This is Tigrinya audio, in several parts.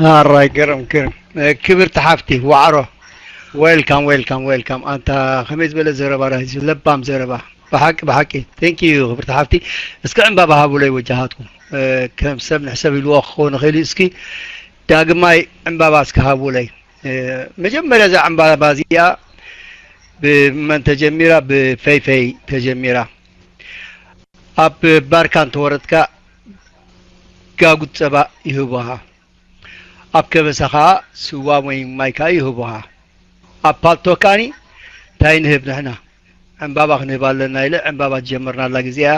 ኣራይ፣ ግርም፣ ግርም። ክብርቲ ሓፍቲ ዋዕሮ፣ ዌልካም፣ ዌልካም፣ ዌልካም። ኣንታ ከመይ ዝበለ ዘረባ ዳ፣ ለባም ዘረባ። ብሓቂ፣ ብሓቂ። ቴንክ ዩ ክብርቲ ሓፍቲ። እስኪ ዕምባባ ሃቡለይ ወጃሃትኩም። ከም ሰብ ንሕሰብ ኢልዎ ክኸውን ይኽእል እዩ። እስኪ ዳግማይ ዕምባባ እስኪ ሃቡለይ። መጀመርያ እዛ ዕምባባ እዚኣ ብመን ተጀሚራ? ብፈይፈይ ተጀሚራ። ኣብ ባርካ እንተወረድካ ጋጉት ጸባ ይህቡኻ። ኣብ ከበሳ ኸኣ ስዋ ወይ ማይ ከኣ ይህቡኻ። ኣብ ፓልቶክ ከኣኒ እንታይ ንህብ ንሕና? ዕምባባ ክንህብ ኣለና ኢለ ዕምባባ ዝጀመርናላ ግዜ እያ።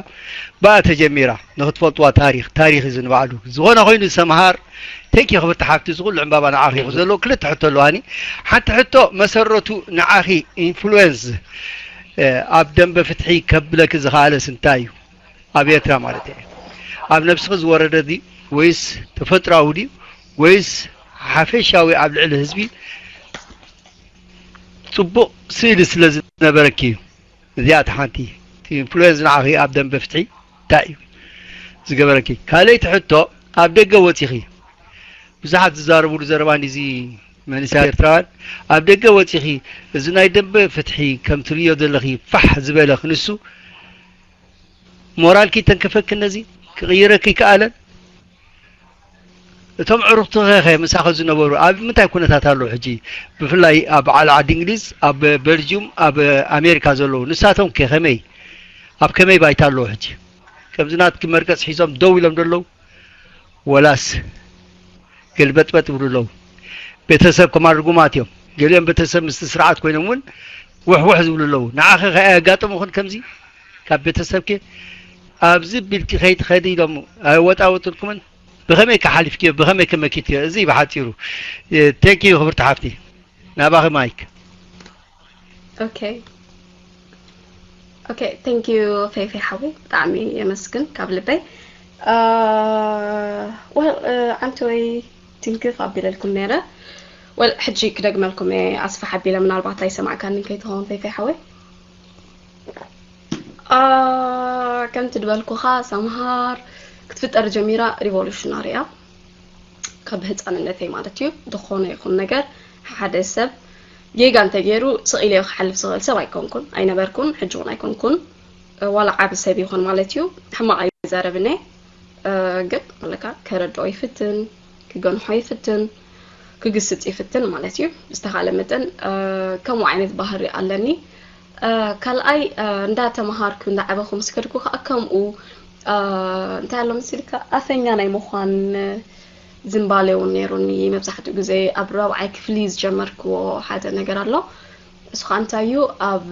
ብኣ ተጀሚራ። ንኽትፈልጥዋ ታሪኽ፣ ታሪኽ እዩ ንባዕሉ። ዝኾነ ኮይኑ ሰምሃር፣ ቴንክ ዩ ክብርቲ ሓፍቲ፣ እዚ ኩሉ ዕምባባ ንዓኺ እዩ ዘሎ። ክልተ ሕቶ ኣለዋኒ። ሓንቲ ሕቶ መሰረቱ ንዓኺ ኢንፍሉዌንስ፣ እ፣ ኣብ ደንበ ፍትሒ ከብለኪ ዝኸኣለስ እንታይ እዩ? ኣብ ኤርትራ ማለት እየ። ኣብ ነብስኺ ዝወረደ ድዩ ወይስ ተፈጥሮኣዊ ድዩ ወይስ ሓፈሻዊ ኣብ ልዕሊ ህዝቢ ጽቡቕ ስእሊ ስለ ዝነበረኪ እዩ? እዚኣ እታ ሓንቲ። እቲ ኢንፍሉዌንስ ንዓኺ ኣብ ደንበ ፍትሒ እንታይ እዩ ዝገበረኪ? ካልኣይቲ ሕቶ፣ ኣብ ደገ ወጺኺ ብዙሓት ዝዛረብሉ ዘረባ እንዲዚ መንእሰያት ኤርትራውያን፣ ኣብ ደገ ወጺኺ እዚ ናይ ደንበ ፍትሒ ከም ትርእዮ ዘለኺ ፋሕ ዝበለ ክንሱ ሞራልኪ ተንከፈክን ነዚ ክቕይረኪ ይከኣለን? እቶም ዕሩኽትኸ ምሳኸ ዝነበሩ ኣብ ምንታይ ኩነታት ኣለዉ ሕጂ? ብፍላይ ኣብ በዓል ዓዲ እንግሊዝ፣ ኣብ በልጅዩም፣ ኣብ ኣሜሪካ ዘለዉ ንሳቶም ከ ከመይ? ኣብ ከመይ ባይታ ኣለዉ ሕጂ? ከምዚ ናትኪ መርገጽ ሒዞም ደው ኢሎም ዶ ኣለዉ? ወላስ ገልበጥበጥ ይብሉ ኣለዉ? ቤተሰብ ከማን ርጉማት እዮም። ገሊኦም ቤተሰብ ምስቲ ስርዓት ኮይኖም እውን ውሕውሕ ዝብሉ ኣለዉ። ንዓኺ ከ ኣየጋጠሙኽን ከምዚ? ካብ ቤተሰብኪ ኣብዚ ቢልኪ ከይትኸዲ ኢሎም ኣየወጣወጡልኩምን? ብኸመይ ከ ሓሊፍክዮ? ብኸመይ ከ መኪትክዮ? እዚ ብሓጺሩ። ቴንክ ዩ ክብርቲ ሓፍቲ። ናባኺ ማይክ። ኦኬ። ኦኬ፣ ቴንክ ዩ ፌፌ ሓወይ፣ ብጣዕሚ የመስግን ካብ ልበይ። አ፣ ወል፣ አ፣ ዓንተወይ ትንክፍ ኣቢለልኩም ነይረ። ወል፣ ሕጂ ክደግመልኩም እየ፣ ኣስፍሕ ኣቢለ ምናልባት ኣይሰማዕካንን ከይትኸውን ፌፌ ሓወይ። አ፣ ከምቲ ድበልኩኻ ሰምሃር ክትፍጠር ጀሚራ ሪቮሉሽናሪ እያ። ካብ ህፃንነተይ ማለት እዩ። ዝኾነ ይኹን ነገር ሓደ ሰብ ጌጋ እንተገይሩ ስቕ ኢለዮ ክሓልፍ ዝኽእል ሰብ ኣይኮንኩን፣ ኣይነበርኩን፣ ሕጂ እውን ኣይኮንኩን። ዋላ ዓቢ ሰብ ይኹን ማለት እዩ፣ ሕማቕ ኣይዛረብን እየ። እ፣ ግን ኣለካ ከረድኦ ይፍትን፣ ክገንሖ ይፍትን፣ ክግስጽ ይፍትን ማለት እዩ። ብዝተኻለ መጠን እ፣ ከምኡ ዓይነት ባህሪ ኣለኒ። እ፣ ካልኣይ እ፣ እንዳተምሃርኩ እንዳዓበኹ ምስ ከድኩ ከዓ ከምኡ እ፣ እንታይ ኣሎ መሲልካ ኣፈኛ ናይ ምዃን ዝንባሌ እውን ነይሩኒ። መብዛሕትኡ ግዜ ኣብ ራብዓይ ክፍሊ ዝጀመርክዎ ሓደ ነገር ኣሎ። እሱ ከዓ እንታይ እዩ፣ ኣብ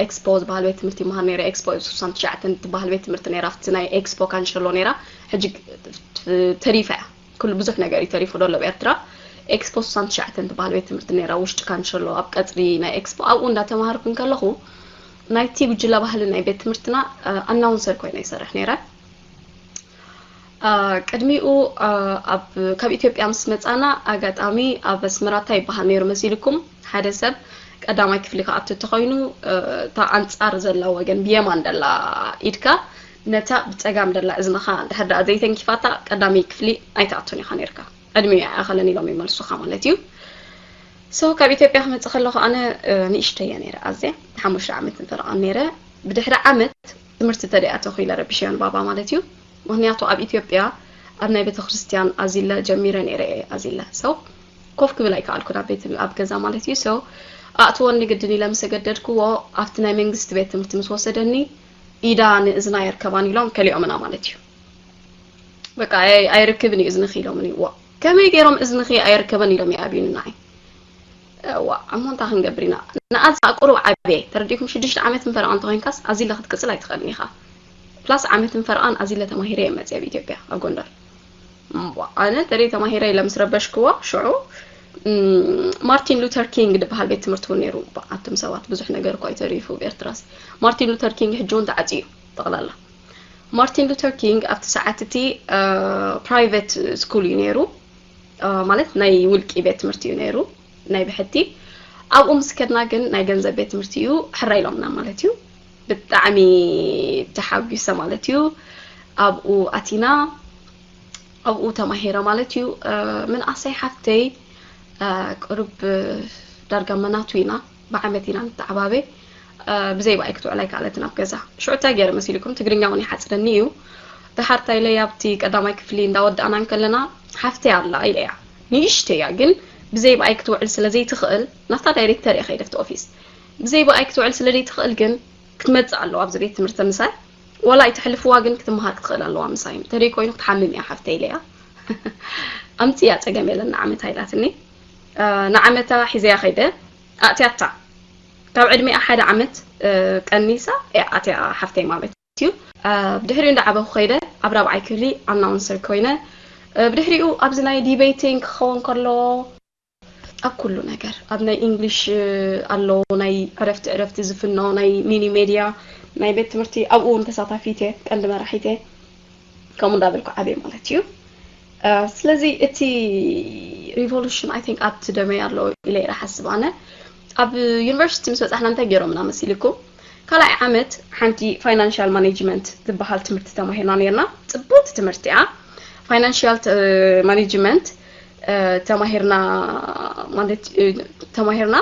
ኤክስፖ ዝበሃል ቤት ትምህርቲ ይመሃር ነይረ። ኤክስፖ ሱሳን ትሽዓተን ትበሃል ቤት ትምህርቲ ነይራ። ኣብቲ ናይ ኤክስፖ ካንሸሎ ነይራ። ሕጂ ተሪፋ እያ። ኩሉ ብዙሕ ነገር እዩ ተሪፉ ዘሎ ኣብ ኤርትራ። ኤክስፖ ሱሳን ትሽዓተን ትበሃል ቤት ትምህርቲ ነይራ፣ ውሽጢ ካንሸሎ ኣብ ቀጽሪ ናይ ኤክስፖ። ኣብኡ እንዳተማሃርኩ እንከለኹ ናይቲ ጉጅለ ባህሊ ናይ ቤት ትምህርትና ኣናውንሰር ኮይነ ይሰርሕ ነይረ። አ፣ ቅድሚኡ አ፣ ኣብ ካብ ኢትዮጵያ ምስ መጻና ኣጋጣሚ ኣብ ኣስመራ እንታይ ይበሃል ነይሩ መሲልኩም? ሓደ ሰብ ቀዳማይ ክፍሊ ክኣቱ እንተኾይኑ እ፣ እታ ኣንጻር ዘላ ወገን ብየማን ዘላ ኢድካ ነታ ብጸጋም ዘላ እዝንኻ እንድሕር ደኣ ዘይተንኪፋታ ቀዳማይ ክፍሊ ኣይትኣቱን ኢኻ ነይርካ። ዕድሚኡ ኣይኣኸለን ኢሎም ይመልሱኻ ማለት እዩ። ሶ ካብ ኢትዮጵያ ክመጽእ ከለኹ ኣነ እ፣ ንእሽተየ ነይረ ኣዝየ ሓሙሽተ ዓመት እንፈረቓን ነይረ። ብድሕሪ ዓመት ትምህርቲ ተደኣ ተኺለ ረቢሸዮ ንባባ ማለት እዩ። ምኽንያቱ ኣብ ኢትዮጵያ ኣብ ናይ ቤተክርስትያን ኣዚለ ጀሚረ ነይረ እየ ኣዚለ ሰው ኮፍ ክብል ኣይከኣልኩን ኣብ ቤት ኣብ ገዛ ማለት እዩ ሰው ኣእትወኒ ግድን ኢለ ምስ ኣገደድክዎ ኣብቲ ናይ መንግስቲ ቤት ትምህርቲ ምስ ወሰደኒ ኢዳ ንእዝና የርከባን ኢሎም ከሊኦምና ማለት እዩ በቃ ኣይ- ኣይርክብን እዩ እዝንኺ ኢሎምኒ ዋ ከመይ ገይሮም እዝንኺ ኣይርከበን ኢሎም ይኣብዩኒ ንዓይ ዋ እሞ እንታይ ክንገብር ኢና ንኣዛ ቁሩብ ዓብየ ተረዲእኩም ሽዱሽተ ዓመት ምፈረቓ እንተኮይንካስ ኣዚለ ክትቅፅል ኣይትኽእልን ኢኻ ፕላስ ዓመት ምፈረቓን ኣዚለ ተማሂረ እየ መፅየ ኣብ ኢትዮጵያ ኣብ ጎንደር እምቧ ኣነ ተደይ ተማሂረ ኢለ ምስ ረበሽክዎ ሽዑ ማርቲን ሉተር ኪንግ ዝበሃል ቤት ትምህርቲ እውን ነይሩ ኣቱም ሰባት ብዙሕ ነገር እኳ እዩ ተሪፉ ኣብ ኤርትራስ ማርቲን ሉተር ኪንግ ሕጂ እውን ተዓፅዩ ጠቕላላ ማርቲን ሉተር ኪንግ ኣብቲ ሰዓት እቲ ፕራይቨት ስኩል እዩ ነይሩ ማለት ናይ ውልቂ ቤት ትምህርቲ እዩ ነይሩ ናይ ብሕቲ ኣብኡ ምስ ከድና ግን ናይ ገንዘብ ቤት ትምህርቲ እዩ ሕራ ኢሎምና ማለት እዩ ብጣዕሚ ተሓጒሰ ማለት እዩ ኣብኡ ኣቲና ኣብኡ ተማሂረ ማለት እዩ። ምንኣሰይ ሓፍተይ ቁሩብ ዳርጋ መናቱ ኢና፣ ብዓመት ኢና ንተዓባበ። ብዘይ ብኣይ ክትውዕል ኣይከኣለትን ኣብ ገዛ። ሽዑ እንታይ ገይረ መሲልኩም? ትግርኛ እውን ይሓፅረኒ እዩ። ደሓር እንታይ ኢለያ፣ ኣብቲ ቀዳማይ ክፍሊ እንዳወዳእና እንከለና ሓፍተይ ኣላ ኢለያ። ንእሽተይ እያ ግን ብዘይ ብኣይ ክትውዕል ስለ ዘይትኽእል ናብታ ዳይሬክተር እየ ከይደ ኣብቲ ኦፊስ። ብዘይ ብኣይ ክትውዕል ስለ ዘይትኽእል ግን ክትመፅእ ኣለዋ ኣብዚ ቤት ትምህርቲ ምሳይ። ዋላ ኣይተሕልፍዋ ግን ክትመሃር ክትኽእል ኣለዋ ምሳይ። እንተደይ ኮይኑ ክትሓምም እያ ሓፍተይ ኢለያ። ኣምፅያ፣ ፀገም የለን፣ ንዓመታ ኢላትኒ። ንዓመታ ሒዘያ ከይደ። ኣእትያታ፣ ካብ ዕድሜኣ ሓደ ዓመት ቀኒሳ እያ ኣትያ ሓፍተይ ማለት እዩ። ብድሕሪኡ እንዳዓበኹ ከይደ፣ ኣብ ራብዓይ ክፍሊ ኣናውንሰር ኮይነ። ብድሕሪኡ ኣብዚ ናይ ዲቤቲንግ ክኸውን ከሎ ኣብ ኩሉ ነገር፣ ኣብ ናይ ኢንግሊሽ ኣሎ፣ ናይ ዕረፍቲ ዕረፍቲ ዝፍኖ ናይ ሚኒ ሜድያ ናይ ቤት ትምህርቲ፣ ኣብኡ እውን ተሳታፊት እየ፣ ቀንዲ መራሒት እየ። ከምኡ እንዳበልኩ ዓብየ ማለት እዩ። ስለዚ እቲ ሪቮሉሽን ኣይ ቲንክ ኣብቲ ደመይ ኣሎ ኢለ ኢለ ሓስብ ኣነ። ኣብ ዩኒቨርሲቲ ምስ በፃሕና እንታይ ገይሮምና መሲልኩም? ካልኣይ ዓመት ሓንቲ ፋይናንሻል ማኔጅመንት ዝበሃል ትምህርቲ ተማሂርና ነርና። ፅቡቅቲ ትምህርቲ እያ። ፋይናንሻል ማኔጅመንት ተማሂርና ማለት ተማሂርና።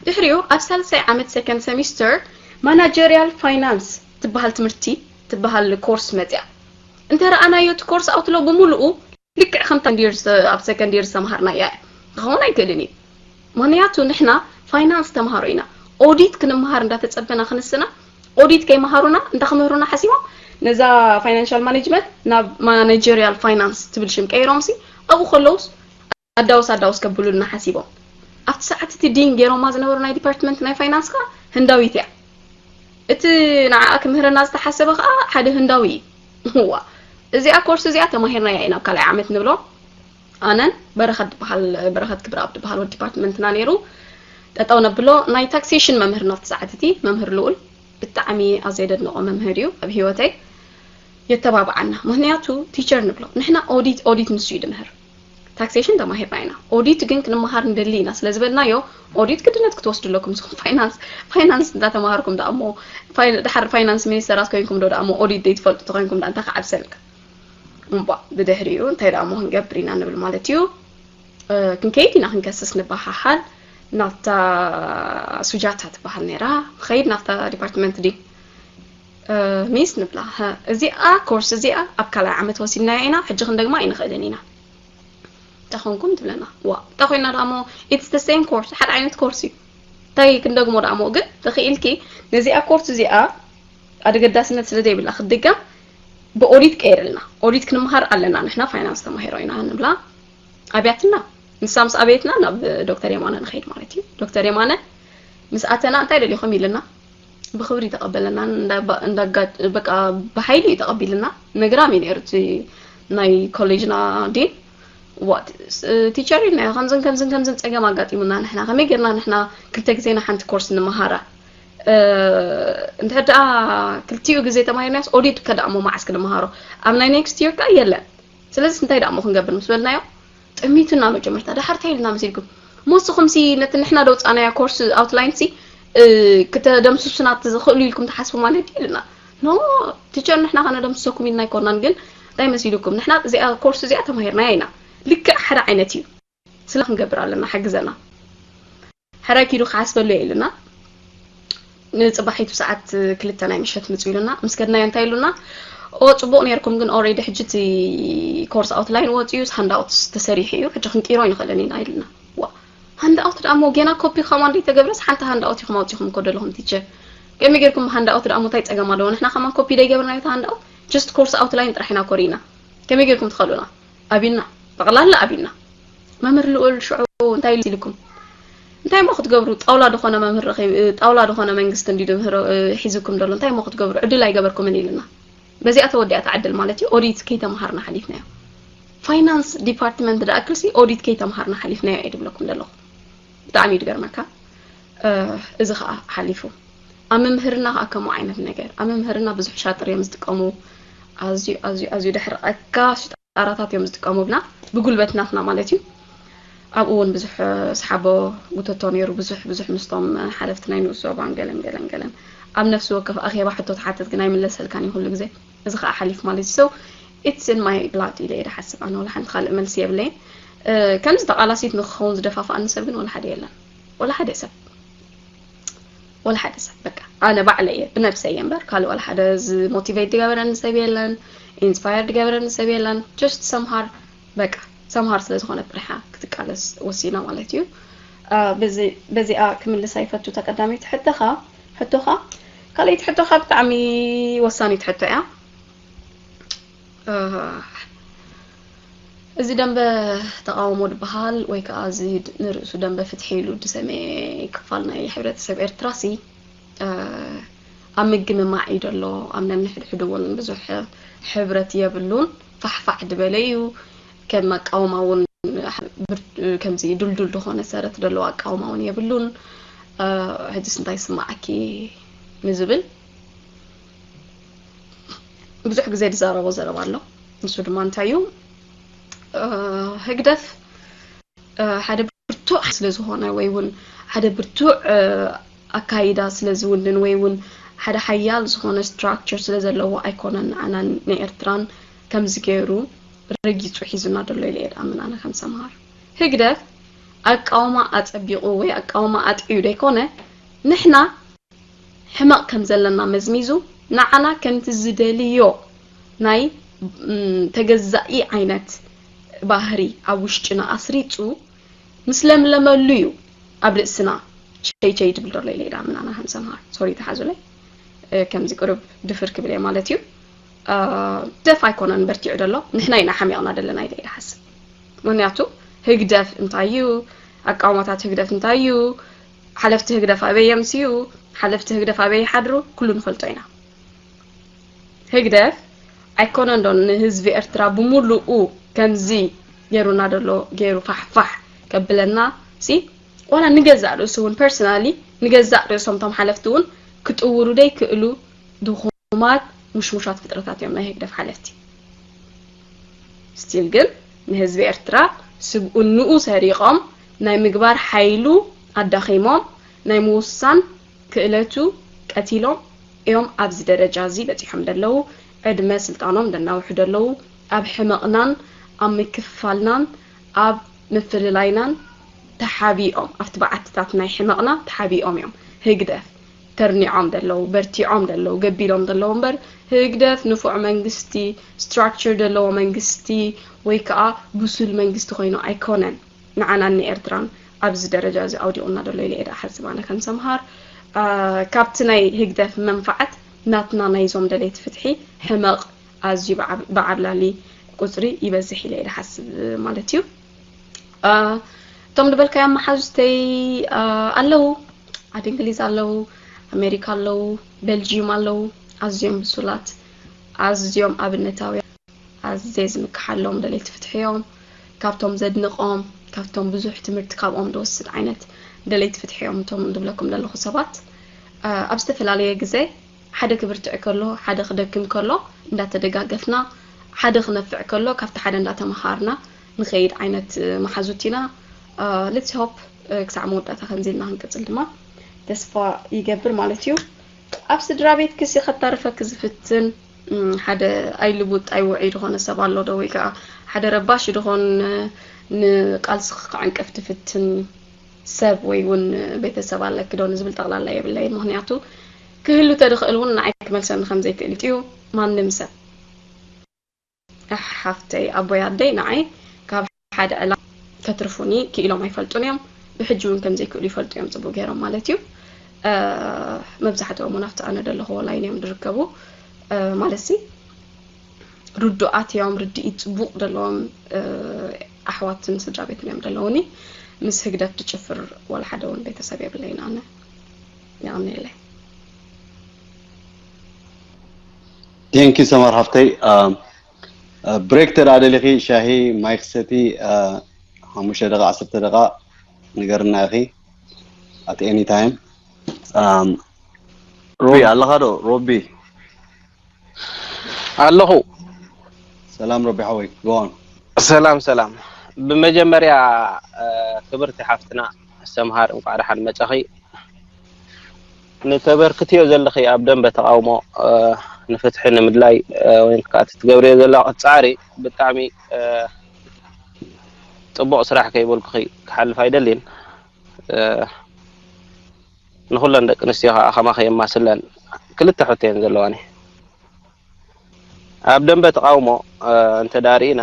ድሕሪኡ ኣብ ሳልሳይ ዓመት ሰከንድ ሰሚስተር ማናጀሪያል ፋይናንስ ትበሃል ትምህርቲ ትበሃል ኮርስ መፅያ። እንተ ረኣናዮ እቲ ኮርስ ኣውትሎ ብምሉኡ ልክዕ ከምታ ንዲር ኣብ ሰከንድ ይር ዝተምሃርና እያ ክኸውን ኣይክእልን እዩ። ምክንያቱ ንሕና ፋይናንስ ተምሃሮ ኢና። ኦዲት ክንምሃር እንዳተፀበና ክንስና ኦዲት ከይመሃሩና እንታይ ክምህሩና ሓሲቦም? ነዛ ፋይናንሻል ማኔጅመንት ናብ ማኔጀሪያል ፋይናንስ ትብል ሽም ቀይሮም ሲ ኣብኡ ከለውስ ኣዳውስ ኣዳውስ ከብሉልና ሓሲቦም። ኣብቲ ሰዓት እቲ ዲን ገይሮማ ዝነበሩ ናይ ዲፓርትመንት ናይ ፋይናንስ ከዓ ህንዳዊት እያ። እቲ ንዓኣ ክምህረና ዝተሓሰበ ከዓ ሓደ ህንዳዊ እዩ። እዋ እዚኣ ኮርስ እዚኣ ተማሂርናያ ኢና ኣብ ካልኣይ ዓመት ንብሎ። ኣነን በረኸት ዝበሃል በረኸት ክብረኣብ ዝበሃል ወዲ ዲፓርትመንትና ነይሩ። ጠጠው ነብሎ። ናይ ታክሴሽን መምህር ናብቲ ሰዓት እቲ መምህር ልኡል ብጣዕሚ ኣዘይ ደድንቆ መምህር እዩ ኣብ ህይወተይ። የተባብዓና። ምክንያቱ ቲቸር ንብሎ ንሕና ኦዲት ኦዲት ንሱ እዩ ድምህር። ታክሴሽን ተማሂርና ኢና። ኦዲት ግን ክንመሃር ንደሊ ኢና ስለ ዝበልናዮ ኦዲት ግድነት ክትወስዱ ኣለኩም ንስኹም ፋይናንስ ፋይናንስ እንዳተማሃርኩም ደኣ እሞ ፋይ- ድሓር ፋይናንስ ሚኒስተራት ኮይንኩም ዶ ደኣ እሞ ኦዲት ዘይትፈልጡ ተኮይንኩም ደኣ እንታይ ክዓብሰልካ? እምቧ ብድሕሪኡ እንታይ ደኣ እሞ ክንገብር ኢና ንብል ማለት እዩ። ክንከይድ ኢና ክንከስስ ንበሃሃል። ናብታ ሱጃታ ትበሃል ነይራ። ንኸይድ ናብታ ዲፓርትመንት ዲ ሚስ ንብላ። እዚኣ ኮርስ እዚኣ ኣብ ካልኣይ ዓመት ወሲድናያ ኢና፣ ሕጂ ክንደግማ ኣይንኽእልን ኢና። እንታይ ኮንኩም ትብለና? ዋ እንታይ ኮይና ደኣ እሞ it's the same course፣ ሓደ ዓይነት ኮርስ እዩ። እንታይ ክንደግሞ ደኣ እሞ ግን ተኽኢልኪ ነዚኣ ኮርስ እዚኣ ኣገዳስነት ስለ ዘይብላ ክትድገም ብኦዲት ቀይርልና። ኦዲት ክንምሃር ኣለና ንሕና ፋይናንስ ተማሂሮ ኢና ንብላ። ኣብያትና ንሳ ምስ ኣበየትና ናብ ዶክተር የማነ ንኸይድ ማለት እዩ። ዶክተር የማነ ምስ ኣተና እንታይ ደሊኹም ኢልና ብኽብሪ ተቐበለና። እንዳባ- እንዳጋ- በቃ ብሓይሊ እዩ ተቐቢልና። ነግራም እዩ ነይሩ እቲ ናይ ኮሌጅና ዲን። ዋት ቲቸር ኢልና ከምዝን ከምዝን ከምዝን ፀገም ኣጋጢሙና ንሕና ከመይ ጌርና ንሕና ክልተ ግዜና ሓንቲ ኮርስ ንምሃራ? እንድሕር ደኣ ክልቲኡ ግዜ ተማሂርናዮስ ኦዲት ከ ደኣ እሞ መዓስ ክንምሃሮ? ኣብ ናይ ኔክስት ይር ከኣ የለን። ስለዚ እንታይ ደኣ እሞ ክንገብር ምስ በልናዮ ጠሚቱና መጀመርታ። ደሓር እንታይ ኢልና መሲልኩም? ሞስኹም ሲ ነቲ ንሕና ደውፃናያ ኮርስ ኣውትላይን ሲ እ፣ ክተደምስሱና ትኽእሉ ኢልኩም ትሓስቡ ማለት ድዩ ኢልና? ኖ ቲቸር ንሕና ከነደምስሰኩም ኢልና ኣይኮናን፣ ግን እንታይ መሲልኩም ንሕና እዚኣ ኮርስ እዚኣ ተማሂርናያ ኢና። ልክዕ ሓደ ዓይነት እዩ። ስለ ክንገብር ኣለና ሓግዘና። ሕራይ ኪዱ ክሓስበሉ እየ ኢሉና። ንፅባሒቱ ሰዓት ክልተ ናይ ምሸት ምፁ ኢሉና ምስ ከድናዮ እንታይ ኢሉና? ኦ ፅቡቅ ነርኩም ግን ኦሬዲ ሕጂ እቲ ኮርስ ኣውትላይን ወፂኡ ሃንዳውት ተሰሪሑ እዩ ሕጂ ክንቅይሮ ይንኽእልን ኢና ኢሉና። ዋ ሃንዳውት ደኣ እሞ ጌና ኮፒ ከማን ዘይተገብረስ ሓንቲ ሃንዳውት ኢኹም ኣውፂኹም እኮ ዘለኹም ቲቸር። ከመይ ጌርኩም ሃንዳውት ደኣ እሞ እንታይ ፀገም ኣለዎ? ንሕና ከማን ኮፒ ዘይገበርናዮ እቲ ሃንዳውት ጀስት ኮርስ ኣውትላይን ጥራሕ ኢና ኮሪና። ከመይ ጌርኩም ትኸሉና? ኣቢልና ጠቕላላ ኣቢልና። መምህር ልኡል ሽዑ እንታይ ኢሉ ኢልኩም? እንታይ እሞ ክትገብሩ ጣውላ ዝኾነ መምህር ረኺብ ጣውላ ዝኾነ መንግስቲ እንዲ ድምህሮ ሒዝኩም ደሎ እንታይ እሞ ክትገብሩ ዕድል ኣይገበርኩምን ኢልና። በዚኣ ተወዲኣ እታ ዕድል ማለት እዩ። ኦዲት ከይተምሃርና ሓሊፍናዮ። ፋይናንስ ዲፓርትመንት ደኣክልሲ ኦዲት ከይተምሃርና ሓሊፍናዮ እየ ድብለኩም ዘለኹ። ብጣዕሚ እዩ ድገርመካ። እዚ ከዓ ሓሊፉ ኣብ ምምህርና ከዓ ከምኡ ዓይነት ነገር ኣብ ምምህርና ብዙሕ ሻጥር እዮም ዝጥቀሙ። ኣዝዩ ኣዝዩ ኣዝዩ ድሕሪ ቀጋሽ ጣራታት እዮም ዝጥቀሙ ብና ብጉልበት ናትና ማለት እዩ። ኣብኡ እውን ብዙሕ ሰሓቦ ጉተቶ ነይሩ ብዙሕ ብዙሕ ምስቶም ሓለፍቲ ናይ ንኡስ ዞባን ገለን ገለን ገለን ኣብ ነፍሲ ወከፍ ኣኼባ ሕቶ ትሓትት ግን ኣይምለሰልካን እዩ ኩሉ ግዜ። እዚ ከዓ ሓሊፍ ማለት እዩ። So it's in my blood ኢለ እየ ዝሓስብ። ኣነ ወላ ሓንቲ ካልእ መልሲ የብለይን። ከምዚ ተቓላሲት ንክኸውን ዝደፋፍኣኒ ሰብ ግን ወላ ሓደ የለን። ወላ ሓደ ሰብ ወላ ሓደ ሰብ በቃ ኣነ ባዕለ እየ ብነብሰ እየ እምበር ካልእ ወላ ሓደ ዝሞቲቬት ዝገበረኒ ሰብ የለን፣ ኢንስፓየር ዝገበረኒ ሰብ የለን። ጀስት ሰምሃር በቃ ሰምሃር ስለ ዝኾነ ጥራሕ ክትቃለስ ወሲና ማለት እዩ። በዚኣ ክምልሳ ይፈቱ ተቀዳመይቲ ሕቶኻ ሕቶኻ ካልኣይቲ ሕቶኻ ብጣዕሚ ወሳኒት ሕቶ እያ። እዚ ደንበ ተቃውሞ ዝበሃል ወይ ከዓ እዚ ንርእሱ ደንበ ፍትሒ ኢሉ ዝሰመየ ክፋል ናይ ሕብረተሰብ ኤርትራ ሲ ኣብ ምግምማዕ እዩ ዘሎ። ኣብ ነንሕድሕዱ እውን ብዙሕ ሕብረት የብሉን። ፋሕፋሕ ዝበለ እዩ። ከም ኣቃውማ እውን ከምዚ ዱልዱል ዝኾነ ሰረት ዘለዎ ኣቃውማ እውን የብሉን። ሕጅስ እንታይ ይስማዓኪ ንዝብል ብዙሕ ግዜ ዝዛረቦ ዘረባ ኣሎ። ንሱ ድማ እንታይ እዩ? ህግደፍ ሓደ ብርቱዕ ስለ ዝኾነ ወይ እውን ሓደ ብርቱዕ ኣካይዳ ስለ ዝውንን ወይ እውን ሓደ ሓያል ዝኾነ ስትራክቸር ስለ ዘለዎ ኣይኮነን ንዓናን ንኤርትራን ከምዚ ገይሩ ረጊጹ ሒዙና ዘሎ ኢለ እየ ዝኣምን ኣነ ከም ሰምሃር። ህግደፍ ኣቃውማ ኣጸቢቑ ወይ ኣቃውማ ኣጥዕዩ ዘይኮነ ንሕና ሕመቕ ከም ዘለና መዝሚዙ ንዓና ከምቲ ዝደልዮ ናይ ተገዛኢ ዓይነት ባህሪ ኣብ ውሽጥና ኣስሪጹ ምስ ለምለመሉ እዩ ኣብ ርእስና ቸይቸይ ድብል ዘሎ ኢለ ኢዳ ምናና ከም ሰምሃር ሶሪ ተሓዙለይ ከምዚ ቅሩብ ድፍር ክብል እየ ማለት እዩ። ደፍ ኣይኮነን በርቲዑ ዘሎ ንሕና ኢና ሓሚቕና ዘለና ኢለ ኢዳ ሓስብ። ምክንያቱ ህግደፍ እንታይ እዩ፣ ኣቃውማታት ህግደፍ እንታይ እዩ፣ ሓለፍቲ ህግደፍ ኣበይ የምስዩ፣ ሓለፍቲ ህግደፍ ኣበይ ይሓድሩ ኩሉ ንፈልጦ ኢና። ህግደፍ ኣይኮነን ዶ ንህዝቢ ኤርትራ ብምሉኡ ከምዚ ገይሩና ደሎ ገይሩ ፋሕፋሕ ከብለና ሲ ዋላ ንገዛእ ርእሱ እውን ፐርሰናሊ ንገዛእ ርእሶም ቶም ሓለፍቲ እውን ክጥውሩ ደይክእሉ ድኹማት ሙሽሙሻት ፍጥረታት እዮም ናይ ህግደፍ ሓለፍቲ። ስቲል ግን ንህዝቢ ኤርትራ ስብእንኡ ሰሪቖም ናይ ምግባር ሓይሉ ኣዳኺሞም ናይ ምውሳን ክእለቱ ቀቲሎም እዮም ኣብዚ ደረጃ እዚ በፂሖም ደለዉ። ዕድመ ስልጣኖም ደናውሑ ደለዉ። ኣብ ሕመቕናን ኣብ ምክፍፋልናን ኣብ ምፍልላይናን ተሓቢኦም ኣብቲ በዓትታት ናይ ሕመቕና ተሓቢኦም እዮም። ህግደፍ ተርኒዖም ደለዉ፣ በርቲዖም ደለዉ፣ ገቢሎም ደለዉ እምበር ህግደፍ ንፉዕ መንግስቲ ስትራክቸር ደለዎ መንግስቲ ወይ ከዓ ብሱል መንግስቲ ኮይኑ ኣይኮነን። ንዓናን ንኤርትራን ኣብዚ ደረጃ እዚ ኣውዲቑና ደሎ ኢለ እየ ዝሓስብ ኣነ ከም ሰምሃር። ካብቲ ናይ ህግደፍ መንፋዓት ናትና ናይዞም ደለይቲ ፍትሒ ሕመቕ ኣዝዩ ብዓብላሊ ቁፅሪ ይበዝሕ ኢለ እየ ዝሓስብ ማለት እዩ። እቶም ዝበልካዮም መሓዙተይ ኣለዉ፣ ዓዲ እንግሊዝ ኣለዉ፣ ኣሜሪካ ኣለዉ፣ ቤልጂዩም ኣለዉ። ኣዝዮም ብሱላት፣ ኣዝዮም ኣብነታውያን። ኣዝየ ዝምክሓሎም ደለይቲ ፍትሒ እዮም። ካብቶም ዘድንቖም፣ ካብቶም ብዙሕ ትምህርቲ ካብኦም ዝወስድ ዓይነት ደለይቲ ፍትሒ እዮም እቶም ዝብለኩም ዘለኹ ሰባት። ኣብ ዝተፈላለየ ግዜ ሓደ ክብርትዕ ከሎ፣ ሓደ ክደክም ከሎ እንዳተደጋገፍና፣ ሓደ ክነፍዕ ከሎ ካብቲ ሓደ እንዳተመሃርና ንኸይድ ዓይነት መሓዙት ኢና። ሌትስ ሆፕ ክሳዕ መወዳእታ ከምዚ ኢልና ክንቅፅል ድማ ተስፋ ይገብር ማለት እዩ። ኣብ ስድራ ቤት ክሲ ከታርፈኪ ዝፍትን ሓደ ኣይልቡጥ ኣይውዑይ ዝኾነ ሰብ ኣሎ ዶ ወይ ከዓ ሓደ ረባሽ ዝኾን ንቃልስኺ ክዕንቅፍ ትፍትን ሰብ ወይ እውን ቤተሰብ ኣለኪ ዶ ንዝብል ጠቕላላ የብለይ። ምክንያቱ ክህሉ ተድኽእል እውን ንዓይ ክመልሰኒ ከም ዘይክእል እዩ ማንም ሰብ። ኣሕ ሓፍተይ ኣቦይ ኣደይ ንዓይ ካብ ሓደ ዕላ ከትርፉኒ ክኢሎም ኣይፈልጡን እዮም። ብሕጂ እውን ከም ዘይክእሉ ይፈልጡ እዮም ፅቡቅ ገይሮም ማለት እዩ። መብዛሕትኦም እውን ኣብቲ ኣነ ዘለኹዎ ላይን እዮም ዝርከቡ ማለት ሲ ርዱኣት እዮም፣ ርድኢት ፅቡቕ ዘለዎም ኣሕዋትን ስድራ ቤትን እዮም ዘለውኒ። ምስ ህግደፍ ድጭፍር ወላ ሓደ እውን ቤተሰብ የብለይን ኣነ። የቐንየለይ። ቴንኪ ሰማር ሓፍተይ። ብሬክ ተዳ ደሊኺ ሻሂ ማይ ክሰቲ ሓሙሽተ ደቃ ዓሰርተ ደቃ ንገርና ኢኺ at any time። ሮቢ ኣለኻ ዶ ሮቢ? ኣለኹ። ሰላም ሮቢ ሓወይ go on። ሰላም ሰላም። ብመጀመርያ ክብርቲ ሓፍትና ሰምሃር እንኳዕ ደሓን መጻኺ። ንተበርክትዮ ዘለኺ ኣብ ደንበ ተቃውሞ ንፍትሒ ንምድላይ ወይ ከዓ ትገብርዮ ዘለኺ ፃዕሪ ብጣዕሚ ፅቡቕ ስራሕ ከይበልኩኺ ክሓልፍ ኣይደልን። ንኩለን ደቂ ኣንስትዮ ከዓ ከማኺ የማስለን። ክልተ ሕቶ እየን ዘለዋኒ። ኣብ ደንበ ተቃውሞ እንተ ዳርኢና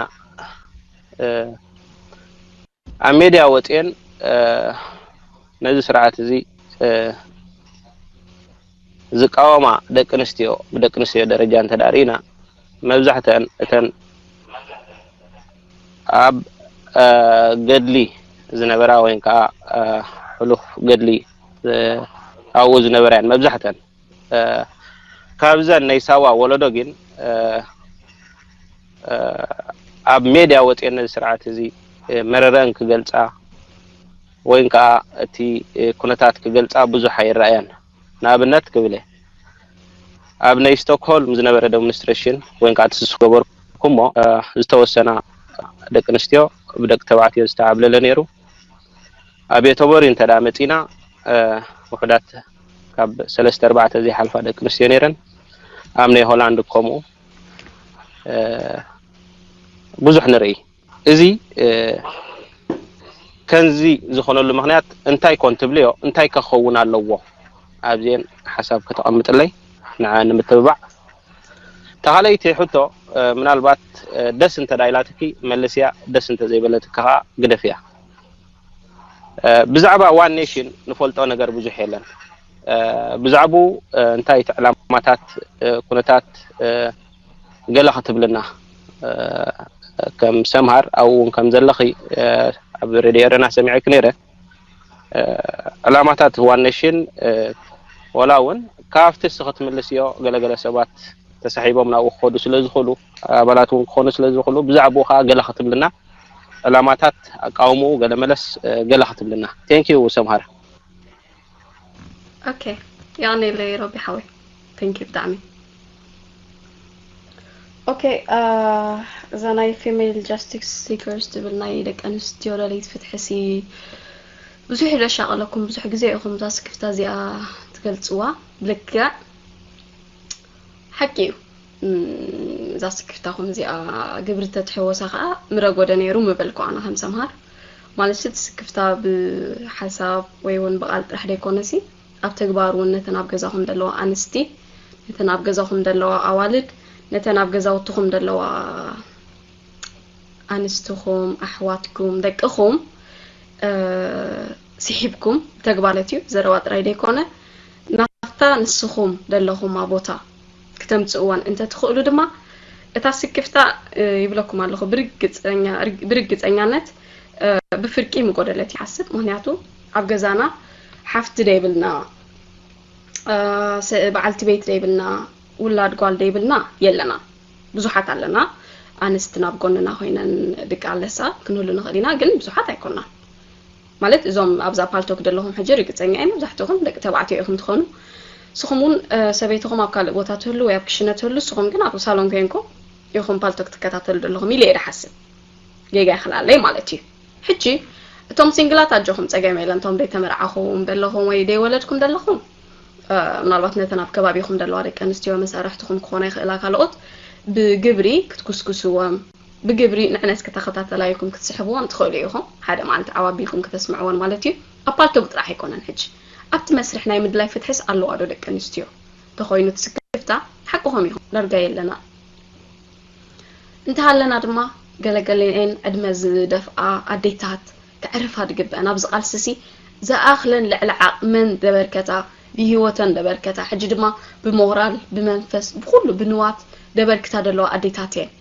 ኣብ ሜድያ ወፅኤን ነዚ ስርዓት እዚ ዝቃወማ ደቂ ኣንስትዮ ብደቂ ኣንስትዮ ደረጃ እንተ ዳርኢና መብዛሕተን እተን ኣብ ገድሊ ዝነበራ ወይ ከዓ ሕሉፍ ገድሊ ኣብኡ ዝነበራ እየን መብዛሕተን። ካብዘን ናይ ሳዋ ወለዶ ግን ኣብ ሜድያ ወፅኤን ነዚ ስርዓት እዚ መረረን ክገልፃ ወይ ከዓ እቲ ኩነታት ክገልፃ ብዙሕ ኣይረኣያን። ንኣብነት ክብል እየ፣ ኣብ ናይ ስቶክሆልም ዝነበረ ዴሞንስትሬሽን ወይ ከዓ እቲ ዝገበርኩሞ ዝተወሰና ደቂ ኣንስትዮ ብደቂ ተባዕትዮ ዝተዓብለለ ነይሩ። ኣብ ዮተቦሪ እንተ ደኣ መጺና ውሑዳት ካብ ሰለስተ ኣርባዕተ ዘይሓልፋ ደቂ ኣንስትዮ ነይረን። ኣብ ናይ ሆላንድ ከምኡ ብዙሕ ንርኢ። እዚ ከምዚ ዝኾነሉ ምኽንያት እንታይ ኮን ትብልዮ? እንታይ ከኸውን ኣለዎ? ኣብዚአን ሓሳብ ከተቐምጥለይ ንዓ ንምትብባዕ። ተኻለይቲ ሕቶ ምናልባት ደስ እንተ ዳ ኢላትኪ መልስያ፣ ደስ እንተ ዘይበለትኪ ከዓ ግደፍያ። ብዛዕባ ዋን ኔሽን ንፈልጦ ነገር ብዙሕ የለን። ብዛዕባኡ እንታይ እቲ ዕላማታት፣ ኩነታት ገለ ክትብልና፣ ከም ሰምሃር ኣብኡ እውን ከም ዘለኺ ኣብ ሬድዮ ኤረና ሰሚዐኪ ነይረ። ዕላማታት ዋን ኔሽን ዋላ እውን ካብቲ እስኺ ትምልስዮ ገለገለ ሰባት ተሳሒቦም ናብኡ ክኸዱ ስለ ዝኽእሉ፣ ኣባላት እውን ክኾኑ ስለ ዝኽእሉ ብዛዕባኡ ከዓ ገለ ክትብልና፣ ዕላማታት ኣቃውምኡ ገለ መለስ ገለ ክትብልና። ቴንኪዩ ሰምሃር። ኦኬ፣ ያኔ ለሮቢ ሓወይ፣ ቴንኪዩ ብጣዕሚ። ኦኬ፣ እዛ ናይ ፊሜል ጃስቲስ ሲከርስ ትብል ናይ ደቂ ኣንስትዮ ደለይቲ ፍትሒ ሲ ብዙሕ ይደሻቐለኩም። ብዙሕ ግዜ ኢኹም እዛ ስክፍታ እዚኣ ትገልፅዋ። ልክዕ ሓቂ እዩ። እዛ ስክፍታኹም እዚኣ ግብሪ ተትሕወሳ ከዓ ምረጎደ ነይሩ ምበልኩ ኣነ ከም ሰምሃር። ማለት እቲ ስክፍታ ብሓሳብ ወይ እውን ብቓል ጥራሕ ደይኮነሲ ኣብ ተግባር እውን ነተን ኣብ ገዛኹም ዘለዋ ኣንስቲ፣ ነተን ኣብ ገዛኹም ዘለዋ ኣዋልድ፣ ነተን ኣብ ገዛውትኹም ዘለዋ ኣንስትኹም፣ ኣሕዋትኩም፣ ደቅኹም ስሒብኩም ብተግባር ማለት እዩ፣ ዘረባ ጥራይ ደይኮነ ናብታ ንስኹም ዘለኹማ ቦታ ክተምፅእወን እንተትኽእሉ ድማ እታ ስክፍታ ይብለኩም ኣለኹ ብርግፀኛነት ብፍርቂ ምጎደለት ይሓስብ። ምክንያቱ ኣብ ገዛና ሓፍቲ ደይብልና፣ በዓልቲ ቤት ደይብልና፣ ውላድ ጓል ደይብልና የለና። ብዙሓት ኣለና ኣንስቲ ናብ ጎንና ኮይነን ድቂ ኣለሳ ክንህሉ ንኽእል ኢና፣ ግን ብዙሓት ኣይኮናን። ማለት እዞም ኣብዛ ፓልቶክ ዘለኹም ሕጂ ርግፀኛ እየ መብዛሕትኹም ደቂ ተባዕትዮ ኢኹም ትኾኑ። ንስኹም እውን ሰበይትኹም ኣብ ካልእ ቦታ ትህሉ ወይ ኣብ ክሽነ ትህሉ፣ ንስኹም ግን ኣብ ሳሎን ኮይንኩም ኢኹም ፓልቶክ ትከታተሉ ዘለኹም ኢለ እየ ድሓስብ። ጌጋ ይኽላለይ ማለት እዩ። ሕጂ እቶም ሲንግላት ኣጆኹም ፀገም የለን፣ እቶም ደይተመርዓኹም ደለኹም ወይ ደይወለድኩም ደለኹም ምናልባት ነተን ኣብ ከባቢኹም ዘለዋ ደቂ ኣንስትዮ መሳርሕትኹም ክኾና ይኽእላ። ካልኦት ብግብሪ ክትጉስጉስዎም ብግብሪ ንዕነስ ክተኸታተላይኩም ክትስሕብዎም ትኽእሉ ኢኹም። ሓደ መዓልቲ ዓባቢልኩም ክተስምዕወን ማለት እዩ። ኣብ ፓልቶግ ጥራሕ ኣይኮነን። ሕጂ ኣብቲ መስርሕ ናይ ምድላይ ፍትሕስ ኣለዋ ዶ ደቂ ኣንስትዮ? ተኾይኑ ትስክፍታ ሓቅኹም ኢኹም። ዳርጋ የለና እንተሃለና ድማ ገለገለኤን ዕድመ ዝደፍኣ ኣዴታት ከዕርፋ ድግበአን። ኣብዚ ቃልስሲ ዝኣኽለን ልዕሊ ዓቕመን ደበርከታ ብህይወተን ደበርከታ ሕጂ ድማ ብሞራል ብመንፈስ ብኹሉ ብንዋት ደበርክታ ደለዋ ኣዴታት እየን።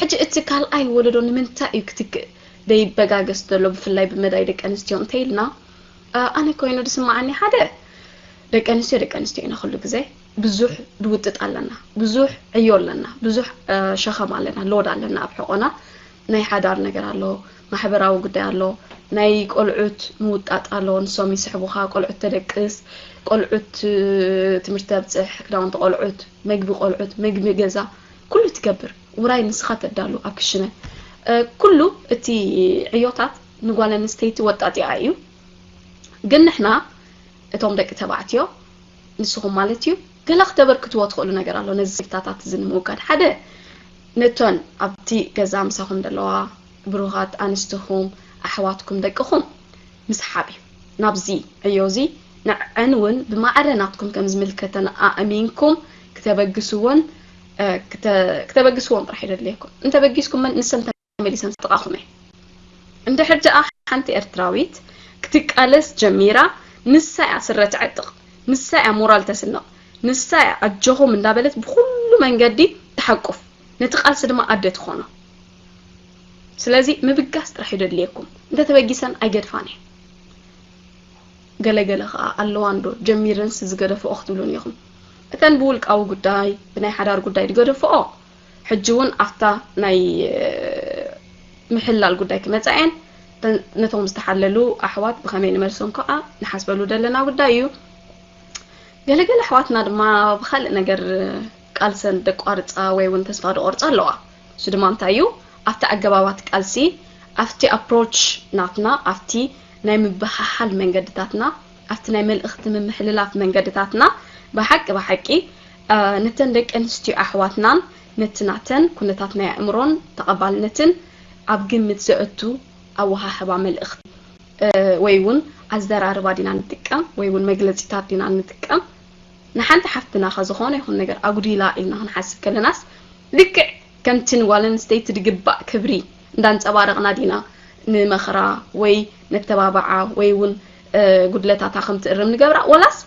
ሕጂ እቲ ካልኣይ ወለዶ ንምንታይ እዩ ክትክእ ደይበጋገስ ዘሎ ብፍላይ ብመዳይ ደቂ ኣንስትዮ እንተይልና ኣነ ኮይኑ ድስማዓኒ ሓደ ደቂ ኣንስትዮ ደቂ ኣንስትዮ ኢና ኩሉ ግዜ ብዙሕ ድውጥጥ ኣለና ብዙሕ ዕዮ ኣለና ብዙሕ ሸኸም ኣለና ሎድ ኣለና ኣብ ሕቆና ናይ ሓዳር ነገር ኣሎ ማሕበራዊ ጉዳይ ኣሎ ናይ ቆልዑት ምውጣጥ ኣሎ ንሶም ይስሕቡኻ ቆልዑት ተደቅስ ቆልዑት ትምህርቲ ተብፅሕ ክዳውንቲ ቆልዑት መግቢ ቆልዑት መግቢ ገዛ ኩሉ ትገብር ውራይ ንስኻ ተዳሉ ኣብ ክሽነ ኩሉ እቲ ዕዮታት ንጓል ኣንስተይቲ ወጣጢኣ እዩ ግን ንሕና እቶም ደቂ ተባዕትዮ ንስኹም ማለት እዩ ገለ ክተበርክትዎ ትኽእሉ ነገር ኣሎ። ነዚ ስክፍታታት እዚ ንምውጋድ፣ ሓደ፣ ነቶን ኣብቲ ገዛ ምሳኹም ዘለዋ ብሩኻት ኣንስትኹም፣ ኣሕዋትኩም፣ ደቅኹም ምስሓብ እዩ። ናብዚ ዕዮ እዚ ንዐን እውን ብማዕረ ናትኩም ከም ዝምልከተን ኣእሚንኩም ክተበግስዎን ክተበግስዎም ጥራሕ የደልየኩም። እንተበጊስኩም ንሰን ተመሊሰን ጥቓኹም እየ። እንድሕር ደኣ ሓንቲ ኤርትራዊት ክትቃለስ ጀሚራ፣ ንሳ እያ ስረ ትዕጥቕ፣ ንሳ እያ ሞራል ተስንቕ፣ ንሳ እያ ኣጆኹም እንዳበለት ብኹሉ መንገዲ ትሓቁፍ፣ ነቲ ቃልሲ ድማ ኣደ ትኾኖ። ስለዚ ምብጋስ ጥራሕ እዩ ደድልየኩም። እንተተበጊሰን ኣይገድፋን እየ። ገለገለ ኸኣ ኣለዋ እንዶ ጀሚረንስ ዝገደፍኦ ክትብሉን ኢኹም። እተን ብውልቃዊ ጉዳይ ብናይ ሓዳር ጉዳይ ዝገደፍኦ ሕጂ እውን ኣብታ ናይ ምሕላል ጉዳይ ክመጻ እየን። ነቶም ዝተሓለሉ ኣሕዋት ብኸመይ ንመልሶም ከዓ ንሓስበሉ ዘለና ጉዳይ እዩ። ገለገለ ኣሕዋትና ድማ ብካልእ ነገር ቃልሰን ደቋርፃ ወይ እውን ተስፋ ደቆርፃ ኣለዋ። እሱ ድማ እንታይ እዩ? ኣብቲ ኣገባባት ቃልሲ፣ ኣብቲ ኣፕሮች ናትና፣ ኣብቲ ናይ ምብሓሓል መንገድታትና፣ ኣብቲ ናይ መልእኽቲ ምምሕልላፍ መንገድታትና ብሓቂ ብሓቂ ነተን ደቂ ኣንስትዮ ኣሕዋትናን ነቲ ናተን ኩነታት ናይ ኣእምሮን ተቐባልነትን ኣብ ግምት ዘእቱ ኣወሃህባ መልእኽቲ ወይ እውን ኣዘራርባ ዲና ንጥቀም ወይ እውን መግለፂታት ዲና ንጥቀም? ንሓንቲ ሓፍትና ከ ዝኾነ ይኹን ነገር ኣጉዲላ ኢልና ክንሓስብ ከለናስ ልክዕ ከምቲ ንጓል ኣንስተይቲ ዝግባእ ክብሪ እንዳንፀባረቕና ዲና ንመኽራ ወይ ነተባብዓ ወይ እውን ጉድለታታ ከም ትእርም ንገብራ? ወላስ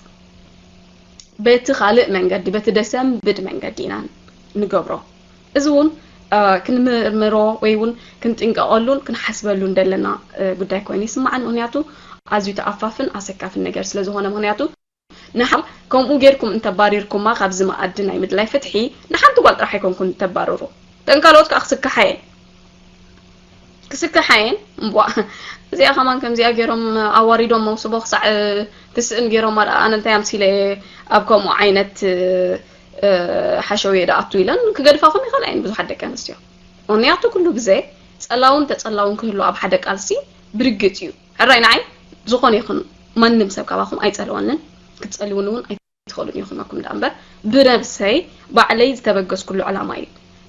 በቲ ካልእ መንገዲ በቲ ደሰንብድ መንገዲ ኢና ንገብሮ? እዚ እውን ክንምርምሮ ወይ እውን ክንጥንቀቐሉን ክንሓስበሉን ዘለና ጉዳይ ኮይኑ ይስማዓን። ምክንያቱ ኣዝዩ ተኣፋፍን ኣሰካፍን ነገር ስለ ዝኾነ። ምክንያቱ ንሓው ከምኡ ጌርኩም እንተባሪርኩማ ካብዚ መኣዲ ናይ ምድላይ ፍትሒ ንሓንቲ ጓል ጥራሕ ኣይኮንኩን ተባርሩ። እተን ካልኦት ከዓ ክስክሓ እየን። ክስክሓ እየን። እምቧ እዚኣ ከማን ከምዚኣ ገይሮም ኣዋሪዶም መውስቦ ክሳዕ ትስእን ገይሮማ ደኣ ኣነ እንታይ ኣምሲለ እየ ኣብ ከምኡ ዓይነት ሓሸውየ ደኣቱ ኢለን ክገድፋኹም ይኽእላ እየን ብዙሓት ደቂ ኣንስትዮ። ምክንያቱ ኩሉ ግዜ ጸላውን ተጸላውን ክህሉ ኣብ ሓደ ቃልሲ ብርግጽ እዩ። ሕራይ ንዓይ ዝኾነ ይኹን ማንም ሰብ ካባኹም ኣይጸልወንን፣ ክትጸልውኒ እውን ኣይትኽእሉን ኢኹም ኣኩም ደኣ እምበር ብነብሰይ ባዕለይ ዝተበገስኩሉ ዕላማ እዩ።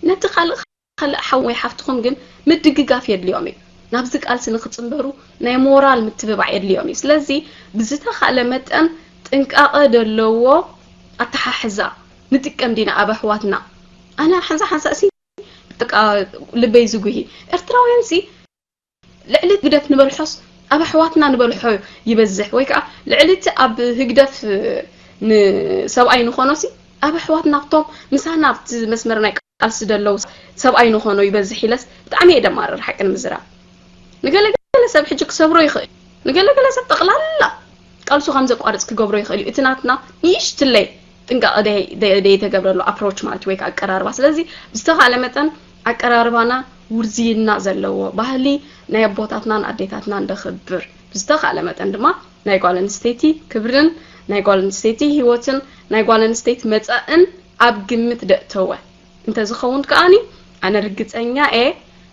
ነቲ ካልእ ካልእ ሓው ወይ ሓፍትኹም ግን ምድግጋፍ የድልዮም እዩ። ናብዚ ቃልሲ ንክጽንበሩ ናይ ሞራል ምትብባዕ የድልዮም እዩ። ስለዚ ብዝተኻእለ መጠን ጥንቃቐ ዘለዎ ኣተሓሕዛ ንጥቀም ዲና ኣብ ኣሕዋትና? ኣነ ሓንሳ ሓንሳ እሲ በቃ ልበይ ዝጉሂ። ኤርትራውያን ሲ ልዕሊ ህግደፍ ንበልሖስ ኣብ ኣሕዋትና ንበልሖ ይበዝሕ፣ ወይ ከዓ ልዕሊ እቲ ኣብ ህግደፍ ንሰብኣይ ንኾኖ ሲ ኣብ ኣሕዋትና ኣብቶም ምሳና ኣብቲ መስመር ናይ ቃልሲ ደለዉ ሰብኣይ ንኾኖ ይበዝሕ ኢለስ ብጣዕሚ እየ ደማርር ሓቂ ንምዝራብ። ንገለገለ ሰብ ሕጂ ክሰብሮ ይኽእል፣ ንገለገለ ሰብ ጠቕላላ ቃልሱ ከም ዘቋርጽ ክገብሮ ይኽእል እዩ። እቲ ናትና ንእሽትለይ ጥንቃቐ ደይተገብረሉ ኣፕሮች ማለት ወይ ከዓ ኣቀራርባ። ስለዚ ብዝተኻለ መጠን ኣቀራርባና ውርዝይና ዘለዎ ባህሊ ናይ ኣቦታትናን ኣዴታትናን ደኽብር፣ ብዝተኻለ መጠን ድማ ናይ ጓል ኣንስተይቲ ክብርን ናይ ጓል ኣንስተይቲ ህይወትን ናይ ጓል ኣንስተይቲ መጻእን ኣብ ግምት ደእተወ እንተዝኸውን ከኣኒ ኣነ ርግጸኛ እየ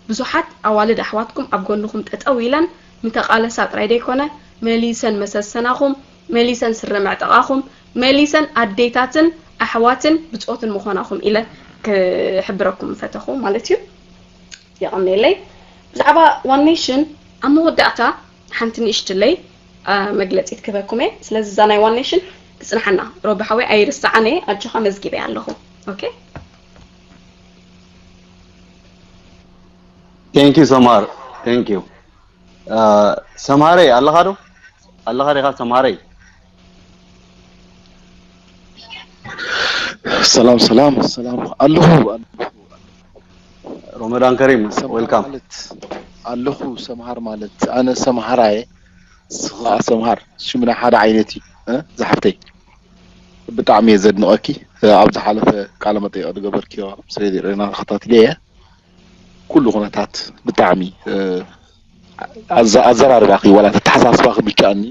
ብዙሓት ኣዋልድ ኣሕዋትኩም ኣብ ጎንኹም ጠጠው ኢለን ምተቓለሳ ጥራይ ደይኮነ መሊሰን መሰሰናኹም መሊሰን ስረ መዕጠቓኹም መሊሰን ኣዴታትን ኣሕዋትን ብጾትን ምዃናኹም ኢለ ክሕብረኩም ምፈተኹ ማለት እዩ። የቐንየለይ። ብዛዕባ ዋን ኔሽን ኣብ መወዳእታ ሓንቲ ንእሽትለይ መግለፂት ክበኩም እየ። ስለዚ እዛ ናይ ዋን ኔሽን ትፅንሓና ሮቢ ሓወይ ኣይርስዓን እየ ኣጆኻ መዝጊበ ኣለኹ። ኦኬ Thank you ሰምሃር thank you ሰምሃረይ ኣለኻ ዶ ኣለኻ ዲኻ ሰምሃረይ ሰላም ሰላም ሰላም ኣለኹ ሮመዳን ከሪም welcome ኣለኹ ሰምሃር ማለት ኣነ ሰምሃራየ ስኻ ሰምሃር ሽምና ሓደ ዓይነት እዩ ዝሓፍተይ ብጣዕሚ እየ ዘድንቐኪ ኣብ ዝሓለፈ ቃለ መጠይቕ ዝገበርክዮ ስለ ርና ተኸታትልየ ኩሉ ኩነታት ብጣዕሚ ኣዘራርባኺ ዋላ ተተሓሳስባኺ ምቻኣኒ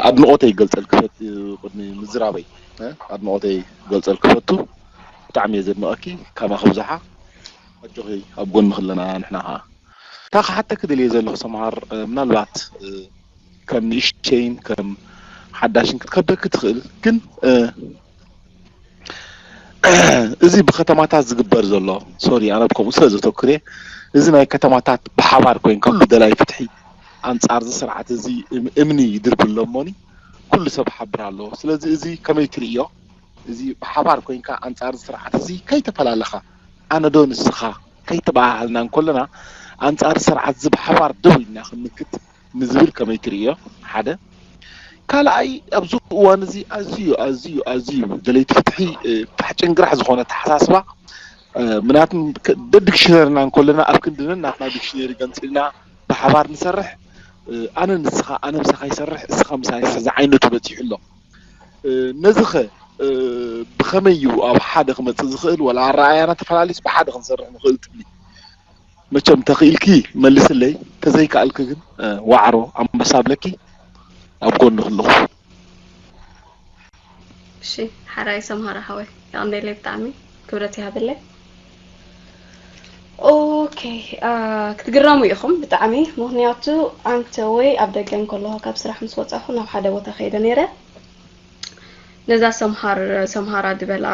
ኣድንቖተይ ይገልፀል ክፈት ቅድሚ ምዝራበይ ኣድንቖተይ ይገልፀል ክፈቱ ብጣዕሚ እየ ዘድንቐኪ ካማኺ ብዝሓ ኣጆኺ ኣብ ጎንኺ ኣለና ንሕና ከዓ እታ ክሓተኪ ደልየ ዘለኹ ሰምሃር ምናልባት ከም ንእሽተይን ከም ሓዳሽን ክትከብደኪ ትኽእል ግን እዚ ብከተማታት ዝግበር ዘሎ፣ ሶሪ፣ ኣነ ብከምኡ ስለ ዘተኩር እየ። እዚ ናይ ከተማታት ብሓባር ኮይንካ፣ ኩሉ ደላይ ፍትሒ ኣንጻር እዚ ስርዓት እዚ እም- እምኒ ይድርብሎ እሞኒ ኩሉ ሰብ ሓብር ኣለዎ። ስለዚ እዚ ከመይ ትርእዮ? እዚ ብሓባር ኮይንካ ኣንጻር እዚ ስርዓት እዚ ከይተፈላለኻ፣ ኣነ ዶ ንስኻ ከይተበሃሃልና እንከለና፣ ኣንጻር ስርዓት እዚ ብሓባር ደው ኢልና ክንምክት ንዝብል ከመይ ትርእዮ? ሓደ። ካልኣይ፣ ኣብዚ እዋን እዚ ኣዝዩ ኣዝዩ ኣዝዩ ደለይቲ ፍትሒ እ፣ ፋሕ ጭንግራሕ ዝኾነ ኣተሓሳስባ እ፣ ምክንያቱም ከ- ደዲክሽነርና እንከለና ኣብ ክንድንን ናትና ዲክሽነሪ ገንፂልና ብሓባር ንሰርሕ እ፣ ኣነ ንስኻ፣ ኣነ ምሳኻ ይሰርሕ፣ እስኻ ምሳይ ዝዓይነቱ በፂሑ ኣሎ። ነዚ ኸ ብኸመይ እዩ ኣብ ሓደ ክመጽእ ዝኽእል? ወላ ኣረኣእያና ተፈላልዩስ ብሓደ ክንሰርሕ ንኽእል ትብሊ? መቸም ተኽኢልኪ መልስለይ፣ ተዘይከኣልኪ ግን ዋዕሮ ኣንበሳ ኣብለኪ፣ ኣብ ጎንኺ ኣለኹ። እሺ ሓራይ ሰምሃር ሓወይ የቐንደለይ ብጣዕሚ ክብረት ይሃበለይ። ኦኬ ክትግረሙ ኢኹም ብጣዕሚ፣ ምኽንያቱ ኣንተ ወይ ኣብ ደገ እንከለኹ ካብ ስራሕ ምስ ወፃኹ ናብ ሓደ ቦታ ከይደ ነይረ። ነዛ ሰምሃር ሰምሃራ ዝበላ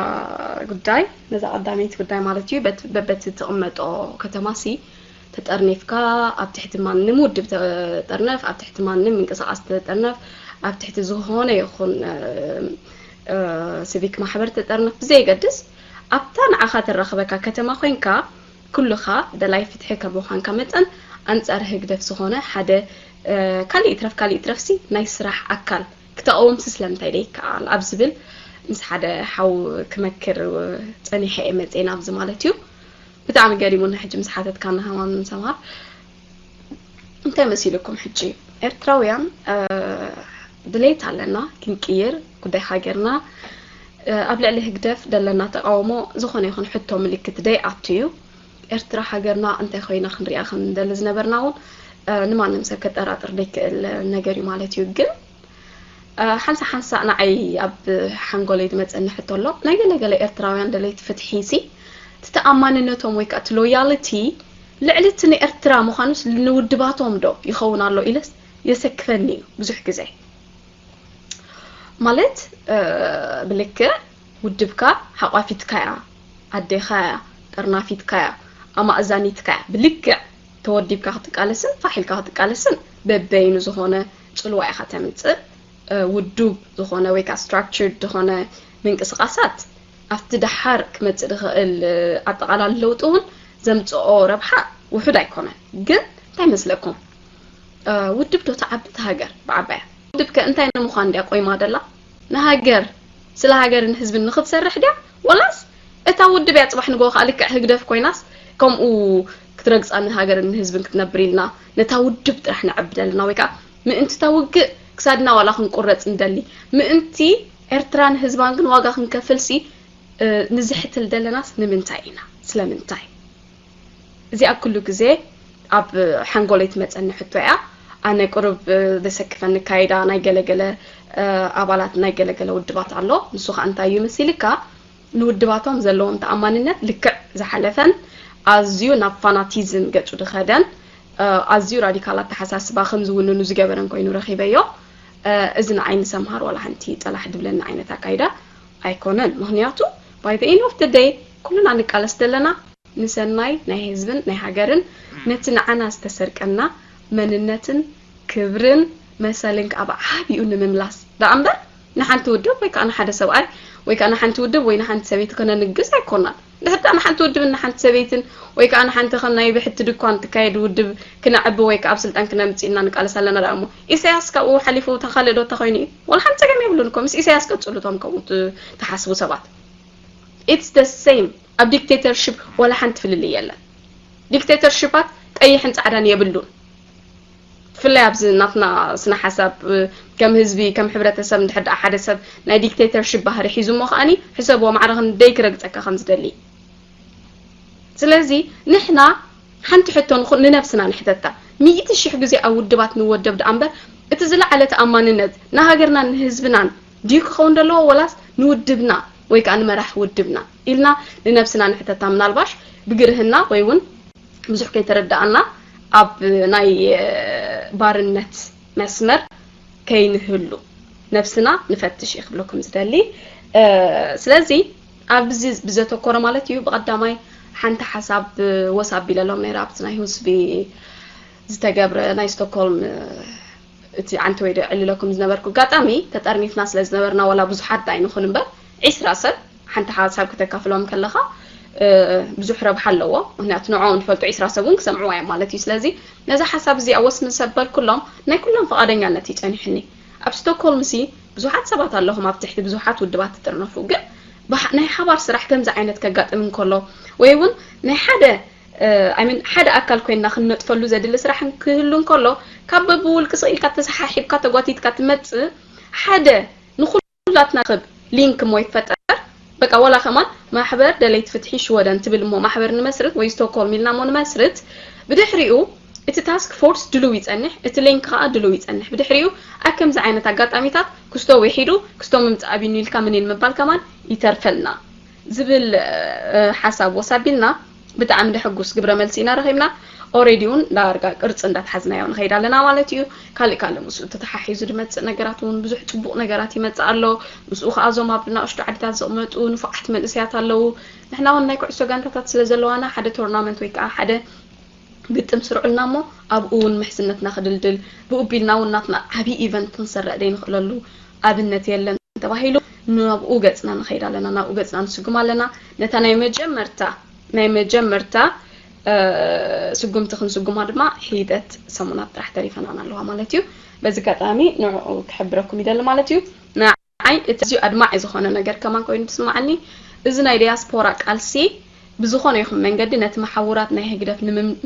ጉዳይ፣ ነዛ ቀዳመይቲ ጉዳይ ማለት እዩ፣ በቲ ትቕመጦ ከተማ ሲ ተጠርኒፍካ ኣብ ትሕቲ ማንም ውድብ ተጠርነፍ፣ ኣብ ትሕቲ ማንም ምንቅስቃስ ተጠርነፍ፣ ኣብ ትሕቲ ዝኾነ ይኹን ሲቪክ ማሕበር ተጠርነፍ ብዘየገድስ ኣብታ ንዓኻ ተራኽበካ ከተማ ኮይንካ ኩልኻ ደላይ ፍትሒ ከም ምዃንካ መጠን ኣንጻር ህግደፍ ዝኾነ ሓደ ካልእ ይትረፍ ካልእ ይትረፍሲ ናይ ስራሕ ኣካል ክተቐውምሲ ስለምንታይ ደይከኣል ኣብ ዝብል ምስ ሓደ ሓው ክመክር ጸኒሐ እየ መጽየ ናብዚ ማለት እዩ። ብጣዕሚ ገሪሙኒ ሕጂ ምስ ሓተትካና ከማን ሰምሃር እንታይ መሲልኩም ሕጂ ኤርትራውያን ድሌት ኣለና ክንቅይር ጉዳይ ሃገርና ኣብ ልዕሊ ህግደፍ ደለና ተቃውሞ ዝኾነ ይኹን ሕቶ ምልክት ደይ ኣቱ እዩ። ኤርትራ ሃገርና እንታይ ኮይና ክንሪኣ ከም ንደሊ ዝነበርና እውን ንማንም ሰብ ከጠራጥር ደይክእል ነገር እዩ ማለት እዩ። ግን ሓንሳ ሓንሳ ንዓይ ኣብ ሓንጎለይ ዝመፀኒ ሕቶ ኣሎ። ናይ ገለ ገለ ኤርትራውያን ደለይቲ ፍትሒ ሲ እቲ ተኣማንነቶም ወይ ከዓ እቲ ሎያልቲ ልዕሊ እቲ ንኤርትራ ምዃኑስ ንውድባቶም ዶ ይኸውን ኣሎ ኢለስ የሰክፈኒ እዩ ብዙሕ ግዜ። ማለት ብልክዕ ውድብካ ሓቋፊትካያ፣ ኣዴኻያ፣ ጠርናፊትካያ፣ ኣማእዛኒትካያ፣ ብልክዕ ተወዲብካ ክትቃለስን ፋሕ ኢልካ ክትቃለስን በበይኑ ዝኾነ ፅልዋ ኢኻ ተምፅእ። ውዱብ ዝኾነ ወይ ከዓ structured ዝኾነ ምንቅስቃሳት ኣብቲ ደሓር ክመፅእ ዝኽእል ኣጠቓላሊ ለውጢ እውን ዘምፅኦ ረብሓ ውሑድ ኣይኮነን። ግን እንታይ መስለኩም? ውድብ ዶ ትዓቢ እታ ሃገር ብዓባያ? ውድብ ከ እንታይ ንምዃን ድያ ቆይማ ደላ? ንሃገር ስለ ሃገርን ህዝብን ንክትሰርሕ ድያ ወላስ እታ ውድብ እያ ፅባሕ ንግሆ ከዓ ልክዕ ህግደፍ ኮይናስ ከምኡ ክትረግፃ ንሃገርን ንህዝብን ክትነብር ኢልና ነታ ውድብ ጥራሕ ነዕቢ ደለና ወይ ከዓ ምእንቲ እታ ውግእ ክሳድና ዋላ ክንቁረፅ ንደሊ ምእንቲ ኤርትራን ህዝባን ግን ዋጋ ክንከፍልሲ ንዝሕትል ደለናስ ንምንታይ ኢና? ስለምንታይ? እዚኣ ኩሉ ግዜ ኣብ ሓንጎለይ ትመፀኒ ሕቶ እያ። ኣነ ቁሩብ ዘሰክፈኒ ካይዳ ናይ ገለገለ ኣባላት ናይ ገለገለ ውድባት ኣሎ። ንሱ ከዓ እንታይ እዩ መሲልካ? ንውድባቶም ዘለዎም ተኣማንነት ልክዕ ዝሓለፈን ኣዝዩ ናብ ፋናቲዝም ገፁ ዝኸደን ኣዝዩ ራዲካል ኣተሓሳስባ ከም ዝውንኑ ዝገበረን ኮይኑ ረኺበዮ። እዚ ንዓይ ንሰምሃር ዋላ ሓንቲ ፀላሕ ድብለኒ ዓይነት ኣካይዳ ኣይኮነን። ምኽንያቱ by the end of the day ኩልና ንቃለስ ዘለና ንሰናይ ናይ ህዝብን ናይ ሃገርን ነቲ ንዓና ዝተሰርቀና መንነትን ክብርን መሰልን ከዓ ብዓቢኡ ንምምላስ ደኣ እምበር ንሓንቲ ውድብ ወይ ከዓ ንሓደ ሰብኣይ ወይ ከዓ ንሓንቲ ውድብ ወይ ንሓንቲ ሰበይቲ ከነንግስ ኣይኮናን። እንድሕር ደኣ ንሓንቲ ውድብን ንሓንቲ ሰበይትን ወይ ከዓ ንሓንቲ ከም ናይ ብሕቲ ድኳን ትካየድ ውድብ ክነዕቢ ወይ ከዓ ኣብ ስልጣን ክነምፅእ ኢልና ንቃለስ ኣለና ደኣ እሞ ኢሳያስ ካብኡ ሓሊፉ እታ ካልእ ዶ እንታይ ኮይኑ እዩ? ዋላ ሓንቲ ፀገም የብሉን እኮ ምስ ኢሳያስ ቀፅሉ እቶም ከምኡ ትሓስቡ ሰባት። It's the same ኣብ ዲክቴተርሽፕ ዋላ ሓንቲ ፍልልይ የለን። ዲክቴተርሽፓት ቀይሕን ፃዕዳን የብሉን። ብፍላይ ኣብዚ ናትና ስነ ሓሳብ ከም ህዝቢ ከም ሕብረተሰብ እንድሕር ደኣ ሓደ ሰብ ናይ ዲክቴተርሽፕ ባህሪ ሒዙ እሞ ከዓኒ ሕሰብዎ ማዕረ ክንደይ ክረግፀካ ከም ዝደሊ። ስለዚ ንሕና ሓንቲ ሕቶ ንነብስና ንሕተታ። ሚእቲ ሽሕ ግዜ ኣብ ውድባት ንወደብ ደኣ እምበር እቲ ዝለዓለ ተኣማንነት ንሃገርናን ንህዝብናን ድዩ ክኸውን ዘለዎ ወላስ ንውድብና ወይ ከዓ ንመራሕ ውድብና ኢልና ንነብስና ንሕተታ። ምናልባሽ ብግርህና ወይ እውን ብዙሕ ከይተረዳኣና ኣብ ናይ ባርነት መስመር ከይንህሉ ነብስና ንፈትሽ እየ ክብለኩም ዝደሊ። ስለዚ ኣብዚ ብዘተኮረ ማለት እዩ። ብቐዳማይ ሓንቲ ሓሳብ ወስ ኣቢለሎም ነይረ ኣብቲ ናይ ሁስቢ ዝተገብረ ናይ ስቶክሆልም እቲ ዓንተ ወይ ዕልለኩም ዝነበርኩ ኣጋጣሚ ተጠርኒፍና ስለ ዝነበርና ዋላ ብዙሓት ኣይንኹን እምበር ዒስራ ሰብ ሓንቲ ሓሳብ ከተካፍሎም ከለኻ ብዙሕ ረብሓ ኣለዎ። ምክንያቱ ንዕኦም ዝፈልጡ ዒስራ ሰብ እውን ክሰምዕዋ እዮም ማለት እዩ። ስለዚ ነዛ ሓሳብ እዚኣ ወስ ምስ ኣበልኩሎም ናይ ኩሎም ፈቓደኛነት እዩ ጸኒሕኒ። ኣብ ስቶክሆልም ሲ ብዙሓት ሰባት ኣለኹም ኣብ ትሕቲ ብዙሓት ውድባት ትጥርነፉ፣ ግን ናይ ሓባር ስራሕ ከምዚ ዓይነት ከጋጥም እንከሎ ወይ እውን ናይ ሓደ I mean ሓደ ኣካል ኮይንና ክንነጥፈሉ ዘድሊ ስራሕ ክህሉ እንከሎ ካብ በብውልቂ ስቕ ኢልካ ተሰሓሒብካ ተጓቲትካ ትመጽእ ሓደ ንኹላትና ክብ ሊንክ እሞ ይፈጠር። በቃ ዋላ ከማን ማሕበር ደለይቲ ፍትሒ ሽወደን ትብል እሞ ማሕበር ንመስርት ወይ ስቶክሆልም ኢልና እሞ ንመስርት ብድሕሪኡ እቲ ታስክ ፎርስ ድልው ይጸንሕ፣ እቲ ሊንክ ከዓ ድልው ይጸንሕ። ብድሕሪኡ ኣብ ከምዚ ዓይነት ኣጋጣሚታት ክስቶ ውሒዱ ክስቶ ምምጻእ ኣቢኑ ኢልካ ምን ምባል ከማን ይተርፈልና ዝብል ሓሳብ ወሳቢልና ብጣዕሚ ደሕጉስ ግብረ መልሲ ኢና ረኺብና። ኦሬዲ እውን ዳርጋ ቅርፂ እንዳትሓዝናዮ ንኸይድ ኣለና ማለት እዩ። ካልእ ካልእ ምስኡ ተተሓሒዙ ዝመፅእ ነገራት እውን ብዙሕ ፅቡቕ ነገራት ይመፅእ ኣሎ። ምስኡ ከዓ እዞም ኣብ ናእሽቱ ዓድታት ዝቕመጡ ንፉዓት መንእሰያት ኣለዉ። ንሕና እውን ናይ ኩዕሶ ጋንታታት ስለ ዘለዋና ሓደ ቶርናመንት ወይ ከዓ ሓደ ግጥም ስርዑልና እሞ ኣብኡ እውን ምሕዝነትና ክድልድል ብኡ ቢልና እውን ናትና ዓብዪ ኢቨንት ክንሰርዕ ዘይንኽእለሉ ኣብነት የለን ተባሂሉ ናብኡ ገፅና ንኸይድ ኣለና፣ ናብኡ ገፅና ንስጉም ኣለና። ነታ ናይ መጀመርታ ናይ መጀመርታ ስጉምቲ ክንስጉማ ድማ ሒደት ሰሙናት ጥራሕ ተሪፈናን ኣለዋ ማለት እዩ። በዚ ኣጋጣሚ ንዕኡ ክሕብረኩም ይደሊ ማለት እዩ። ንዓይ እቲ ኣዝዩ ኣድማዒ ዝኾነ ነገር ከማን ኮይኑ ዝስማዓኒ እዚ ናይ ዲያስፖራ ቃልሲ ብዝኾነ ይኹን መንገዲ ነቲ መሓውራት ናይ ህግደፍ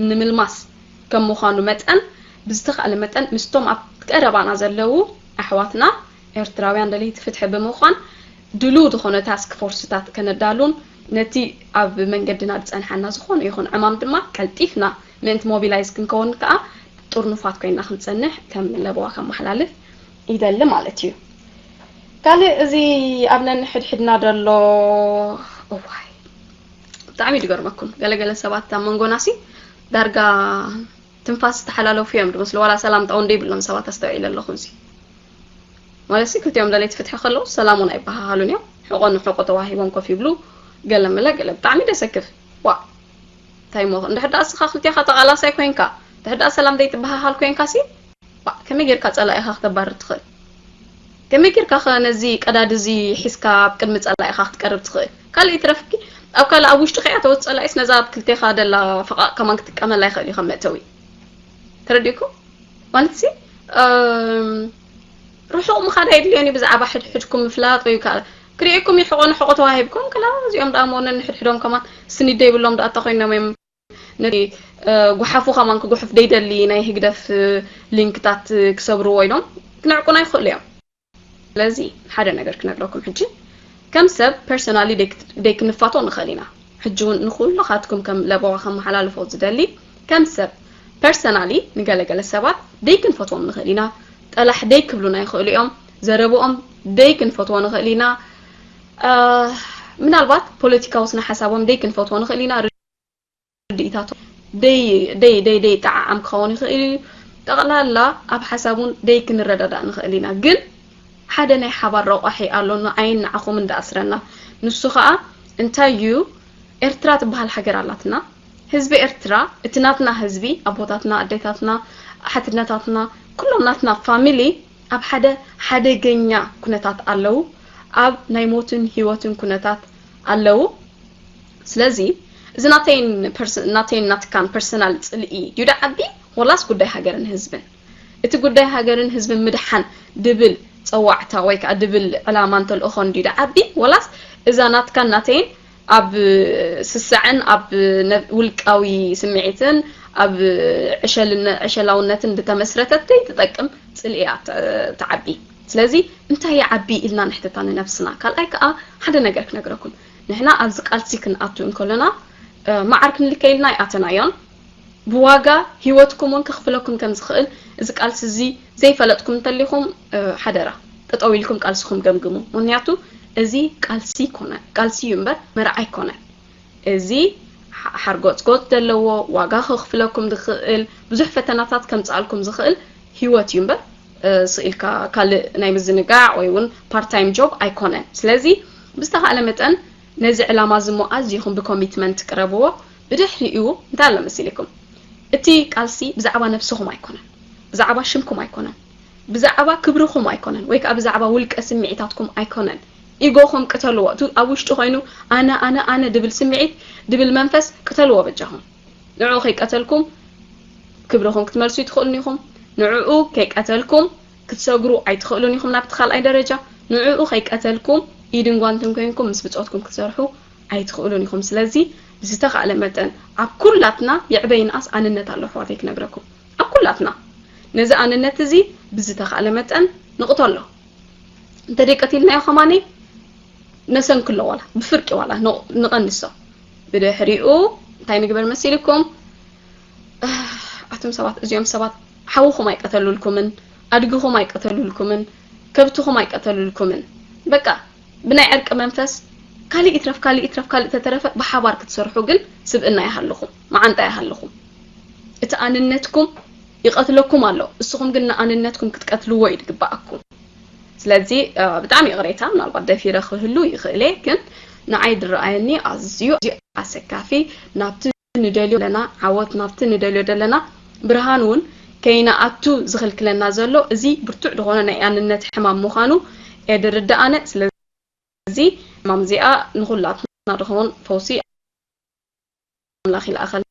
ንምልማስ ከም ምዃኑ መጠን ብዝተኻእለ መጠን ምስቶም ኣብ ቀረባና ዘለዉ ኣሕዋትና ኤርትራውያን ደለይቲ ፍትሒ ብምዃን ድልው ዝኾነ ታስክ ፎርስታት ከነዳሉን ነቲ ኣብ መንገድና ዝጸንሓና ዝኾነ ይኹን ዕማም ድማ ቀልጢፍና ምእንቲ ሞቢላይዝ ክንከውን ከኣ ጥርኑፋት ኮይና ክንጸንሕ ከም ለበዋ ከመሓላልፍ ይደሊ ማለት እዩ። ካልእ እዚ ኣብ ነንሕድሕድና ደሎ እዋይ ብጣዕሚ ድገርመኩም ገለገለ ሰባት ኣብ መንጎናሲ ዳርጋ ትንፋስ ዝተሓላለፉ እዮም ድመስሉ ዋላ ሰላምታ እውን ደይብሎም ሰባት ኣስተውዒለ ኣለኹ እዚ ማለት ሲ ክልቲኦም ደለይቲ ፍትሒ ከለዉ ሰላም እውን ኣይበሃሃሉን እዮም ሕቆ ንሕቆ ተዋሂቦም ኮፍ ይብሉ ገለ መለ ገለ ብጣዕሚ ደሰክፍ ዋ እንታይ ሞ እንድሕር ደኣ እስኻ ክልቴኻ ተቓላሳይ ኮይንካ እንድሕር ደኣ ሰላም ዘይትበሃሃል ኮይንካ ሲ ከመይ ጌርካ ጸላኢኻ ክተባርር ትኽእል ከመይ ጌርካ ኸ ነዚ ቀዳዲ እዚ ሒዝካ ኣብ ቅድሚ ጸላኢኻ ክትቀርብ ትኽእል ካልእ ይትረፍኪ ኣብ ካልእ ኣብ ውሽጢ ከያ ተወት ጸላኢስ ነዛ ኣብ ክልቴኻ ደላ ፈቓቕ ከማን ክትጥቀመላ ይኽእል እዩ ከም መእተዊ ተረዲእኩም ማለት ሲ ርሑቕ ምኻድ ኣይድልዮን እዩ ብዛዕባ ሕድሕድኩም ምፍላጥ ወይ ከዓ ክርእየኩም እዩ ሕቖ ንሕቖ ተዋሂብኩም ከላ እዚኦም ደኣ መነ ንሕድሕዶም ከማን ስኒት ደይብሎም ደኣ እታ ኮይኖም እዮም ነቲ ጓሓፉ ከማን ክጉሕፍ ደይደሊ ናይ ህግደፍ ሊንክታት ክሰብርዎ ኢሎም ክነዕቁና ይኽእሉ እዮም ስለዚ ሓደ ነገር ክነግረኩም ሕጂ ከም ሰብ ፐርሶናሊ ደይክንፋቶ ንኽእል ኢና ሕጂ እውን ንኩልኻትኩም ከም ለበዋ ከመሓላልፎ ዝደሊ ከም ሰብ ፐርሰናሊ ንገለገለ ሰባት ደይክንፈትዎም ንኽእል ኢና ጠላሕ ደይክብሉና ይኽእሉ እዮም ዘረብኦም ደይክንፈትዎ ንኽእል ኢና ምናልባት ፖለቲካዊ ስነ ሓሳቦም ደይክንፈትዎ ንኽእል ኢና ርድኢታቶም ደይ ደይ ደይ ደይ ጠዓዓም ክኸውን ይኽእል እዩ ጠቕላላ ኣብ ሓሳብ እውን ደይክንረዳዳእ ንኽእል ኢና ግን ሓደ ናይ ሓባር ረቋሒ ኣሎ ንዓይን ንዓኹምን ደኣስረና ንሱ ኸዓ እንታይ እዩ ኤርትራ ትበሃል ሃገር ኣላትና ህዝቢ ኤርትራ እቲ ናትና ህዝቢ ኣቦታትና ኣዴታትና ሓትነታትና ኩሎም ናትና ፋሚሊ ኣብ ሓደ ሓደገኛ ኩነታት ኣለዉ ኣብ ናይ ሞትን ህይወትን ኩነታት ኣለዉ ስለዚ እዚ ናተይን ናተይን ናትካን ፐርሰናል ፅልኢ ድዩ ደዓቢ ወላስ ጉዳይ ሃገርን ህዝብን እቲ ጉዳይ ሃገርን ህዝብን ምድሓን ድብል ፀዋዕታ ወይ ከዓ ድብል ዕላማን ተልእኾን ድዩ ደዓቢ ወላስ እዛ ናትካን ናተይን ኣብ ስስዐን ኣብ ውልቃዊ ስምዒትን ኣብ ዕሸላውነትን ዝተመስረተት ዘይትጠቅም ፅልኢ እያ ትዓቢ። ስለዚ እንታይ ይዓቢ ኢልና ንሕተታ ንነብስና። ካልኣይ ከዓ ሓደ ነገር ክነግረኩም። ንሕና ኣብዚ ቃልሲ ክንኣቱ እንከለና መዓር ክንልከ ኢልና ኣይኣተናዮን። ብዋጋ ህይወትኩም እውን ከኽፍለኩም ከም ዝኽእል እዚ ቃልሲ እዚ ዘይፈለጥኩም እንተሊኹም ሓደራ ጠጠው ኢልኩም ቃልስኹም ገምግሙ። ምኽንያቱ እዚ ቃልሲ ይኮነ ቃልሲ እዩ እምበር መርዓ ኣይኮነን። እዚ ሓርጎፅጎፅ ዘለዎ ዋጋ ከኽፍለኩም ዝኽእል ብዙሕ ፈተናታት ከምፅኣልኩም ዝኽእል ህይወት እዩ እምበር ስኢልካ ካልእ ናይ ምዝንጋዕ ወይ እውን ፓርታይም ጆብ ኣይኮነን። ስለዚ ብዝተኻእለ መጠን ነዚ ዕላማ እዚ እሞ ኣዚኹም ብኮሚትመንት ቅረብዎ። ብድሕሪኡ እንታይ ኣሎ መሲልኩም? እቲ ቃልሲ ብዛዕባ ነብስኹም ኣይኮነን፣ ብዛዕባ ሽምኩም ኣይኮነን፣ ብዛዕባ ክብርኹም ኣይኮነን፣ ወይ ከዓ ብዛዕባ ውልቀ ስምዒታትኩም ኣይኮነን። ኢጎኹም ቅተልዎ። እቲ ኣብ ውሽጢ ኮይኑ ኣነ፣ ኣነ፣ ኣነ ድብል ስምዒት፣ ድብል መንፈስ ቅተልዎ በጃኹም። ንዕኡ ከይቀተልኩም ክብርኹም ክትመልሱ ኣይትኽእሉን ኢኹም። ንዕኡ ከይቀተልኩም ክትሰግሩ ኣይትኽእሉን ኢኹም ናብቲ ካልኣይ ደረጃ። ንዕኡ ከይቀተልኩም ኢድን ጓንትን ኮይንኩም ምስ ብጾትኩም ክትሰርሑ ኣይትኽእሉን ኢኹም። ስለዚ ብዝተኻእለ መጠን ኣብ ኩላትና የዕበይ ንኣስ ኣንነት ኣሎ ኣሕዋተይ ክነግረኩም። ኣብ ኩላትና ነዚ ኣንነት እዚ ብዝተኻእለ መጠን ንቕተሎ። እንተደይ ቀቲልናዮ ከማኒ ነሰንክሎ ዋላ ብፍርቂ ዋላ ን-፣ ንቐንሶ። ብድሕሪኡ እንታይ ንግበር መሲልኩም? ኣህ፣ ኣቱም ሰባት፣ እዚኦም ሰባት ሓውኹም ኣይቀተሉልኩምን፣ ኣድግኹም ኣይቀተሉልኩምን፣ ከብትኹም ኣይቀተሉልኩምን። በቃ ብናይ ዕርቂ መንፈስ ካልእ ይትረፍ፣ ካልእ ይትረፍ፣ ካልእ ተተረፈ ብሓባር ክትሰርሑ ግን ስብእና ይሃልኹም፣ መዓንጣ ይሃልኹም። እቲ ኣንነትኩም ይቐትለኩም ኣሎ፣ እስኹም ግን ንኣንነትኩም ክትቀትልዎ እዩ ዝግባኣኩም። ስለዚ እ፣ ብጣዕሚ ይቕሬታ፣ ምናልባት ደፊረ ክህሉ ይኽእል እየ፣ ግን ንዓይ ዝረኣየኒ ኣዝዩ ኣዝዩ ኣሰካፊ፣ ናብቲ ንደልዮ ዘለና ዓወት፣ ናብቲ ንደልዮ ዘለና ብርሃን እውን ከይንኣቱ ዝኽልክለና ዘሎ እዚ ብርቱዕ ዝኾነ ናይ ኣንነት ሕማም ምዃኑ እየ ዝርድኣነ። ስለዚ ሕማም እዚኣ ንኹላትና ድኾን ፈውሲ ኣምላኽ ይልኣኸል።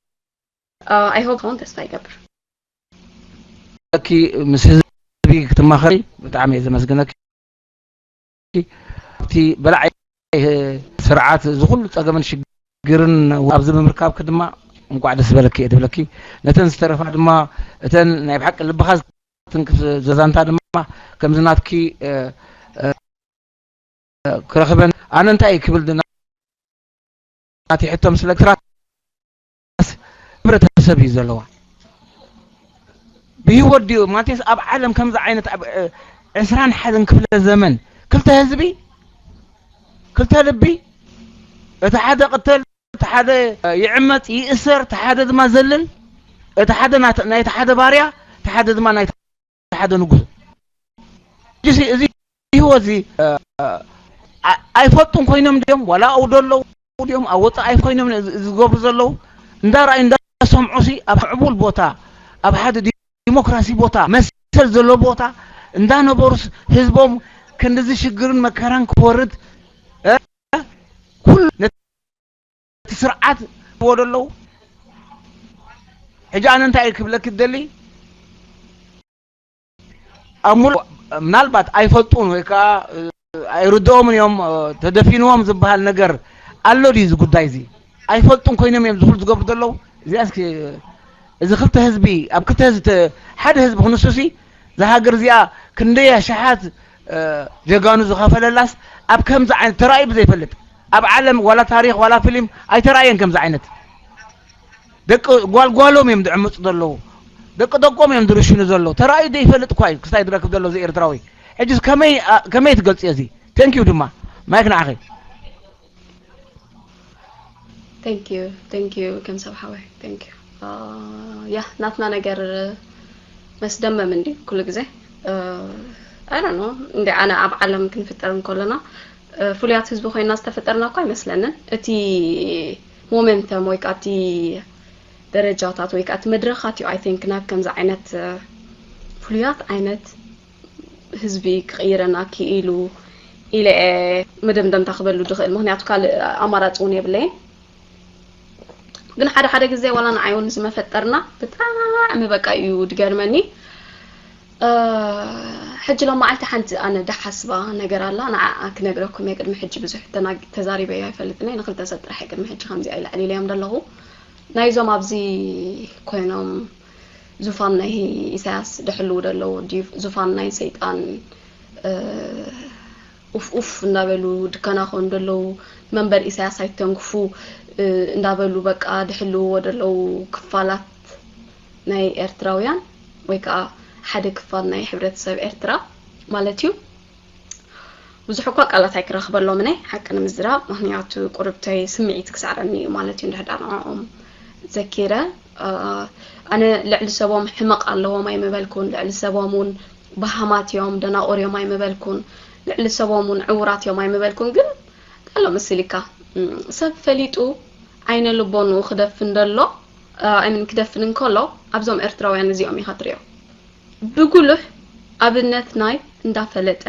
ኣይ ሆፕ ኸውን ተስፋ ይገብር። ኪ ምስ ህዝቢ ክትማኸሪ ብጣዕሚ እየ ዘመስግነኪ። ኣብቲ በላዓይ ስርዓት እዚ ኩሉ ጸገምን ሽግርን ኣብዚ ብምርካብኪ ድማ እንቋዕ ደስ በለኪ እየ ዝብለኪ። ነተን ዝተረፋ ድማ እተን ናይ ብሓቂ ልብኻ ዝትንክፍ ዘዛንታ ድማ ከምዚ ናትኪ እ፣ እ፣ ክረኽበን ኣነ እንታይ ክብል ድና ናቲ ሕቶ ምስ ለክትራስ ሕብረተሰብ እዩ ዘለዋ። ብህይወት ድዩ ማለትስ ኣብ ዓለም ከምዚ ዓይነት ኣብ እ፣ ዕስራን ሓደን ክፍለ ዘመን ክልተ ህዝቢ ክልተ ልቢ እቲ ሓደ ቅተል እቲ ሓደ ይዕመፅ ይእሰር እቲ ሓደ ድማ ዘልል እቲ ሓደ ናት- ናይቲ ሓደ ባርያ እቲ ሓደ ድማ ናይቲ ሓደ ንጉስ እዚ ህይወት እዚ ኣይፈልጡን ኮይኖም ድዮም ዋላ ኣውዶ ኣለዉ ድዮም ኣብ ወፃኢ ኮይኖም ዝገብሩ ዘለዉ እንዳረኣዩ እንዳሰምዑ ሲ ኣብ ዕቡል ቦታ ኣብ ሓደ ዲሞክራሲ ቦታ መሰል ዘሎ ቦታ እንዳነበሩስ ህዝቦም ክንድዚ ሽግርን መከራን ክወርድ ኩሉ ነቲ ስርዓት ወደለዉ ሕጂ ኣነ እንታይ ክብለኪ ደሊ ኣብ ሙሉ ምናልባት ኣይፈልጡን ወይ ከዓ ኣይርድኦምን እዮም ተደፊንዎም ዝበሃል ነገር ኣሎ ድዩ እዚ ጉዳይ እዚ ኣይፈልጡን ኮይኖም እዮም ዝፍሉ ዝገብሩ ዘለዉ እዚኣ እስኪ እዚ ክልተ ህዝቢ ኣብ ክልተ ህዝቢ ሓደ ህዝቢ ክንሱሲ እዛ ሃገር እዚኣ ክንደይ ኣሽሓት ጀጋኑ ዝኸፈለላስ ኣብ ከምዚ ዓይነት ተራእዩ ብዘይፈልጥ ኣብ ዓለም ዋላ ታሪኽ ዋላ ፊልም ኣይተራእየን ከምዚ ዓይነት ደቂ ጓልጓሎም እዮም ዝዕምፁ ዘለዉ ደቂ ደቆም እዮም ዝርሽኑ ዘለዉ ተራእዩ ዘይፈልጥ እኳ እዩ ክስታይ ዝረክብ ዘሎ እዚ ኤርትራዊ ሕጂስ ከመይ ከመይ ትገልፅዮ እዚ thank you ድማ ማይክ ንዓኺ thank you thank you ከም ሰብ ሓወይ thank you ያ ናትና ነገር መስደመም እንዲ ኩሉ ግዜ I don't know እንዲ ኣነ ኣብ ዓለም ክንፍጠር እንከለና ፍሉያት ህዝቢ ኮይና ዝተፈጠርና እኳ ኣይመስለንን እቲ momentum ወይ ከዓ እቲ ደረጃታት ወይ ከዓ እቲ መድረኻት እዩ I think ናብ ከምዚ ዓይነት ፍሉያት ዓይነት ህዝቢ ክቕይረና ክኢሉ ኢለ እየ መደምደምታ ክበሉ ድኽእል ምክንያቱ ካልእ ኣማራፂ እውን የብለይን ግን ሓደ ሓደ ግዜ ዋላ ንዓይ እውን ዝመፈጠርና ብጣዕሚ በቃ እዩ ድገርመኒ ሕጂ ሎም መዓልቲ ሓንቲ ኣነ ድሓስባ ነገር ኣላ ንዓኣ ክነግረኩም እየ ቅድሚ ሕጂ ብዙሕ ተዛሪበዮ ኣይፈልጥን እየ ንክልተ ሰብ ጥራሕ እየ ቅድሚ ሕጂ ከምዚኣ ኢለ ዕሊለዮም ዘለኹ ናይዞም ኣብዚ ኮይኖም ዙፋን ናይ ኢሳያስ ድሕልዉ ደለዉ ድዩ ዙፋን ናይ ሰይጣን ኡፍ ኡፍ እንዳበሉ ድከናኸኑ ደለዉ መንበር ኢሳያስ ኣይተንክፉ እንዳበሉ በቃ ድሕልውዎ ደለዉ ክፋላት ናይ ኤርትራውያን ወይ ከዓ ሓደ ክፋል ናይ ሕብረተሰብ ኤርትራ ማለት እዩ ብዙሕ እኳ ቃላት ኣይክረኽበሎምን እየ ሓቂ ንምዝራብ ምክንያቱ ቁርብተይ ስምዒት ክስዕረኒ እዩ ማለት እዩ እንድሕር ንዕኦም ዘኪረ ኣነ ልዕሊ ሰቦም ሕመቕ ኣለዎም ኣይምበልኩን ልዕሊ ሰቦም እውን በሃማት እዮም ደናቑር እዮም ኣይምበልኩን ልዕሊ ሰቦም እውን ዕውራት እዮም ኣይምበልኩን ግን ኣሎ መሲልካ ሰብ ፈሊጡ ዓይነ ልቦንኡ ክደፍን ደሎ ኣይምን ክደፍን እንከሎ ኣብዞም ኤርትራውያን እዚኦም ኢኻ ትሪኦ። ብጉሉሕ ኣብነት ናይ እንዳፈለጠ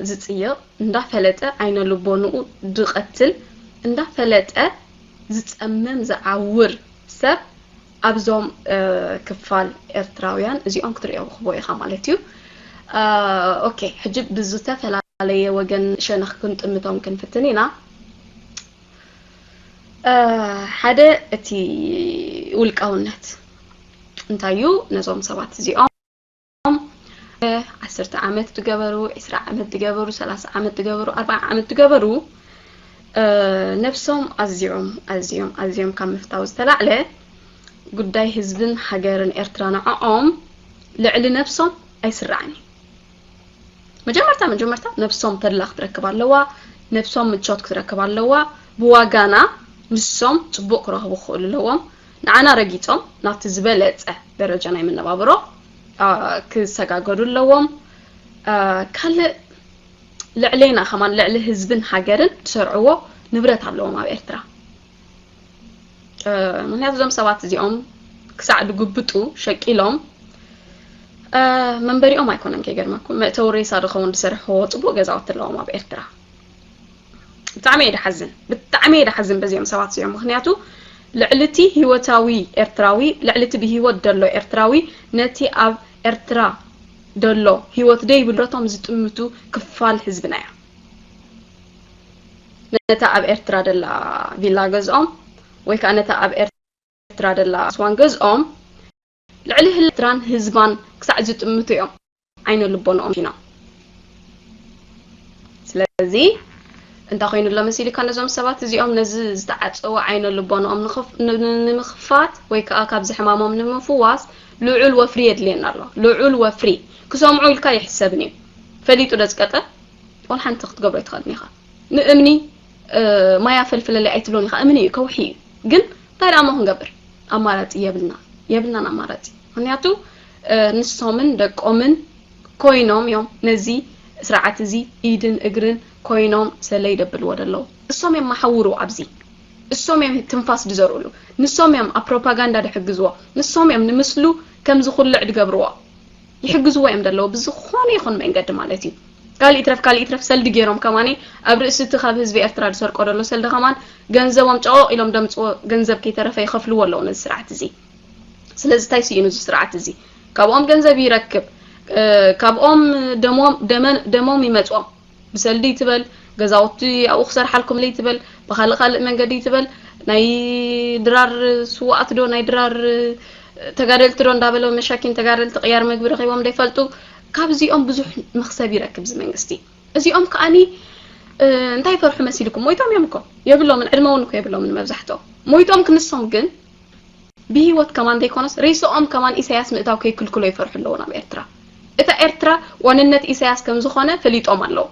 ዝጽይቕ፣ እንዳፈለጠ ዓይነ ልቦንኡ ዝቐትል፣ እንዳፈለጠ ዝጸምም ዝዓውር ሰብ ኣብዞም ክፋል ኤርትራውያን እዚኦም ክትሪኦ ክቦ ኢኻ ማለት እዩ። ኦኬ፣ ሕጂ ብዝተፈላለየ ወገን ሸነኽ ክንጥምቶም ክንፍትን ኢና። ሓደ እቲ ውልቃውነት እንታይ እዩ? ነዞም ሰባት እዚኦም ዓሰርተ ዓመት ዝገበሩ፣ ዕስራ ዓመት ዝገበሩ፣ ሰላሳ ዓመት ዝገበሩ፣ ኣርባዓ ዓመት ዝገበሩ ነብሶም ኣዝዮም ኣዝዮም ኣዝዮም ካብ ምፍታው ዝተላዕለ ጉዳይ ህዝብን ሃገርን ኤርትራ ንዕኦም ልዕሊ ነብሶም ኣይስራዕን እዩ። መጀመርታ መጀመርታ ነብሶም ተድላ ክትረክብ ኣለዋ፣ ነብሶም ምቾት ክትረክብ ኣለዋ። ብዋጋና ንሶም ጽቡቕ ክረኽቡ ክኽእሉ ኣለዎም። ንዓና ረጊጾም ናብቲ ዝበለጸ ደረጃ ናይ መነባብሮ ክሰጋገዱ ኣለዎም። ካልእ ልዕሌና ከማን ልዕሊ ህዝብን ሃገርን ዝሰርዕዎ ንብረት ኣለዎም ኣብ ኤርትራ። ምክንያቱ እዞም ሰባት እዚኦም ክሳዕ ድጉብጡ ሸቂሎም መንበሪኦም ኣይኮነን። ከይገርመኩም መእተዊ ሬሳ ዝኸውን ዝሰርሕዎ ጽቡቕ ገዛውቲ ኣለዎም ኣብ ኤርትራ። ብጣዕሚ እየ ድሓዝን፣ ብጣዕሚ እየ ድሓዝን በዚኦም ሰባት እዚኦም። ምክንያቱ ልዕሊ እቲ ህይወታዊ ኤርትራዊ፣ ልዕሊ እቲ ብህይወት ዘሎ ኤርትራዊ ነቲ ኣብ ኤርትራ ዘሎ ህይወት ደይብሉ ንብረቶም ዝጥምቱ ክፋል ህዝብና እዮም። ነታ ኣብ ኤርትራ ደላ ቪላ ገዝኦም ወይ ከዓ ነታ ኣብ ኤርትራ ደላ ስዋን ገዝኦም ልዕሊ ኤርትራን ህዝባን ክሳዕ ዝጥምቱ እዮም ዓይነ ልቦንኦም ፊኖም። ስለዚ እንታይ ኮይኑ ኣሎ መሲልካ ነዞም ሰባት እዚኦም ነዚ ዝተዓጸወ ዓይነ ልቦንኦም ንምኽፋት ወይ ከዓ ካብዚ ሕማሞም ንምፍዋስ ልዑል ወፍሪ የድልየና ኣሎ። ልዑል ወፍሪ ክሰምዑ ኢልካ ይሕሰብን እዩ። ፈሊጡ ደዝቀጠ ወላ ሓንቲ ክትገብሮ ኣይትኽእልን ኢኻ። ንእምኒ ማይ ኣፈልፍለለይ ኣይትብሎን ኢኻ። እምኒ እዩ፣ ከውሒ እዩ። ግን እንታይ ደኣ እሞ ክንገብር? ኣማራጺ የብልና፣ የብልናን ኣማራጺ። ምክንያቱ ንሶምን ደቆምን ኮይኖም እዮም ነዚ ስርዓት እዚ ኢድን እግርን ኮይኖም ሰለይ ደብልዎ ደለዉ። እሶም እዮም መሓውሩ ኣብዚ። እሶም እዮም ትንፋስ ድዘርኡሉ። ንሶም እዮም ኣብ ፕሮፓጋንዳ ድሕግዝዎ። ንሶም እዮም ንምስሉ ከም ዝኹልዕ ድገብርዎ። ይሕግዝዎ እዮም ደለዉ ብዝኾነ ይኹን መንገዲ ማለት እዩ። ካልእ ይትረፍ ካልእ ይትረፍ ሰልዲ ገይሮም ከማኒ ኣብ ርእሲ እቲ ካብ ህዝቢ ኤርትራ ዝሰርቆ ደሎ ሰልዲ ከማን ገንዘቦም ጨቖቕ ኢሎም ደምፅዎ ገንዘብ ከይተረፈ ይኸፍልዎ ኣለዉ ነዚ ስርዓት እዚ። ስለዚ እንታይ ስኢኑ እዚ ስርዓት እዚ? ካብኦም ገንዘብ ይረክብ፣ ካብኦም ደሞም ይመፅኦም። ብሰልዲ ይትበል ገዛውቲ ኣብኡ ክሰርሓልኩም ኢለ ይትበል ብካልእ ካልእ መንገዲ ይትበል ናይ ድራር ስዋኣት ዶ ናይ ድራር ተጋደልቲ ዶ እንዳበለ መሻኪን ተጋደልቲ ቅያር ምግቢ ረኺቦም ዘይፈልጡ። ካብዚኦም ብዙሕ መኽሰብ ይረክብ እዚ መንግስቲ። እዚኦም ከዓኒ እንታይ ይፈርሑ መሲልኩም? ሞይቶም እዮም እኮ የብሎምን፣ ዕድመ እውን እኮ የብሎምን መብዛሕትኦም ሞይቶም። ክንሶም ግን ብህይወት ከማን ዘይኮነስ ሬስኦም ከማን ኢሳያስ ምእታው ከይክልክሎ ይፈርሑ ኣለዉ ናብ ኤርትራ። እታ ኤርትራ ዋንነት ኢሳያስ ከም ዝኾነ ፈሊጦም ኣለዉ።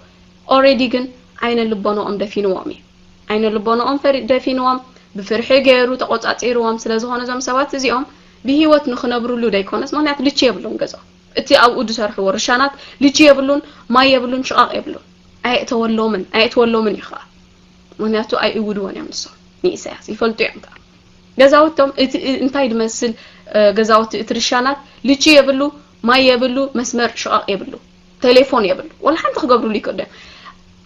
ኦሬዲ ግን ዓይነ ልቦንኦም ደፊንዎም እዩ። ዓይነ ልቦንኦም ፈሪ- ደፊንዎም ብፍርሒ ገይሩ ተቆጻጺርዎም ስለ ዝኾነ እዞም ሰባት እዚኦም ብህይወት ንኽነብሩሉ ዘይኮነስ ምክንያቱ ልቺ የብሎም ገዛ እቲ ኣብኡ ዝሰርሕዎ ርሻናት ልቺ የብሉን ማይ የብሉን ሽቓቕ የብሉን። ኣየእተወሎምን ኣየእትወሎምን እዩ ከዓ ምክንያቱ ኣይእውድዎን እዮም ንሶም ንኢሳያስ ይፈልጡ እዮም ከዓ ገዛውቶም እቲ እንታይ ድመስል ገዛውቲ እቲ ርሻናት ልቺ የብሉ ማይ የብሉ መስመር ሽቓቕ የብሉ ቴሌፎን የብሉ ወላ ሓንቲ ክገብሩሉ ይክእሉ እዮም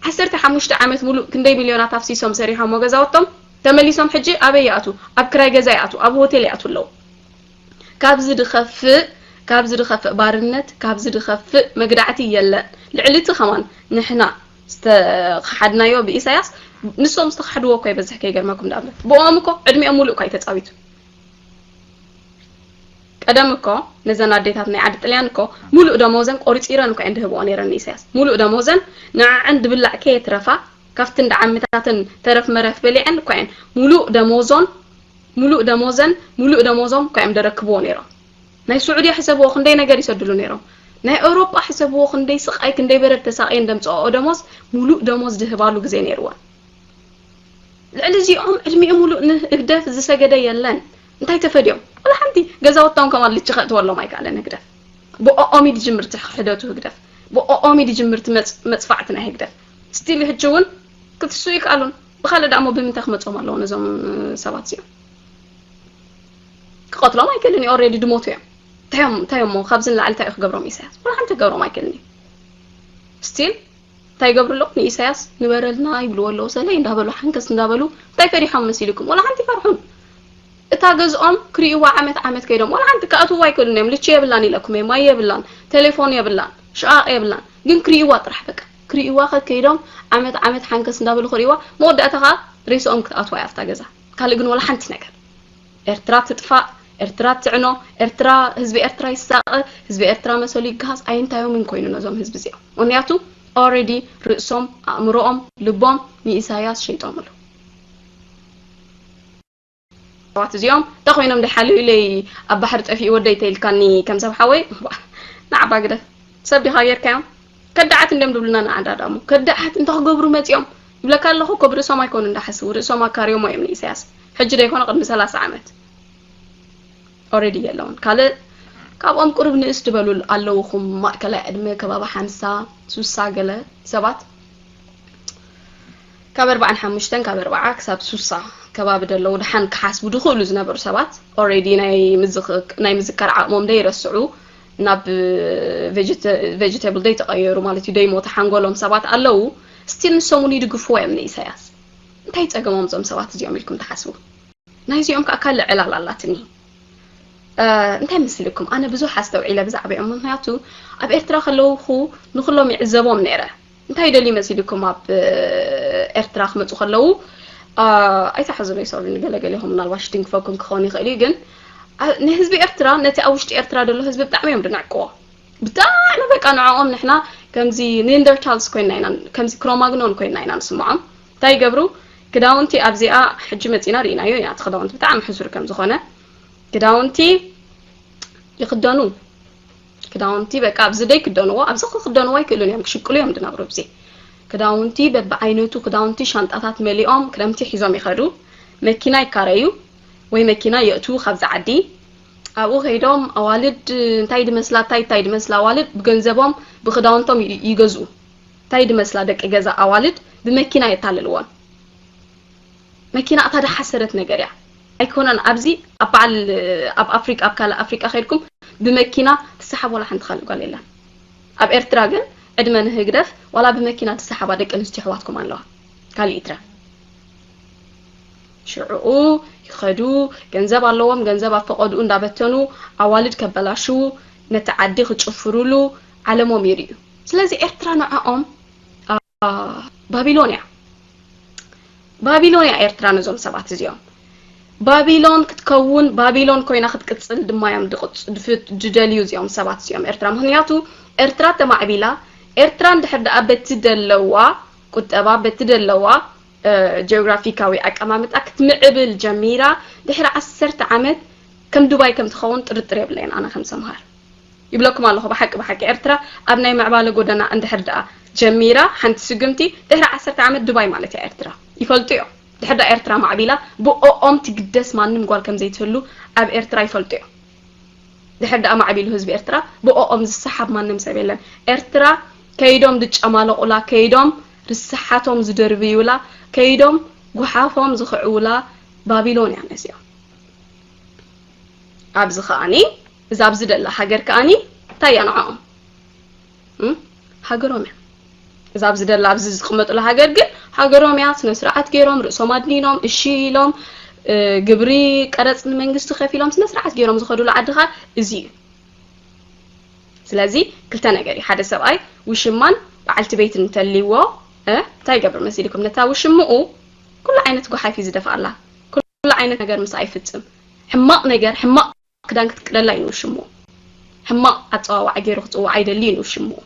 ዓሰርተ ሓሙሽተ ዓመት ሙሉእ ክንደይ ሚልዮናት ኣፍሲሶም ሰሪሖሞ ገዛውቶም ተመሊሶም ሕጂ ኣበይ ይኣቱ ኣብ ክራይ ገዛ ይኣቱ ኣብ ሆቴል ይኣቱ ኣለዉ ካብዚ ድኸፍእ ካብዚ ድኸፍእ ባርነት ካብዚ ድኸፍእ መግዳዕቲ የለን ልዕሊ እቲ ከማን ንሕና ዝተኸሓድናዮ ብኢሳያስ ንሶም ዝተኸሕድዎ እኮ ይበዝሕ ከይገርመኩም ንኣብነት ብኦም እኮ ዕድሚኦም ሙሉእ እኳ ይተፃዊቱ ቀደም እኮ ነዘን ኣዴታት ናይ ዓዲ ጥልያን እኮ ሙሉእ ደሞዘን ቆሪፂረን እኮ እየን ድህብኦ ነይረን ንኢሳያስ ሙሉእ ደሞዘን ንዓዐን ድብላዕ ከየትረፋ ካብቲ እንዳ ዓምታተን ተረፍ መረፍ በሊዐን እኮ እየን ሙሉእ ደሞዞን ሙሉእ ደሞዘን ሙሉእ ደሞዞም እኮ እዮም ደረክብዎ ነይሮም ናይ ስዑድያ ሕሰብዎ ክንደይ ነገር ይሰድሉ ነይሮም ናይ ኤውሮጳ ሕሰብዎ ክንደይ ስቃይ ክንደይ በረድ ተሳቅየን ደምፅኦ ደሞዝ ሙሉእ ደሞዝ ድህባሉ ግዜ ነይርወን ልዕሊ እዚኦም ዕድሚኡ ሙሉእ ንህግደፍ ዝሰገደ የለን እንታይ ተፈድዮም ወላ ሓንቲ ገዛውቶም ከማን ልቺ ከእትወሎም ኣይከኣለን ህግደፍ ብኦኦም እዩ ድጅምር እቲ ክሕደቱ ህግደፍ ብኦኦም እዩ ድጅምር እቲ መፅፋዕቲ ናይ ህግደፍ ስቲል ህጂ እውን ክትሱ ይከኣሉን። ብኻልእ ደኣ እሞ ብምንታይ ክመጾም ኣለዎ ነዞም ሰባት እዚኦም? ክቐትሎም ኣይክእልን እዩ። ኦልሬዲ ድሞቱ እዮም። እንታይ እዮም እንታይ እዮም እሞ ካብዚ ንላዕሊ እንታይ እዩ ክገብሮም ኢሳያስ? ዋላ ሓንቲ ክገብሮም ኣይክእልን እዩ። ስቲል እንታይ ይገብሩ ኣለዉ? ንኢሳያስ ንበረልና ይብልዎ ኣለዉ። ሰለይ እንዳበሉ ሓንከስ እንዳበሉ እንታይ ፈሪሖም መሲልኩም? ዋላ ሓንቲ ይፈርሑን። እታ ገዝኦም ክርእይዋ ዓመት ዓመት ከይዶም ዋላ ሓንቲ ክኣትውዋ ኣይክእሉን እዮም። ልቺ የብላን ኢለኩም እየ። ማይ የብላን፣ ቴሌፎን የብላን፣ ሽቓቕ የብላን። ግን ክርእይዋ ጥራሕ በቃ። ክርእይዋ ከከይዶም ዓመት ዓመት ሓንከስ እንዳበሉ ክርእይዋ መወዳእታ ከኣ ሬስኦም ክትኣትዋ እያ ኣብታ ገዛ። ካልእ ግን ዋላ ሓንቲ ነገር። ኤርትራ ትጥፋእ፣ ኤርትራ ትዕኖ፣ ኤርትራ ህዝቢ ኤርትራ ይሳቐ፣ ህዝቢ ኤርትራ መሰሉ ይገሃስ ኣይንታዮምን ኮይኑ ነዞም ህዝቢ እዚኦም። ምኽንያቱ ኦልሬዲ ርእሶም፣ ኣእምሮኦም፣ ልቦም ንኢሳያስ ሸይጦምሉ። ሰባት እዚኦም እንታይ ኮይኖም ድሓልዩለይ ኣብ ባሕሪ ጠፊኡ ወደይ ተይልካኒ ከም ሰብ ሓወይ ንዓባ ግደፍ ሰብ ዲኻ ጌርካዮም ከዳዓት እንዲም ድብሉና ንዓዳ ዳሞ ከዳዓት እንታይ ክገብሩ መፂኦም ይብለካ ኣለኹ እኮ ብርእሶም ኣይኮኑ እንዳሓስቡ ርእሶም ኣካርዮሞ እዮም ንኢሳያስ ሕጂ ደይኮነ ቅድሚ ሰላሳ ዓመት ኦሬዲ የለውን ካልእ ካብኦም ቁሩብ ንእስ ድበሉ ኣለውኹም ማእከላይ ዕድመ ከባቢ ሓምሳ ሱሳ ገለ ሰባት ካብ ኣርባዓን ሓሙሽተን ካብ ኣርባዓ ክሳብ ሱሳ ከባቢ ደለዉ ደሓን ክሓስቡ ድኽእሉ ዝነበሩ ሰባት ኦሬዲ ናይ ምዝካር ዓቕሞም ደይረስዑ ናብ ቬጀተብል ደይተቐየሩ ማለት እዩ ደይሞተ ሓንጎሎም ሰባት ኣለዉ ስቲል ንሶም እውን ይድግፍዎ እዮም ንኢሳያስ እንታይ ፀገሞም እዞም ሰባት እዚኦም ኢልኩም ትሓስቡ ናይዚኦም ከዓ ካልእ ዕላል ኣላትኒ እንታይ መስልኩም ኣነ ብዙሕ ኣስተውዒለ ብዛዕባኦም ምክንያቱ ኣብ ኤርትራ ከለውኩ ንኩሎም ይዕዘቦም ነይረ እንታይ ይደልዩ መሲልኩም ኣብ ኤርትራ ክመፁ ከለዉ ኣይተሓዝኑ ይሰሉ ገለገለ ይኹም ምናልባሽ ድንግፈኩም ክኸውን ይኽእል እዩ ግን ንህዝቢ ኤርትራ ነቲ ኣብ ውሽጢ ኤርትራ ዘሎ ህዝቢ ብጣዕሚ እዮም ድንዕቅዎ ብጣዕሚ በቃ ንዕኦም ንሕና ከምዚ ኒንደርታልስ ኮይና ኢና ከምዚ ክሮማግኖን ኮይና ኢና ንስምዖም እንታይ ይገብሩ ክዳውንቲ ኣብዚኣ ሕጂ መፂና ርኢናዮ ኢና እቲ ክዳውንቲ ብጣዕሚ ሕሱር ከም ዝኾነ ክዳውንቲ ይኽደኑ ክዳውንቲ በቃ ኣብዚ ደይ ክደንዎ ኣብዚ ክክደንዎ ኣይክእሉን እዮም ክሽቅሉ እዮም ድነብሩ ብዚ ክዳውንቲ በብዓይነቱ ክዳውንቲ ሻንጣታት መሊኦም ክረምቲ ሒዞም ይኸዱ መኪና ይካረዩ ወይ መኪና የእትዉ ካብዚ ዓዲ ኣብኡ ከይዶም ኣዋልድ እንታይ ድመስላ እንታይ እንታይ ድመስላ ኣዋልድ ብገንዘቦም ብክዳውንቶም ይገዝኡ እንታይ ድመስላ ደቂ ገዛ ኣዋልድ ብመኪና የታልልዎን መኪና እታ ደሓሰረት ነገር እያ ኣይኮነን ኣብዚ ኣብ በዓል ኣብ ኣፍሪቃ ኣብ ካልእ ኣፍሪቃ ከይድኩም ብመኪና ትሰሓብ ዋላ ሓንቲ ካልእ ጓል የለን ኣብ ኤርትራ ግን ዕድመ ንህግደፍ ዋላ ብመኪና ትሰሓባ ደቂ ኣንስትዮ ኣሕዋትኩም ኣለዋ ካልእ ይትረ ሽዑኡ ይኸዱ ገንዘብ ኣለዎም ገንዘብ ኣብ ፈቐድኡ እንዳበተኑ ኣዋልድ ከበላሽዉ ነቲ ዓዲ ክጭፍሩሉ ዓለሞም ይርእዩ ስለዚ ኤርትራ ንዕኦም ባቢሎን እያ ባቢሎን እያ ኤርትራ ነዞም ሰባት እዚኦም ባቢሎን ክትከውን ባቢሎን ኮይና ክትቅጽል ድማ እዮም ድደልዩ እዚኦም ሰባት እዚኦም ኤርትራ ምክንያቱ ኤርትራ ተማዕቢላ ኤርትራ እንድሕር ደኣ በቲ ደለዋ ቁጠባ በቲ ደለዋ ጂኦግራፊካዊ ኣቀማምጣ ክትምዕብል ጀሚራ ድሕሪ ዓሰርተ ዓመት ከም ዱባይ ከም ትኸውን ጥርጥር የብለይን ኣነ ከም ሰምሃር ይብለኩም ኣለኹ ብሓቂ ብሓቂ ኤርትራ ኣብ ናይ ምዕባለ ጎደና እንድሕር ደኣ ጀሚራ ሓንቲ ስግምቲ ድሕሪ ዓሰርተ ዓመት ዱባይ ማለት እያ ኤርትራ ይፈልጡ እዮም ድሕር ደኣ ኤርትራ ማዕቢላ ብኦኦም ትግደስ ማንም ጓል ከም ዘይትህሉ ኣብ ኤርትራ ይፈልጡ እዮም ድሕር ደኣ ማዕቢሉ ህዝቢ ኤርትራ ብኦኦም ዝሰሓብ ማንም ሰብ የለን ኤርትራ ከይዶም ዝጨማለቑላ ከይዶም ርስሓቶም ዝደርብዩላ ከይዶም ጉሓፎም ዝኽዕውላ ባቢሎን እያ ነዚኦም ኣብዚ ከኣኒ እዛ ኣብዚ ደላ ሃገር ከኣኒ እንታይ እያ ንዕኦም ሃገሮም እያ እዛ ኣብዚ ደላ ኣብዚ ዝቕመጡላ ሃገር ግን ሃገሮም እያ ስነ ስርዓት ገይሮም ርእሶም ኣድኒኖም እሺ ኢሎም ግብሪ ቀረፅ ንመንግስቲ ከፊሎም ስነ ስርዓት ገይሮም ዝኸዱሉ ዓዲ ከዓ እዚ እዩ ስለዚ ክልተ ነገር እዩ ሓደ ሰብኣይ ውሽማን በዓልቲ ቤት እንተልይዎ እንታይ ይገብር መሲልኩም ነታ ውሽምኡ ኩሉ ዓይነት ጓሓፍ እዩ ዝደፍኣላ ኩሉ ዓይነት ነገር ምስ ኣይፍፅም ሕማቕ ነገር ሕማቕ ክዳን ክትቅደላ እዩ ንውሽምኡ ሕማቕ ኣፀዋዋዓ ገይሩ ክፅዋዓ ይደሊ እዩ ንውሽምኡ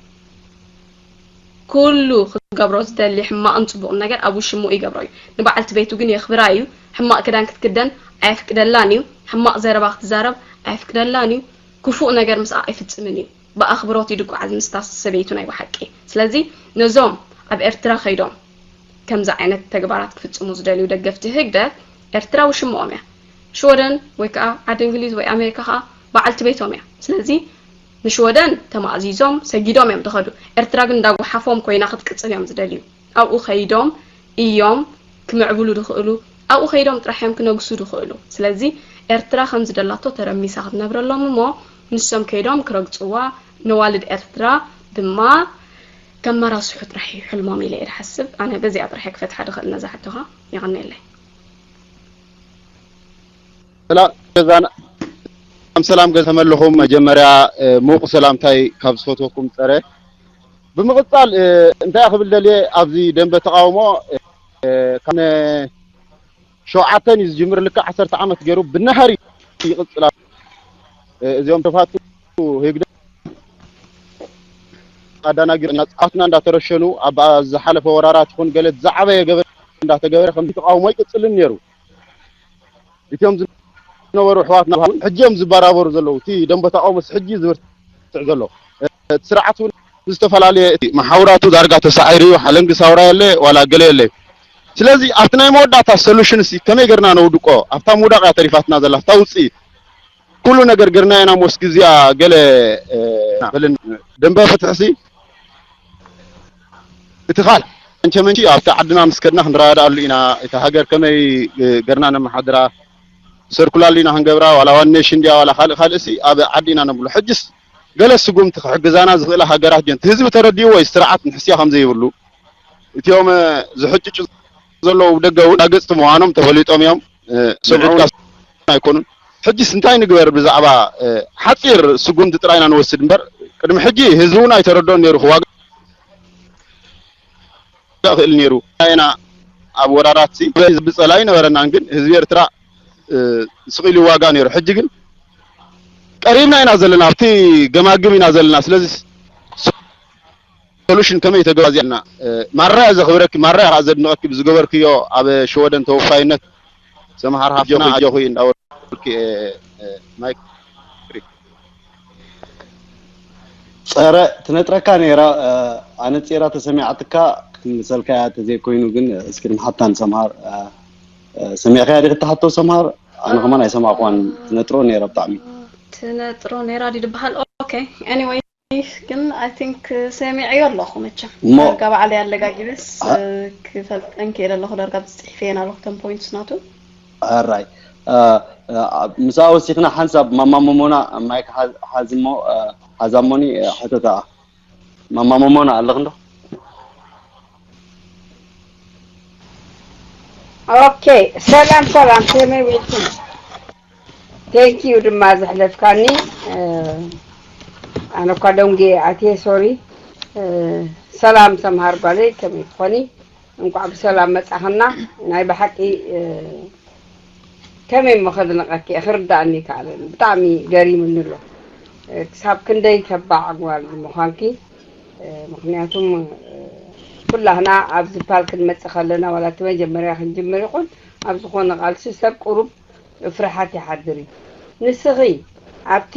ኩሉ ክገብሮ ዝደሊ ሕማቕን ፅቡቕን ነገር ኣብ ውሽምኡ ይገብሮ እዩ ንበዓልቲ ቤቱ ግን የኽብራ እዩ ሕማቕ ክዳን ክትክደን ኣየፍቅደላን እዩ ሕማቕ ዘረባ ክትዛረብ ኣየፍቅደላን እዩ ክፉእ ነገር ምስኣ ኣይፍፅምን እዩ ብኣኽብሮት እዩ ድጓዓዝ ምስታ ሰበይቱ ናይ ብሓቂ ስለዚ ነዞም ኣብ ኤርትራ ከይዶም ከምዚ ዓይነት ተግባራት ክፍፅሙ ዝደልዩ ደገፍቲ ህግደፍ ኤርትራ ውሽምኦም እያ ሽወደን ወይ ከዓ ዓዲ እንግሊዝ ወይ ኣሜሪካ ከዓ በዓልቲ ቤቶም እያ ስለዚ ንሽወደን ተማእዚዞም ሰጊዶም እዮም ዝኸዱ ኤርትራ ግን እንዳጓሓፎም ኮይና ክትቅፅል እዮም ዝደልዩ ኣብኡ ከይዶም እዮም ክምዕብሉ ዝኽእሉ፣ ኣብኡ ከይዶም ጥራሕ እዮም ክነግሱ ዝኽእሉ። ስለዚ ኤርትራ ከምዚ ደላቶ ተረሚሳ ክትነብረሎም እሞ ንሶም ከይዶም ክረግጽዋ፣ ነዋልድ ኤርትራ ድማ ከመራስሑ ጥራሕ እዩ ሕልሞም ኢለ እየ ዝሓስብ። ኣነ በዚኣ ጥራሕ እየ ክፈትሓ ዝኽእል ነዛ ሕቶኻ። የቐንየለይ። ሰላም ገዛና ሰላም ገዛ ተመለኹም። መጀመርያ ሙቕ ሰላምታይ ካብ ዝፈትወኩም ጸረ ብምቕጻል እንታይ ክብል ደልየ ኣብዚ ደንበ ተቃውሞ ካነ ሸውዓተን እዩ ዝጅምር። ልክዕ ዓሰርተ ዓመት ገይሩ ብናሃሪ ይቕጽል። እዚኦም ተፋቱ ህግደ ኣዳናጊር ናጽዓትና እንዳተረሸኑ ኣብ ዝሓለፈ ወራራት ይኹን ገለ ዝዓበየ ገበን እንዳተገበረ ከምዚ ተቃውሞ ይቅጽልን ነይሩ። እቲኦም ዝነበሩ ኣሕዋትና እውን ሕጂ እዮም ዝበራበሩ ዘለዉ። እቲ ደንበ ተቃውሞስ ሕጂ ዝብርትዕ ዘሎ። እቲ ስርዓት እውን ዝተፈላለየ እቲ መሓውራቱ ዳርጋ ተሳዒሩ እዩ። ሓለንጊ ሳውራ የለ ዋላ ገለ የለ። ስለዚ ኣብቲ ናይ መወዳእታ ሶሉሽን ሲ ከመይ ገርና ነውድቆ? ኣብታ ምውዳቕ እያ ተሪፋትና ዘላ፣ ኣብታ ውፅኢት ኩሉ ነገር ገርና ኢና ሞስ ግዜያ ገለ በልን ደንበ ፍትሕሲ እቲ ካል መንቸ መንቺ ኣብቲ ዓድና ምስ ከድና ክንረዳዳኣሉ ኢና። እታ ሃገር ከመይ ገርና ነመሓድራ ሰርኩላል ኢና ክንገብራ ዋላ ዋን ኔሽን ድያ ዋላ ካልእ ካልእ ሲ ኣብ ዓዲ ኢና ነብሎ። ሕጅስ ገለ ስጉምቲ ክሕግዛና ዝኽእላ ሃገራት ጀን ህዝቢ ተረዲኡ ወይ ስርዓት ንሕስያ ከም ዘይብሉ እቲኦም ዝሕጭጩ ዘለዉ ደገ እውን ኣገጽቲ ምዃኖም ተፈሊጦም እዮም። ሰምዑ ኣይኮኑን። ሕጅስ እንታይ ንግበር ብዛዕባ ሓፂር ስጉምቲ ጥራይና ንወስድ እምበር ቅድሚ ሕጂ ህዝቢ እውን ኣይተረድኦን ነይሩ ክዋጋ ክእል ነይሩ ኢና ኣብ ወራራት ሲ ብፀላ ኣይነበረናን ግን ህዝቢ ኤርትራ ስቂሉ ይዋጋ ነይሩ ሕጂ ግን ቀሪብና ኢና ዘለና ኣብቲ ገማግም ኢና ዘለና ስለዚ ሶሉሽን ከመይ ተገባዚያና ማራ እየ ዘኽብረኪ ማራ እየ ዘድንቐኪ ብዝገበርክዮ ኣብ ሸወደን ተወፋይነት ሰምሃር ሃፍጆና ኣጆኺ እንዳበልኩ ማይክ ጸረ ትነጥረካ ነይራ ኣነጺራ ተሰሚዓትካ ክትምልሰልካ እያ ተዘይኮይኑ ግን እስክሪን ሓታ ንሰምሃር ሰሚዕካያ ዲኺ እትሓቶ ሰምሃር ኣነ ከማን ኣይሰማዕኳን ትነጥሮ ነይራ ብጣዕሚ ትነጥሮ ነይራ ድዩ ዝበሃል okay anyway ግን I think ሰሚዐዮ ኣለኹ መቸም እሞ ዳርጋ ባዕለይ ኣለጋጊበስ ክፈልጠን ክእል ኣለኹ ዳርጋ ብፅሒፈየን ኣለኹ ተን points ናቱ ኣራይ ምስኣ ወሲኽና ሓንሳብ ማማ መሞና ማይክ ሓዝሞ ሓዛሞኒ ሕተታ ማማ መሞና ኣለኽ እንዶ okay ሰላም ሰላም ከመይ ውዒልኩም thank you ድማ ዘሕለፍካኒ ኣነ እኳ ደንጉየ ኣትየ sorry ሰላም ሰምሃር ጓለይ ከመይ ትኾኒ እንኳዕ ብሰላም መጻኽና ናይ ብሓቂ ከመይ እሞ ከድንቐኪ እየ ክርዳእኒ ይከኣለን ብጣዕሚ ገሪምኒ ኣሎ ክሳብ ክንደይ ተባዕ ጓል ምዃንኪ ምኽንያቱም ኩላህና ኣብዚ ፓል ክንመጽእ ከለና ዋላ እቲ መጀመርያ ክንጅምር ይኹን ኣብ ዝኾነ ቃልሲ ሰብ ቁሩብ ፍርሓት ይሓድር እዩ ንስኺ ኣብቲ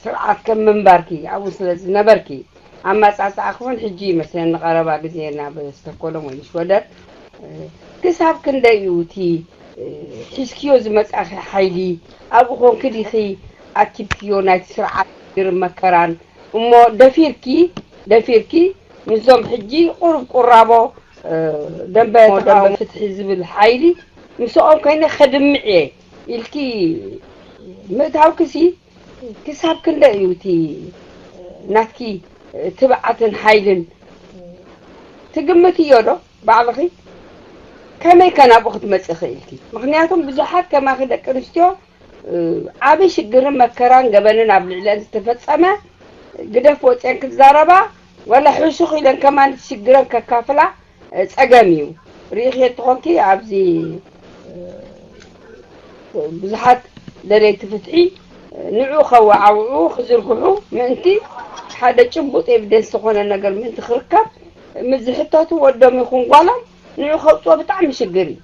ስርዓት ከም ምንባርኪ ኣብኡ ስለ ዝነበርኪ ኣመጻጽኣኺ እውን ሕጂ ይመስለኒ ቀረባ ግዜ ናብ ስተኮሎም ወይ ሽወደን ክሳብ ክንደይ እዩ እቲ ሒዝክዮ ዝመጻኺ ሓይሊ ኣብኡ ኮንኪ ዲኺ ኣኪብክዮ ናይቲ ስርዓት ሽግርን መከራን እሞ ደፊርኪ ደፊርኪ ምስዞም ሕጂ ቁሩብ ቁራቦ ደንበ ተቃውሞ ፍትሒ ዝብል ሓይሊ ምስኦም ኮይነ ከድምዕ እየ ኢልኪ ምእታውክሲ ክሳብ ክንደይ እዩ እቲ ናትኪ ትብዓትን ሓይልን ትግምትዮ ዶ ባዕልኺ ከመይ ከ ናብኡ ክትመፅእ ክኢልኪ ምክንያቱም ብዙሓት ከማኺ ደቂ ኣንስትዮ ዓብዪ ሽግርን መከራን ገበንን ኣብ ልዕሊአን ዝተፈፀመ ግደፍ ወፅአን ክዛረባ ዋላ ሕሹኽ ኢለን ከማን ሽግረን ከካፍላ ፀገም እዩ ርኢኽዮ እንትኾንኪ ኣብዚ ብዙሓት ደለይቲ ፍትሒ ንዑ ከወዓውዑ ክዝርግሑ ምእንቲ ሓደ ጭቡጥ ኤቪደንስ ዝኾነ ነገር ምእንቲ ክርከብ ምስ ዝሕተቱ ወዶም ይኹን ጓሎም ንዑ ከውፅኦ ብጣዕሚ ሽግር እዩ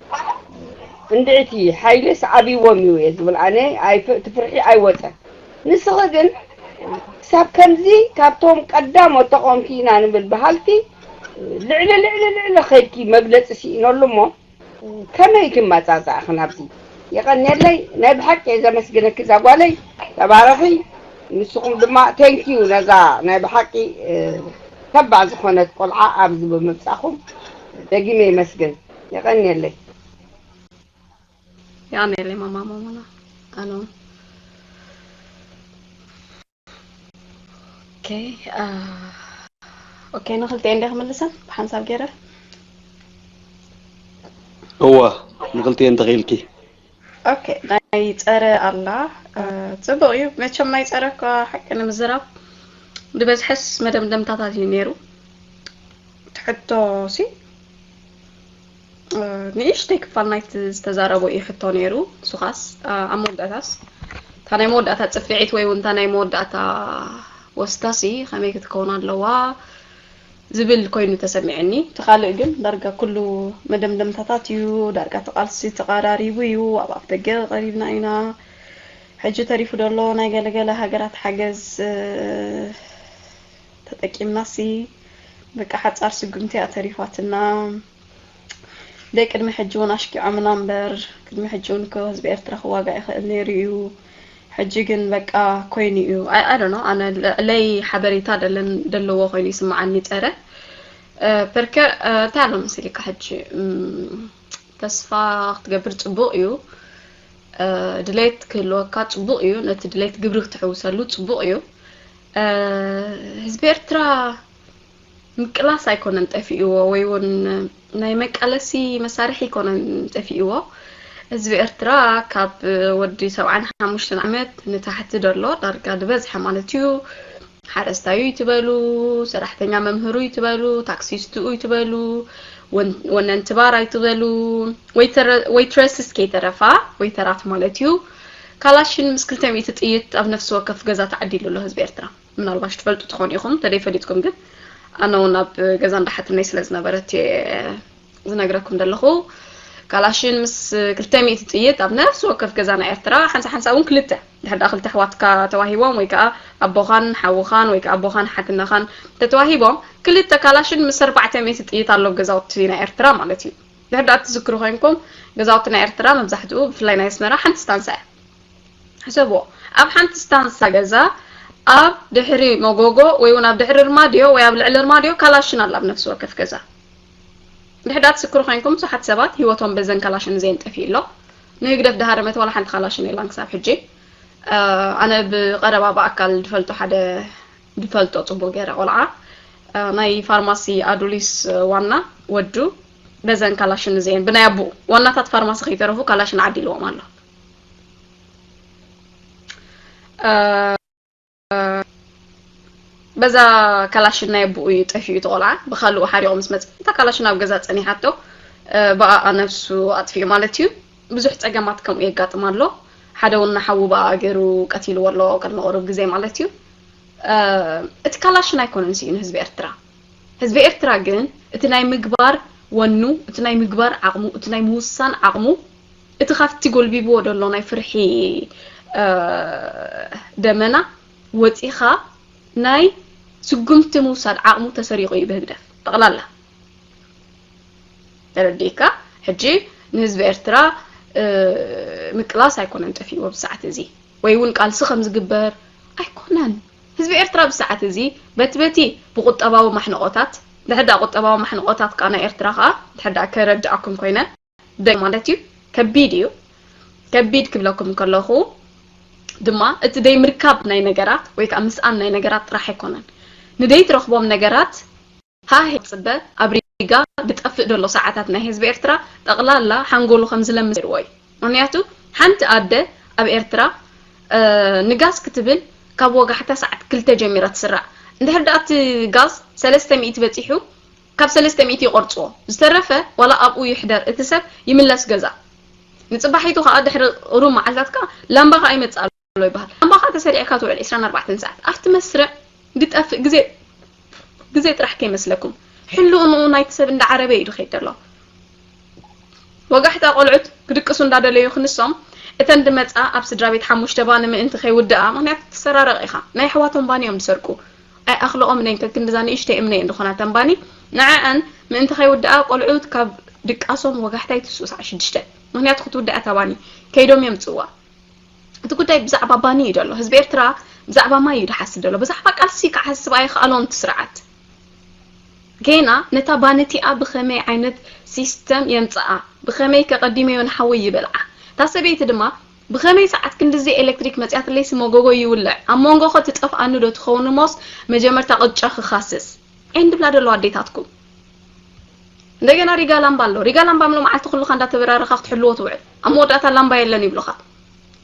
እንድዕቲ ሓይልስ ዓብይዎም እዩ እየ ዝብል ኣነ እቲ ፍርሒ ኣይወፀን ንስኺ ግን ክሳብ ከምዚ ካብቶም ቀዳሞት ተቃወምቲ ኢና ንብል በሃልቲ ልዕሊ ልዕሊ ልዕሊ ከይድኪ መግለፂ ስኢነሉ እሞ ከመይ ትመፃፃእኽን ኣብዚ የቐንየለይ ናይ ብሓቂ እየ ዘመስግነኪ እዛ ጓለይ ተባረኺ ንስኹም ድማ thank you ነዛ ናይ ብሓቂ ተባዕ ዝኾነት ቆልዓ ኣብዚ ብምምፃኹም ደጊመ ይመስግን የቐንየለይ። ያኔ ለማማ ማማና አኖ ኦኬ። ኦኬ፣ ንክልቲኤን እንደ ክምልሰን ብሓንሳብ ገይረ። እዋ፣ ንክልቲኤን እንተኽኢልኪ። ኦኬ፣ ናይ ጸረ ኣላ ጽቡቅ እዩ። መቸም ናይ ጸረ እኳ ሓቂ ንምዝራብ ዝበዝሐስ መደምደምታታት እዩ ነይሩ። ትሕቶ ሲ ንእሽተይ ክፋል ናይቲ ዝተዛረቦ እዩ ሕቶ ነይሩ። ንሱ ኻስ ኣብ መወዳእታስ እታ ናይ መወዳእታ ጽፍዒት ወይ እውን እታ ናይ መወዳእታ ወስታሲ ከመይ ክትከውን ኣለዋ ዝብል ኮይኑ ተሰሚዐኒ። እቲ ካልእ ግን ዳርጋ ኩሉ መደምደምታታት እዩ። ዳርጋ እቲ ቃልሲ ተቐራሪቡ እዩ። ኣብ ኣፍ ደገ ቀሪብና ኢና። ሕጂ ተሪፉ ዘሎ ናይ ገለገለ ሃገራት ሓገዝ ተጠቂምናሲ በቃ ሓጻር ስጉምቲ እያ ተሪፋትና። ደይ ቅድሚ ሕጂ እውን ኣሽኪዖምና እምበር ቅድሚ ሕጂ እውን እኮ ህዝቢ ኤርትራ ክዋጋእ ይኽእል ነይሩ እዩ። ሕጂ ግን በቃ ኮይኑ እዩ። I don't know፣ ኣነ ልዕለይ ሓበሬታ ደለን ደለዎ ኮይኑ ይስምዓኒ ጸረ ፐርከ እንታይ ኣሎ መሲልካ ሕጂ ተስፋ ክትገብር ጽቡቕ እዩ። ድሌት ክህልወካ ጽቡቕ እዩ። ነቲ ድሌት ግብሪ ክትሕውሰሉ ጽቡቕ እዩ። ህዝቢ ኤርትራ ምቅላስ ኣይኮነን ጠፊእዎ ወይ እውን ናይ መቃለሲ መሳርሒ ኣይኮነን ጠፊእዎ። ህዝቢ ኤርትራ ካብ ወዲ ሰብዓን ሓሙሽተን ዓመት ንታሕቲ ደሎ ዳርጋ ዝበዝሐ ማለት እዩ። ሓረስታዩ ይትበሉ፣ ሰራሕተኛ መምህሩ ይትበሉ፣ ታክሲስትኡ ይትበሉ፣ ወነንቲ ባር ኣይትበሉ፣ ወይትረስስ ከይተረፋ ወይተራት ማለት እዩ። ካላሽን ምስ ክልተ ሚእቲ ጥይት ኣብ ነፍሲ ወከፍ ገዛ ተዓዲሉ ኣሎ ህዝቢ ኤርትራ። ምናልባሽ ትፈልጡ ትኾኑ ኢኹም፣ ተደይፈሊጥኩም ግን ኣነ እውን ኣብ ገዛ እንዳሓትነይ ስለ ዝነበረት ዝነግረኩም ዘለኹ። ካላሽን ምስ ክልተ ሚእቲ ጥይት ኣብ ነፍሲ ወከፍ ገዛ ናይ ኤርትራ ሓንሳ ሓንሳ እውን ክልተ ድሕዳ ክልተ ኣሕዋትካ ተዋሂቦም ወይ ከዓ ኣቦኻን ሓውኻን ወይ ከዓ ኣቦኻን ሓትነኻን ተተዋሂቦም ክልተ ካላሽን ምስ ኣርባዕተ ሚእቲ ጥይት ኣሎ ገዛውቲ ናይ ኤርትራ ማለት እዩ። ድሕዳ እትዝክሩ ኮይንኩም ገዛውቲ ናይ ኤርትራ መብዛሕትኡ ብፍላይ ናይ ኣስመራ ሓንቲ ስታንሳ እያ። ሕሰብዎ፣ ኣብ ሓንቲ ስታንሳ ገዛ ኣብ ድሕሪ መጎጎ ወይ እውን ኣብ ድሕሪ ርማድዮ ወይ ኣብ ልዕሊ ርማድዮ ካላሽን ኣላ ኣብ ነፍሲ ወከፍ ገዛ። ድሕዳ ትስክሩ ኮይንኩም ብዙሓት ሰባት ህይወቶም በዘን ካላሽን እዚአን ጠፊኡ ኣሎ። ንህግደፍ ድሃረመት ዋላ ሓንቲ ካላሽን የላን ክሳብ ሕጂ። ኣነ ብቐረባ ብኣካል ዝፈልጦ ሓደ ዝፈልጦ ጽቡቅ ገይረ ቆልዓ ናይ ፋርማሲ ኣዱሊስ ዋና ወዱ በዘን ካላሽን እዚአን ብናይ ኣቦኡ ዋናታት ፋርማሲ ከይተረፉ ካላሽን ዓዲልዎም ኣሎ። በዛ ካላሽን ናይ ኣቦኡ እዩ ጠፊኡ እቲ ቆልዓ። ብኻልኡ ሓሪቑ ምስ መጸ እታ ካላሽን ኣብ ገዛ ጸኒሓቶ ብኣኣ ነብሱ ኣጥፊኡ ማለት እዩ። ብዙሕ ጸገማት ከምኡ የጋጥም ኣሎ። ሓደ እውን ንሓዉ ብኣኣ ገይሩ ቀቲልዎ ኣሎ ቅድሚ ቁሩብ ግዜ ማለት እዩ። እቲ ካላሽን ኣይኮነን ስኢኑ ህዝቢ ኤርትራ። ህዝቢ ኤርትራ ግን እቲ ናይ ምግባር ወኑ፣ እቲ ናይ ምግባር ዓቕሙ፣ እቲ ናይ ምውሳን ዓቕሙ፣ እቲ ካብቲ ጎልቢብዎ ዘሎ ናይ ፍርሒ ደመና ወፂኻ ናይ ስጉምቲ ምውሳድ ዓቕሙ ተሰሪቑ እዩ ብህግደፍ ጠቕላላ። ተረዲእካ? ሕጂ ንህዝቢ ኤርትራ ምቅላስ ኣይኮነን ጠፊእዎ ብሰዓት እዚ ወይ እውን ቃልሲ ከም ዝግበር ኣይኮነን። ህዝቢ ኤርትራ ብሰዓት እዚ በቲ በቲ ብቁጠባዊ ማሕንቆታት ድሕዳ ቁጠባዊ ማሕንቆታት ከዓ ናይ ኤርትራ ከዓ ድሕዳ ከረድኣኩም ኮይነ ደይ ማለት እዩ። ከቢድ እዩ። ከቢድ ክብለኩም ከለኹ ድማ እቲ ደይ ምርካብ ናይ ነገራት ወይ ከዓ ምስኣን ናይ ነገራት ጥራሕ ኣይኮነን። ንደይ ትረኽቦም ነገራት ሃህ ጽበ ኣብ ሪጋ ብጠፍእ ደሎ ሰዓታት ናይ ህዝቢ ኤርትራ ጠቕላላ ሓንጎሉ ከም ዝለምስ ይርዎ እዩ። ምክንያቱ ሓንቲ ኣደ ኣብ ኤርትራ ንጋስ ክትብል ካብ ወጋሕታ ሰዓት ክልተ ጀሚራ ትስራዕ። እንድሕር ደኣ እቲ ጋዝ ሰለስተ ሚእቲ በጺሑ ካብ ሰለስተ ሚእቲ ይቆርጽዎ። ዝተረፈ ዋላ ኣብኡ ይሕደር እቲ ሰብ ይምለስ ገዛ። ንጽባሒቱ ከኣ ድሕሪ ሩብ መዓልታት ከኣ ላምባ ከኣ ይመጽእ ኣሎ ይበሃል። ላምባ ከኣ ተሰሪዕካ ትውዕል ዕስራን ኣርባዕተን ሰዓት ኣብቲ መስርዕ ድጠፍእ ግዜ ግዜ ጥራሕ ከይመስለኩም ሕልኡ ንኡ ናይቲ ሰብ እንዳዓረበ እዩ ድኸይድ ዘሎ። ወጋሕታ ቆልዑት ክድቅሱ እንዳደለዩ ክንሶም እተን ድመጻ ኣብ ስድራ ቤት ሓሙሽተ ባኒ ምእንቲ ከይውድኣ ምክንያቱ ትሰራረቕ ኢኻ ናይ ኣሕዋቶም ባኒ እዮም ዝሰርቁ። ኣይ ኣኽልኦም ነን ከክንድዛ ንእሽተይ እምነ እየን ዝኾና ተን ባኒ ንዐኣን ምእንቲ ከይውድኣ ቆልዑት ካብ ድቃሶም ወጋሕታ ይትስኡ ሰዓ ሽዱሽተ ምክንያቱ ክትውድኣ እታ ባኒ ከይዶም የምጽዋ። እቲ ጉዳይ ብዛዕባ ባኒ እዩ ደሎ። ህዝቢ ኤርትራ ብዛዕባ ማይ እዩ ድሓስብ ደሎ። ብዛዕባ ቃልሲ ክሓስብ ኣይኸኣሎን እቲ ስርዓት። ጌና ነታ ባነቲኣ ብኸመይ ዓይነት ሲስተም የምጽኣ፣ ብኸመይ ከቐዲመዮ ንሓወይ ይበልዓ። እታ ሰበይቲ ድማ ብኸመይ ሰዓት ክንድዚ ኤሌክትሪክ መጽያትለይሲ መጎጎ ይውልዕ፣ ኣብ መንጎ ኸ ትጠፍኣኒ ዶ ትኸውን እሞስ መጀመርታ ቅጫ ክኻስስ። ኤንድ ብላ ደለዋ ኣዴታትኩም። እንደገና ሪጋ ላምባ ኣሎ። ሪጋ ላምባ ምሎ መዓልቲ ኩልኻ እንዳተበራረኻ ክትሕልዎ ትውዕል። ኣብ መወዳእታ ላምባ የለን ይብሉኻ።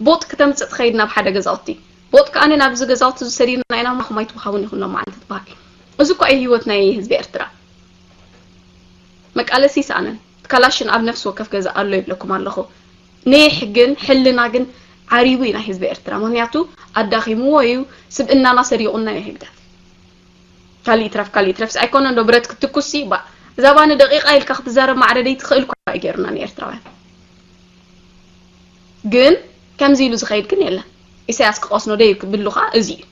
ቦጥ ክተምጽእ ትኸይድ ናብ ሓደ ገዛውቲ። ቦጥ ከኣኒ ናብዚ ገዛውቲ ዝሰዲድና ኢና ማኹም ኣይትውሃቡን ኢኹም ሎም መዓልቲ ትበሃል። እዚ እኮ እዩ ህይወት ናይ ህዝቢ ኤርትራ። መቃለሲ ይሰኣነን። ካላሽን ኣብ ነፍሲ ወከፍ ገዛ ኣሎ ይብለኩም ኣለኹ። ኒሕ ግን ሕልና ግን ዓሪቡ እዩ ናይ ህዝቢ ኤርትራ። ምክንያቱ ኣዳኺምዎ እዩ፣ ስብእናና ሰሪቑና እዩ ህግደፍ። ካልእ ይትረፍ ካልእ ይትረፍ ኣይኮነ እንዶ ብረት ክትኩሲ ባ እዛ ባኒ ደቂቃ ኢልካ ክትዛረብ ማዕረ ደይትኽእል እኳ እዩ ገይሩና ንኤርትራውያን። ግን ከምዚ ኢሉ ዝኸይድ ግን የለን። ኢሳያስ ክቐስኖ ደይ ክብሉ ኸዓ እዚ እዩ።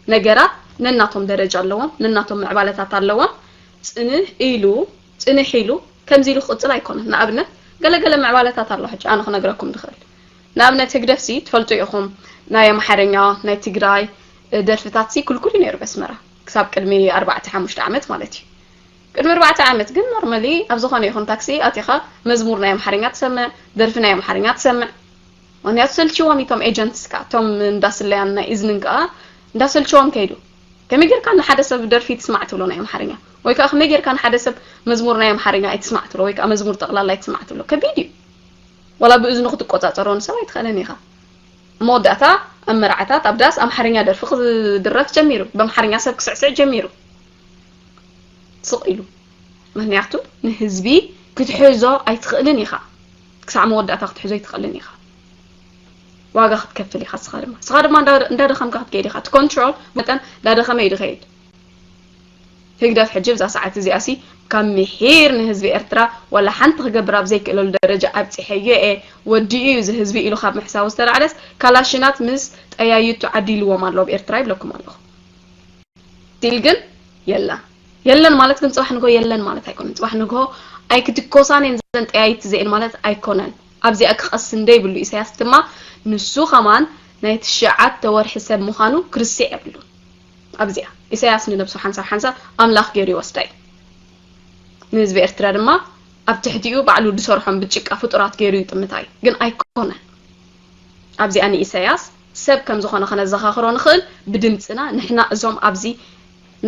ነገራት ነናቶም ደረጃ ኣለዎም፣ ነናቶም ምዕባለታት ኣለዎም። ጽንሕ ኢሉ ጽንሕ ኢሉ ከምዚ ኢሉ ክቕጽል ኣይኮነን። ንኣብነት ገለገለ ምዕባለታት ኣሎ። ሕጂ ኣነ ክነግረኩም ድኽእል። ንኣብነት ህግደፍሲ ትፈልጡ ኢኹም፣ ናይ ኣምሓርኛ ናይ ትግራይ ደርፍታትሲ ክልኩል እዩ ነይሩ በስመራ ክሳብ ቅድሚ ኣርባዕተ ሓሙሽተ ዓመት ማለት እዩ። ቅድሚ ኣርባዕተ ዓመት ግን ኖርማሊ ኣብ ዝኾነ ይኹን ታክሲ ኣቲኻ መዝሙር ናይ ኣምሓርኛ ትሰምዕ፣ ደርፊ ናይ ኣምሓርኛ ትሰምዕ። ምክንያቱ ሰልችዎም እቶም ኤጀንትስ ከዓ እቶም እንዳስለያን ናይ እዝንን ከዓ እንዳሰልችዎም ከይዱ። ከመይ ጌርካ ንሓደ ሰብ ደርፊ ትስማዕ ትብሎ ናይ ኣምሓርኛ ወይ ከዓ ከመይ ጌርካ ንሓደ ሰብ መዝሙር ናይ ኣምሓርኛ ኣይትስማዕ ትብሎ ወይ ከዓ መዝሙር ጠቕላላ ኣይትስማዕ ትብሎ ከቢድ እዩ። ዋላ ብእዝኑ ክትቆጻጸሮ ንሰብ ኣይትኽእልን ኢኻ። መወዳእታ ኣብ መርዓታት ኣብ ዳስ ኣምሓርኛ ደርፊ ክድረፍ ጀሚሩ፣ ብኣምሓርኛ ሰብ ክስዕስዕ ጀሚሩ። ስቕ ኢሉ። ምክንያቱ ንህዝቢ ክትሕዞ ኣይትኽእልን ኢኻ። ክሳዕ መወዳእታ ክትሕዞ ኣይትኽእልን ኢኻ። ዋጋ ክትከፍል ኢኻ ስኻ ድማ። ስኻ ድማ እንዳ- እንዳደኸምካ ክትከይድ ኢኻ። እቲ ኮንትሮል መጠን እንዳደኸመ እዩ ዝኸይድ። ህግደፍ ሕጂ ብዛ ሰዓት እዚኣ ሲ ካብ ምሒር ንህዝቢ ኤርትራ ዋላ ሓንቲ ክገብር ኣብ ዘይክእለሉ ደረጃ ኣብጺሐዮ እየ፣ ወዲኡ እዩ እዚ ህዝቢ ኢሉ ካብ ምሕሳቡ ዝተላዕለስ ካላሽናት ምስ ጠያይቱ ዓዲልዎም ኣሎ ኣብ ኤርትራ ይብለኩም ኣለኹ። ስቲል ግን የለን። የለን ማለት ግን ጽባሕ ንግሆ የለን ማለት ኣይኮነን። ጽባሕ ንግሆ ኣይክትኮሳን እየን ዘን ጠያይቲ እዚኤን ማለት ኣይኮነን። ኣብዚኣ ክቐስን ደይብሉ። ኢሳያስ ድማ ንሱ ኸማን ናይ ትሽዓተ ወርሒ ሰብ ምዃኑ ክርስዕ የብሉን። ኣብዚኣ ኢሳያስ ንነብሱ ሓንሳብ ሓንሳብ ኣምላኽ ገይሩ ይወስዳ እዩ። ንህዝቢ ኤርትራ ድማ ኣብ ትሕቲኡ ባዕሉ ዝሰርሖም ብጭቃ ፍጡራት ገይሩ ይጥምታ እዩ። ግን ኣይኮነን። ኣብዚኣ ንኢሳያስ ሰብ ከም ዝኾነ ከነዘኻኽሮ ንኽእል ብድምፅና ንሕና እዞም ኣብዚ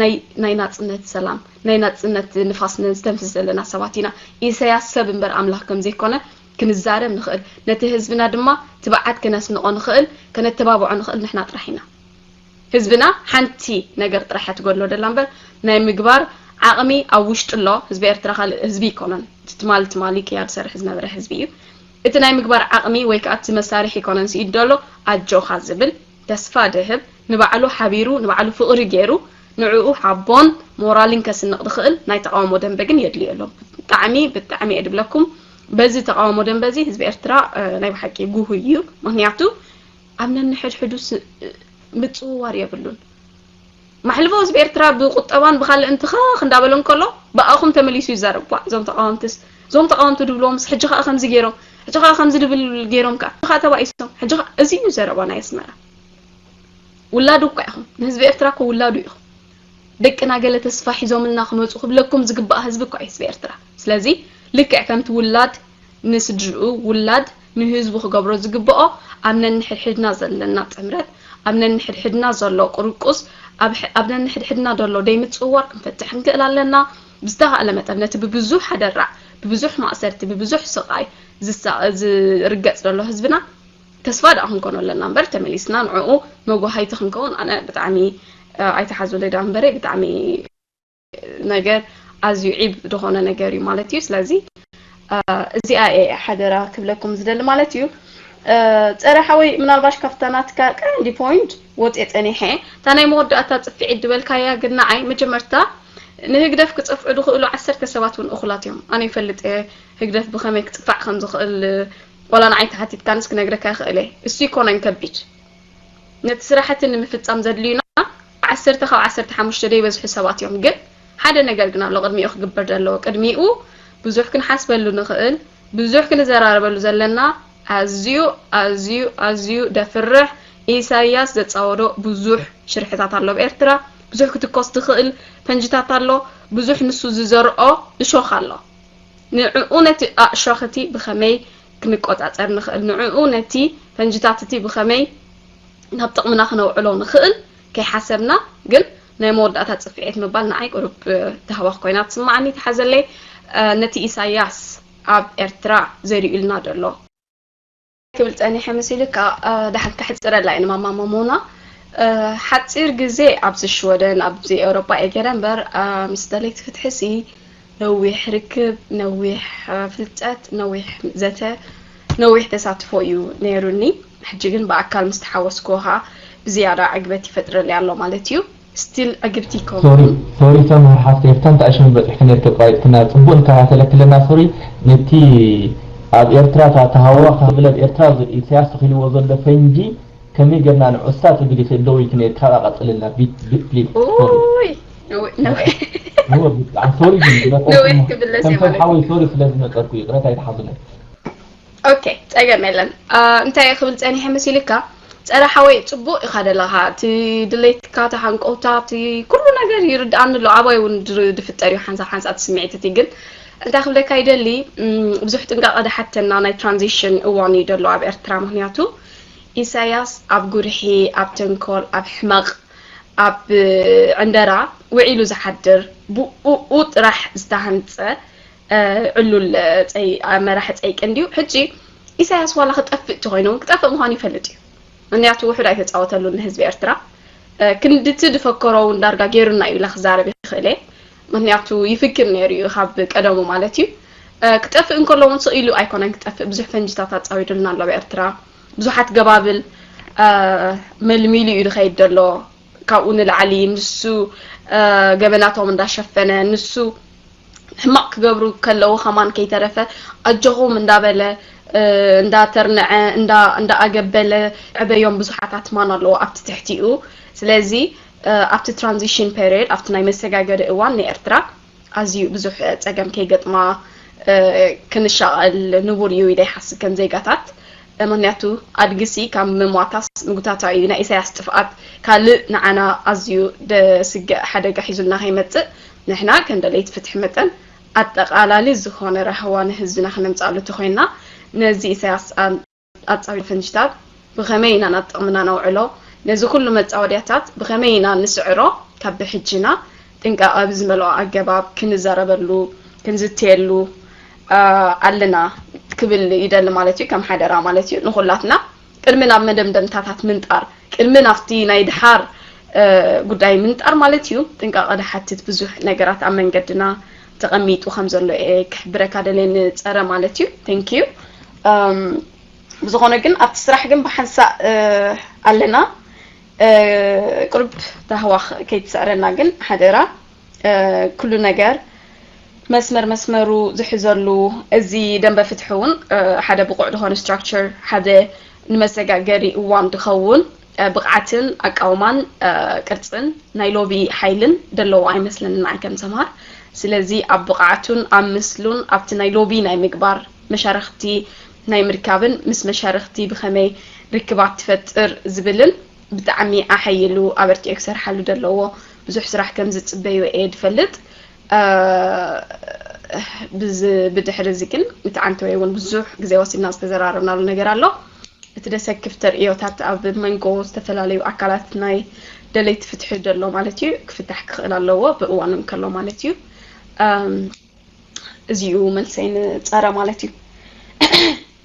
ናይ ናይ ናፅነት ሰላም ናይ ናፅነት ንፋስ ነስተንፍስ ዘለና ሰባት ኢና። ኢሳያስ ሰብ እምበር ኣምላኽ ከም ዘይኮነ ክንዛረብ ንኽእል። ነቲ ህዝብና ድማ ትብዓት ክነስንቖ ንኽእል፣ ከነተባብዖ ንኽእል ንሕና ጥራሕ ኢና። ህዝብና ሓንቲ ነገር ጥራሕ እያ ትጎድሎ ደላ እምበር ናይ ምግባር ዓቕሚ ኣብ ውሽጢ ኣሎ። ህዝቢ ኤርትራ ካልእ ህዝቢ ኣይኮነን። እቲ ትማሊ ትማሊ ቅያ ዝሰርሕ ዝነበረ ህዝቢ እዩ። እቲ ናይ ምግባር ዓቕሚ ወይ ከዓ እቲ መሳርሒ ኣይኮነን ስኢዱ ዘሎ ኣጆኻ ዝብል ተስፋ ድህብ ንባዕሉ ሓቢሩ ንባዕሉ ፍቕሪ ገይሩ ንዕኡ ሓቦን ሞራልን ከስንቕ ዝኽእል ናይ ተቓውሞ ደንበ ግን የድልዮ ኣሎ። ብጣዕሚ ብጣዕሚ እየ ድብለኩም። በዚ ተቓውሞ ደንበ እዚ ህዝቢ ኤርትራ ናይ ብሓቂ ጉሁይ እዩ። ምክንያቱ ኣብ ነንሕድሕዱ ምጽውዋር የብሉን። ማሕልቦ ህዝቢ ኤርትራ ብቁጠባን ብኻልእን ትኸኽ እንዳበለ እንከሎ ብኣኹም ተመሊሱ ይዛረብ። ዋ እዞም ተቃወምትስ እዞም ተቃወምቲ ድብልዎምስ ሕጂ ከዓ ከምዚ ገይሮም ሕጂ ከዓ ከምዚ ድብል ገይሮም ከዓ ከዓ ተባኢሶም ሕጂ ከዓ እዚ እዩ ዘረባ ናይ ኣስመራ። ውላዱ እኳ ኢኹም ንህዝቢ ኤርትራ እኮ ውላዱ ኢኹም። ደቅና ገለ ተስፋ ሒዞምልና ክመጹ ክብለኩም ዝግባእ ህዝቢ እኳ እዩ ህዝቢ ኤርትራ። ስለዚ ልክዕ ከምቲ ውላድ ንስድርኡ ውላድ ንህዝቡ ክገብሮ ዝግብኦ ኣብ ነንሕድሕድና ዘለና ጥምረት ኣብ ነንሕድሕድና ዘሎ ቁርቁስ ኣብ ነንሕድሕድና ዘሎ ደይምጽውዋር ክንፈትሕ ክንክእል ኣለና። ብዝተኻእለ መጠን ነቲ ብብዙሕ ኣደራዕ ብብዙሕ ማእሰርቲ ብብዙሕ ስቓይ ዝርገጽ ዘሎ ህዝብና ተስፋ ደኣ ክንኮኖ ኣለና እምበር ተመሊስና ንዕኡ መጓሃይቲ ክንከውን ኣነ ብጣዕሚ ኣይተሓዙለይ ደኣ እምበረ ብጣዕሚ ነገር ኣዝዩ ዒብ ዝኾነ ነገር እዩ ማለት እዩ። ስለዚ እዚኣ እየ ሓደራ ክብለኩም ዝደሊ ማለት እዩ። ፀረ ሓወይ ምናልባሽ ካብታ ናትካ ቀንዲ ፖይንት ወፅየ ፀኒሐ እታ ናይ መወዳእታ ፅፍዒት ዝበልካያ ግን ንዓይ መጀመርታ ንህግደፍ ክፀፍዑ ዝኽእሉ ዓሰርተ ሰባት እውን እኹላት እዮም። ኣነ ይፈልጥ እየ ህግደፍ ብኸመይ ክፅፋዕ ከም ዝኽእል ዋላ ንዓይ ተሓቲትካንስ ክነግረካ ይኽእል እየ። እሱ ይኮነን ከቢድ ነቲ ስራሕቲ ንምፍጻም ዘድልዩና ዓሰርተ ካብ ዓሰርተ ሓሙሽተ ዘይበዝሑ ሰባት እዮም። ግን ሓደ ነገር ግን ኣሎ ቅድሚኡ ክግበር ዘለዎ። ቅድሚኡ ብዙሕ ክንሓስበሉ ንኽእል፣ ብዙሕ ክንዘራረበሉ ዘለና ኣዝዩ ኣዝዩ ኣዝዩ ደፍርሕ ኢሳያስ ዘጻወዶ ብዙሕ ሽርሕታት ኣሎ ኣብ ኤርትራ። ብዙሕ ክትኮስ ዝኽእል ፈንጅታት ኣሎ። ብዙሕ ንሱ ዝዘርኦ እሾኽ ኣሎ። ንዕኡ ነቲ ኣእሾኽቲ ብኸመይ ክንቆጻጸር ንኽእል? ንዕኡ ነቲ ፈንጅታት እቲ ብኸመይ ናብ ጥቕምና ክነውዕሎ ንኽእል ከይሓሰብና ግን ናይ መወዳእታ ጽፍዒት ምባል ንዓይ ቁሩብ ተህዋኽ ኮይና ትስምዓኒ። ተሓዘለይ ነቲ ኢሳያስ ኣብ ኤርትራ ዘሪኡልና ዘሎ ክብል ጸኒሐ መሲልካ ደሓን ከሕጽረላ እየ ንማማ መሞና። ሓጺር ግዜ ኣብዚ ሽወደን ኣብዚ ኤውሮጳ እየ ገይረ እምበር ምስ ደለይቲ ፍትሒ ሲ ነዊሕ ርክብ፣ ነዊሕ ፍልጠት፣ ነዊሕ ዘተ፣ ነዊሕ ተሳትፎ እዩ ነይሩኒ። ሕጂ ግን ብኣካል ምስ ተሓወስኩ ከዓ ብዝያዳ ዕግበት ይፈጥረለይ ኣሎ ማለት እዩ። ስቲል ዕግብቲ ይከውን። ሶሪ ሶሪ ሰምሃር ሓፍቲ ኤፍታ እንታይ ሽም በፂሕኪ ነርኪ ኣቋሪፅክና። ፅቡቅ ንከታተለኪ ኣለና። ሶሪ ነቲ ኣብ ኤርትራ እታ ተሃዋ ካብ ብለ ኣብ ኤርትራ ኢሳያስ ተኺልዎ ዘሎ ፈንጂ ከመይ ጌርና ንዑሳ ትብል ይኽእል ዶ ኢልኪ ነርኪ። ካብኣ ቀፅልልና ቢት ቢት ፕሊዝ። ሶሪ ኡይ ነዊ- ነዊ- ኖ ብጣዕሚ ሶሪ ግን ነዊሕ ክብለስ እየ ከም ሰብ ማለት እዩ። ሓወይ ሶሪ ስለ ዝመፀርኩ ይቕረታ ኣይትሓዙለይ። ኦኬ ጸገም የለን። አ፣ እንታይ ክብል ጸኒሐ መሲልካ? ጸረ ሓወይ ጽቡቕ ኢኻ ደለኻ። እቲ ድሌትካ፣ እቲ ሃንቀውታ፣ እቲ ኩሉ ነገር ይርድኣኒ ኣሎ። ኣባይ እውን ድር- ድፍጠር እዩ ሓንሳብ ሓንሳብ እቲ ስምዒት እቲ ግን እንታይ ክብለካ ይደሊ እም፣ ብዙሕ ጥንቃቐ ድሓተና ናይ ትራንዚሽን እዋን እዩ ደሎ ኣብ ኤርትራ። ምክንያቱ ኢሳያስ ኣብ ጉርሒ፣ ኣብ ተንኮል፣ ኣብ ሕመቕ፣ ኣብ ዕንደራ ውዒሉ ዝሓድር ብኡ ጥራሕ ዝተሃንጸ ዕሉል መራሒ ጸይቂ እንድዩ። ሕጂ ኢሳያስ ዋላ ክጠፍእ እንተኾይኑ እውን ክጠፍእ ምዃኑ ይፈልጥ እዩ። ምክንያቱ ውሑድ ኣይተጻወተሉን ንህዝቢ ኤርትራ። ክንድቲ ዝፈከሮ እውን ዳርጋ ገይሩና እዩ ኢለ ክዛረብ ይኽእል እየ። ምክንያቱ ይፍክር ነይሩ እዩ ካብ ቀደሙ ማለት እዩ። ክጠፍእ እንከሎ እውን ስቕ ኢሉ ኣይኮነን ክጠፍእ፣ ብዙሕ ፈንጅታት ኣጻዊዱልና ኣሎ ኣብ ኤርትራ። ብዙሓት ገባብል መልሚሉ እዩ ዝኸይድ ዘሎ። ካብኡ ንላዕሊ ንሱ ገበናቶም እንዳሸፈነ ንሱ ሕማቕ ክገብሩ ከለዉ ከማን ከይተረፈ ኣጆኹም እንዳበለ እንዳተርነዐ እንዳኣገበለ ዕበዮም ብዙሓት ኣትማን ኣለዎ ኣብቲ ትሕቲኡ። ስለዚ ኣብቲ ትራንዚሽን ፔሪድ ኣብቲ ናይ መሰጋገሪ እዋን ንኤርትራ ኣዝዩ ብዙሕ ጸገም ከይገጥማ ክንሻቐል ንቡር እዩ ኢለ ይሓስብ ከም ዜጋታት። ምክንያቱ ኣድግሲ ካብ ምሟታስ ምግታታ እዩ። ናይ ኢሳያስ ጥፍኣት ካልእ ንዓና ኣዝዩ ደስግእ ሓደጋ ሒዙልና ከይመጽእ ንሕና ከም ደለይቲ ፍትሒ መጠን ኣጠቓላሊ ዝኾነ ራህዋ ንህዝብና ክነምጽኣሉ ተኾይንና ነዚ ኢሳያስ ኣጻዊዱ ፈንጅታት ብኸመይ ኢና ናብ ጥቕምና ነውዕሎ፣ ነዚ ኩሉ መጻወድያታት ብኸመይ ኢና ንስዕሮ ካብ ብሕጅና ጥንቃቐ ብዝመልኦ ኣገባብ ክንዛረበሉ ክንዝትየሉ ኣለና ክብል ይደሊ ማለት እዩ። ከም ሓደራ ማለት እዩ ንኹላትና ቅድሚ ናብ መደምደምታታት ምንጣር ቅድሚ ናብቲ ናይ ድሓር ጉዳይ ምንጣር ማለት እዩ ጥንቃቐ ድሓትት ብዙሕ ነገራት ኣብ መንገድና ተቐሚጡ ከም ዘሎ እየ ክሕብረካ ደልየ ንጸረ ማለት እዩ። Thank you። ብዝኾነ ግን ኣብቲ ስራሕ ግን ብሓንሳእ ኣለና። ቁርብ ታህዋኽ ከይትስዕረና ግን ሓደራ። ኩሉ ነገር መስመር መስመሩ ዝሕዘሉ እዚ ደንበ ፍትሒ እውን ሓደ ብቑዕ ዝኾነ ስትራክቸር ሓደ ንመሰጋገሪ እዋን ድኸውን ብቕዓትን ኣቃውማን ቅርፅን ናይ ሎቢ ሓይልን ደለዎ ኣይመስለንን ንዓይ ከም ሰምሃር። ስለዚ ኣብ ብቕዓቱን ኣብ ምስሉን ኣብቲ ናይ ሎቢ ናይ ምግባር መሻርኽቲ ናይ ምርካብን ምስ መሻርኽቲ ብኸመይ ርክባት ትፈጥር ዝብልን ብጣዕሚ ኣሐይሉ ኣበርቲዑ ክሰርሓሉ ደለዎ ብዙሕ ስራሕ ከም ዝፅበዩ እየ ድፈልጥ። ብድሕሪ እዚ ግን እቲ ዓንተወይ እውን ብዙሕ ግዜ ወሲድና ዝተዘራረብናሉ ነገር ኣሎ። እቲ ደሰክፍ ተርእዮታት ኣብ መንጎ ዝተፈላለዩ ኣካላት ናይ ደለይቲ ፍትሒ ደሎ ማለት እዩ ክፍታሕ ክኽእል ኣለዎ ብእዋኑ እንከሎ ማለት እዩ። እዚኡ መልሰይ ንፀረ ማለት እዩ።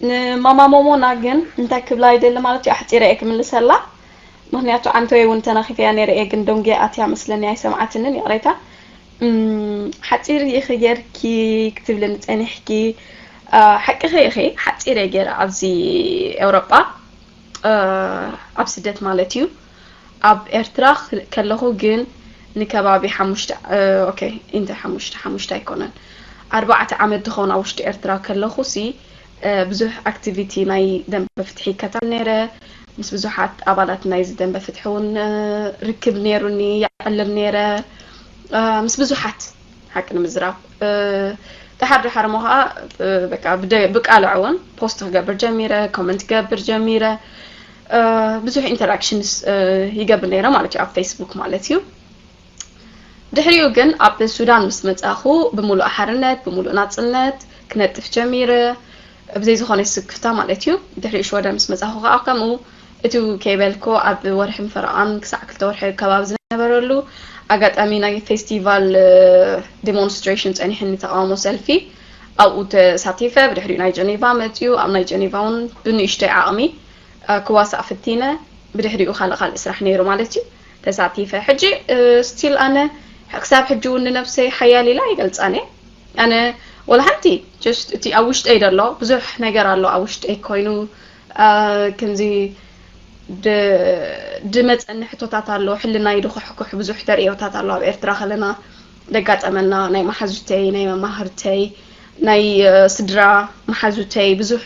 ንማማ ሞሞና ግን እንታይ ክብላ ይደሊ ማለት እዩ ኣሕፂረ እየ ክምልሰላ። ምክንያቱ ዓንተወይ እውን ተነኺፈያ ነይረ እየ ግን ደንጉየ ኣትያ መስለኒ ኣይሰምዓትንን ይቕሬታ። ሓፂር ኢኺ ጌርኪ ክትብልኒ ፀኒሕኪ። ሓቅኺ ኢኺ ሓፂር እየ ገይረ ኣብዚ ኤውሮጳ ኣብ ስደት ማለት እዩ። ኣብ ኤርትራ ከለኹ ግን ንከባቢ ሓሙሽተ ኦኬ ኢንተ ሓሙሽተ ሓሙሽተ ኣይኮነን ኣርባዕተ ዓመት ዝኸውን ኣብ ውሽጢ ኤርትራ ከለኹ ሲ ብዙሕ ኣክቲቪቲ ናይ ደንበ ፍትሒ ይከታተል ነይረ። ምስ ብዙሓት ኣባላት ናይዚ ደንበ ፍትሒ እውን ርክብ ነይሩኒ፣ ይዕልል ነይረ ምስ ብዙሓት ሓቂ ንምዝራብ። ደሓር ደሓር እሞ ከዓ በቃ ብቃልዕ እውን ፖስት ክገብር ጀሚረ፣ ኮመንት ክገብር ጀሚረ። ብዙሕ ኢንተራክሽንስ ይገብር ነይረ ማለት እዩ ኣብ ፌስቡክ ማለት እዩ። ድሕሪኡ ግን ኣብ ሱዳን ምስ መጻኹ ብምሉእ ሓርነት፣ ብምሉእ ናጽነት ክነጥፍ ጀሚረ። ብዘይ ዝኾነ ስክፍታ ማለት እዩ። ድሕሪኡ ሽወደን ምስ መጻኹ ከኣ ከምኡ እቲ ከይበልኮ ኣብ ወርሒ ፈረቓን ክሳዕ ክልተ ወርሒ ከባቢ ዝነበረሉ ኣጋጣሚ ናይ ፌስቲቫል ዲሞንስትሬሽን ጸኒሕኒ፣ ተቃውሞ ሰልፊ ኣብኡ ተሳቲፈ። ብድሕሪኡ ናይ ጀኔቫ መጽዩ፣ ኣብ ናይ ጀኔቫ እውን ብንእሽተይ ዓቕሚ ክዋሳእ ፍቲነ። ብድሕሪኡ ካልእ ካልእ ስራሕ ነይሩ ማለት እዩ፣ ተሳቲፈ። ሕጂ ስቲል ኣነ ክሳብ ሕጂ እውን ንነብሰይ ሓያል ኢለ ኣይገልጻን እየ። ኣነ ወላ ሓንቲ just እቲ ኣብ ውሽጠይ ዘሎ ብዙሕ ነገር ኣሎ ኣብ ውሽጠይ ኮይኑ፣ ከምዚ ድመፀኒ ሕቶታት ኣሎ። ሕልናይ ድኩሕኩሕ ብዙሕ ተርእዮታት ኣሎ። ኣብ ኤርትራ ከለና ደጋጠመና ናይ መሓዙተይ፣ ናይ መማህርተይ፣ ናይ ስድራ መሓዙተይ ብዙሕ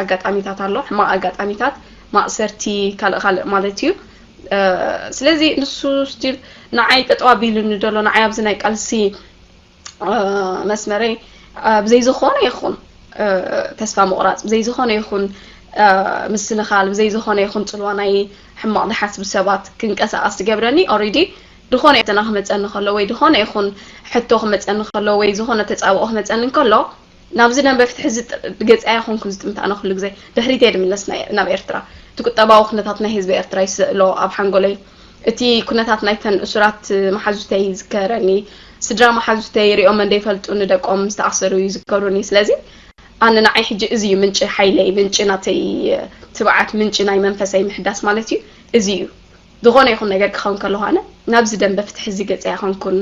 ኣጋጣሚታት ኣሎ። ሕማቕ ኣጋጣሚታት፣ ማእሰርቲ፣ ካልእ ካልእ ማለት እዩ። ስለዚ ንሱ ስቲል ንዓይ ጠጠው ኣቢሉኒ ደሎ፣ ንዓይ ኣብዚ ናይ ቃልሲ መስመረይ ብዘይ ዝኾነ ይኹን ተስፋ ምቑራፅ፣ ብዘይ ዝኾነ ይኹን ምስንኻል፣ ብዘይ ዝኾነ ይኹን ፅልዋ ናይ ሕማቕ ዝሓስቡ ሰባት ክንቀሳቐስ ትገብረኒ። ኦሬዲ ዝኾነ ፈተና ክመፀኒ ከሎ ወይ ዝኾነ ይኹን ሕቶ ክመፀኒ ከሎ ወይ ዝኾነ ተፃብኦ ክመፀኒ እንከሎ፣ ናብዚ ደንበ ፍትሒ እዚ ገፀ ኣይኮንኩን ዝጥምት። ኣነ ኩሉ ግዜ ድሕሪት እየ ድምለስ ናብ ኤርትራ። እቲ ቁጠባዊ ኩነታት ናይ ህዝቢ ኤርትራ ይስእሎ ኣብ ሓንጎለይ። እቲ ኩነታት ናይተን እሱራት መሓዙተይ ይዝከረኒ። ስድራ መሓዙተይ ሪኦም እንደይፈልጡ ንደቆም ዝተኣሰሩ ይዝከሩኒ። ስለዚ ኣነ ንዓይ ሕጂ እዚ እዩ ምንጪ ሓይለይ፣ ምንጪ ናተይ ትብዓት፣ ምንጪ ናይ መንፈሰይ ምሕዳስ ማለት እዩ። እዚ እዩ። ዝኾነ ይኹን ነገር ክኸውን ከለኹ ኣነ ናብዚ ደንበ ፍትሒ እዚ ገጸ ኣይኮንኩን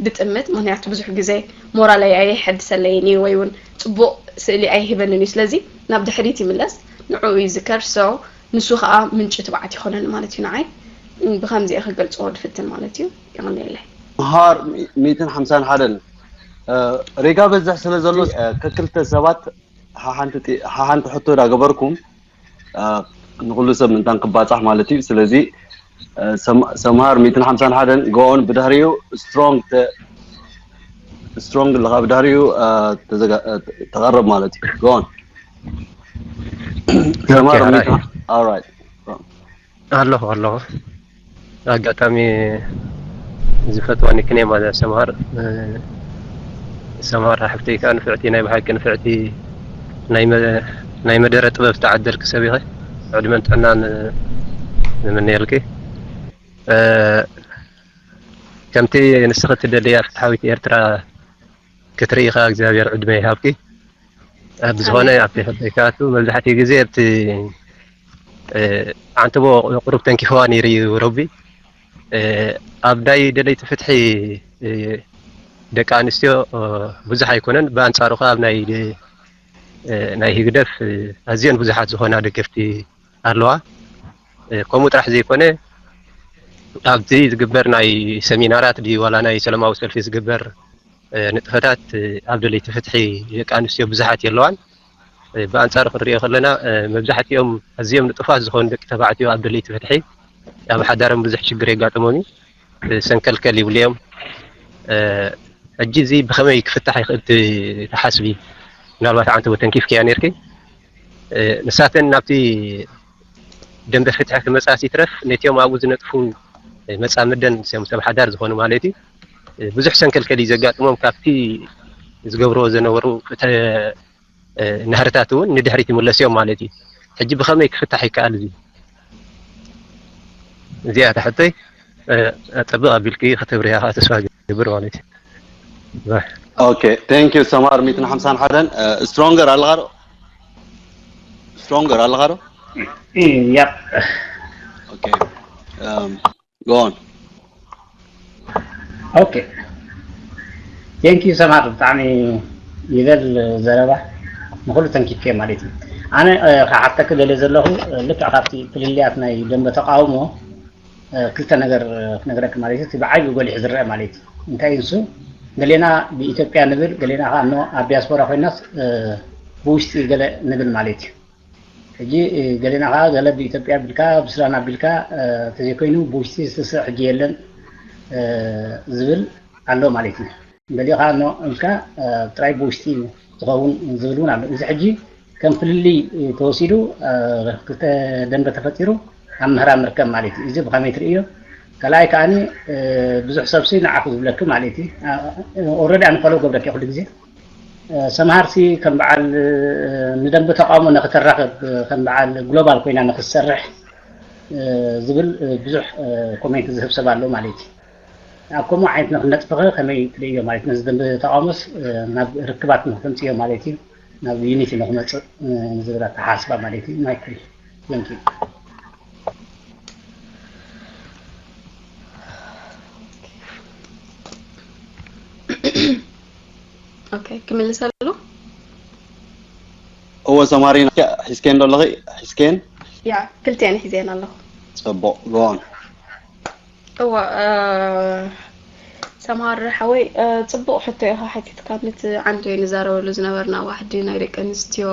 ድጥምት። ምኽንያቱ ብዙሕ ግዜ ሞራለይ ኣየሐድሰለይን እዩ፣ ወይ እውን ጽቡቕ ስእሊ ኣይህበንን እዩ። ስለዚ ናብ ድሕሪት ይምለስ፣ ንዕኡ ይዝከር። So ንሱ ኸኣ ምንጪ ትብዓት ይኾነኒ ማለት እዩ ንዓይ። ብኸምዚ እየ ክገልጽዎ ድፍትን ማለት እዩ። የቐንየለይ። ሃር ሚእትን ሓምሳን ሓደን ሬጋ በዝሕ ስለ ዘሎ ከክልተ ሰባት ሓሓንቲ ሕቶ ዳገበርኩም ንኩሉ ሰብ ምእንታን ክባጻሕ ማለት እዩ። ስለዚ ሰምሃር ሚእትን ሓምሳን ሓደን ጎኦን ብድሕሪኡ ስትሮንግ ስትሮንግ ኣለካ ብድሕሪኡ ተቐረብ ማለት እዩ። ጎኦን ሰምሃር ሚእትን ሓምሳን ሓደን ኣለኹ ኣለኹ ኣጋጣሚ ዝፈትዋ ኒክኔም ማለት ሰምሃር ሰምሃር ሓፍተይ ከዓ ንፍዕቲ ናይ ብሓቂ ንፍዕቲ ናይ መደረ ጥበብ ዝተዓደልኪ ሰብ ኢኸ ዕድመን ጥዕናን ንምነየልኪ ከምቲ ንስኺ ትደልያ ፍትሓዊት ኤርትራ ክትርኢ ከዓ እግዚኣብሔር ዕድመ ይሃብኪ ኣብ ዝኾነ ኣብቲ ሕበይ ከኣቱ መብዛሕትኡ ግዜ ኣብቲ ዓንተቦ ቁሩብ ተንኪፍዋ ነይሩ እዩ ረቢ ኣብ ናይ ደለይቲ ፍትሒ ደቂ ኣንስትዮ ብዙሕ ኣይኮነን ብኣንፃሩ ከዓ ኣብ ናይ ናይ ህግደፍ ኣዝየን ብዙሓት ዝኾና ደገፍቲ ኣለዋ ከምኡ ጥራሕ ዘይኮነ ኣብዚ ዝግበር ናይ ሰሚናራት ድዩ ዋላ ናይ ሰላማዊ ሰልፊ ዝግበር ንጥፈታት ኣብ ደለይቲ ፍትሒ ደቂ ኣንስትዮ ብዙሓት የለዋን። ብኣንፃሩ ክንሪኦ ከለና መብዛሕትኦም ኣዝዮም ንጡፋት ዝኾኑ ደቂ ተባዕትዮ ኣብ ደለይቲ ፍትሒ ኣብ ሓዳሮም ብዙሕ ሽግር የጋጥሞም እዩ። ሰንከልከል ይብሉ እዮም። ሕጂ እዚ ብኸመይ ክፍታሕ ይኽእል ትሓስቢ? ምናልባት ዓንተቦ ተንኪፍክያ ነርኪ። ንሳተን ናብቲ ደንበ ፍትሒ ክመፃስ ይትረፍ ነቲኦም ኣብኡ ዝነጥፉ መፃምደን ሰብ ሓዳር ዝኾኑ ማለት እዩ ብዙሕ ሰንከልከል እዩ ዘጋጥሞም ካብቲ ዝገብርዎ ዝነበሩ ናህርታት እውን ንድሕሪት ይምለሱ እዮም ማለት እዩ። ሕጂ ብኸመይ ክፍታሕ ይከኣል እዚ? እዚኣ እታ ሕቶይ ኣፀብቕ ኣቢልኪ ከተብርያ ከዓ ተስፋ ገብር ማለት እዩ። Okay, thank you ሰማር ሚእትን ሓምሳን ሓደን stronger ኣለኻ ዶ? Stronger ኣለኻ ዶ? Yep. Okay. Um, go on. Okay. Thank you ሰማር ብጣዕሚ ይበል ዘረባ ንኩሉ ተንኪፍከ ማለት እዩ። ኣነ ክሓተክ ደልየ ዘለኹ ልክዕ ካብቲ ፍልልያት ናይ ደንበ ተቃውሞ ክልተ ነገር ክነግረክ ማለት እዩ። እቲ ብዓብዩ ጎሊሑ ዝረአ ማለት እዩ እንታይ እዩ ንሱ ገሌና ብኢትዮጵያ ንብል ገሌና ከዓ ኖ ኣብ ዲያስፖራ ኮይናስ ብውሽጢ ገለ ንብል ማለት እዩ። ሕጂ ገሌና ከዓ ገለ ብኢትዮጵያ ቢልካ ብስላም ኣቢልካ ተዘይኮይኑ ብውሽጢ ዝስስዕ ሕጂ የለን ዝብል ኣሎ ማለት እዩ። ገሊኡ ከዓ ኖ ኢልካ ጥራይ ብውሽጢ እዩ ዝኸውን ዝብል እውን ኣሎ። እዚ ሕጂ ከም ፍልልይ ተወሲዱ ክልተ ደንበ ተፈጢሩ ኣብ ምህራም ንርከብ ማለት እዩ። እዚ ብኸመይ ትርእዮ? ካልኣይ ከዓኒ ብዙሕ ሰብሲ ንዓኹ ዝብለኪ ማለት እዩ። ኦረዲ ኣነ ፎሎ ገብረኪ ኩሉ ግዜ። ሰምሃርሲ ከም በዓል ንደንበ ተቃውሞ ንክትራኸብ ከም በዓል ግሎባል ኮይና ንክትሰርሕ ዝብል ብዙሕ ኮሜንት ዝህብ ሰብ ኣሎ ማለት እዩ። ኣብ ከምኡ ዓይነት ንክነጥፍኸ ከመይ ትርእዮ ማለት ነዚ ደንበ ተቃውሞስ ናብ ርክባት ንክተምፅዮ ማለት እዩ፣ ናብ ዩኒቲ ንክመፅእ ንዝብል ኣተሓስባ ማለት እዩ። ማይክ ፍሪ። Thank you። ኦኬ፣ ክምልሰሉ። እወ ሰማሪና ሒዝኬን ዶ ኣለኺ? ሒዝኬን? ያ፣ ክልቲኤን ሒዜን ኣለኹ። ጽቡቕ፣ ጎን። እወ፣ ሰምሃር ሓወይ፣ ጽቡቕ ሕቶ ኢኻ ሓቲትካ። ነቲ ዓንዲ ንዛረበሉ ዝነበርና ዋሕዲ ናይ ደቂ ኣንስትዮ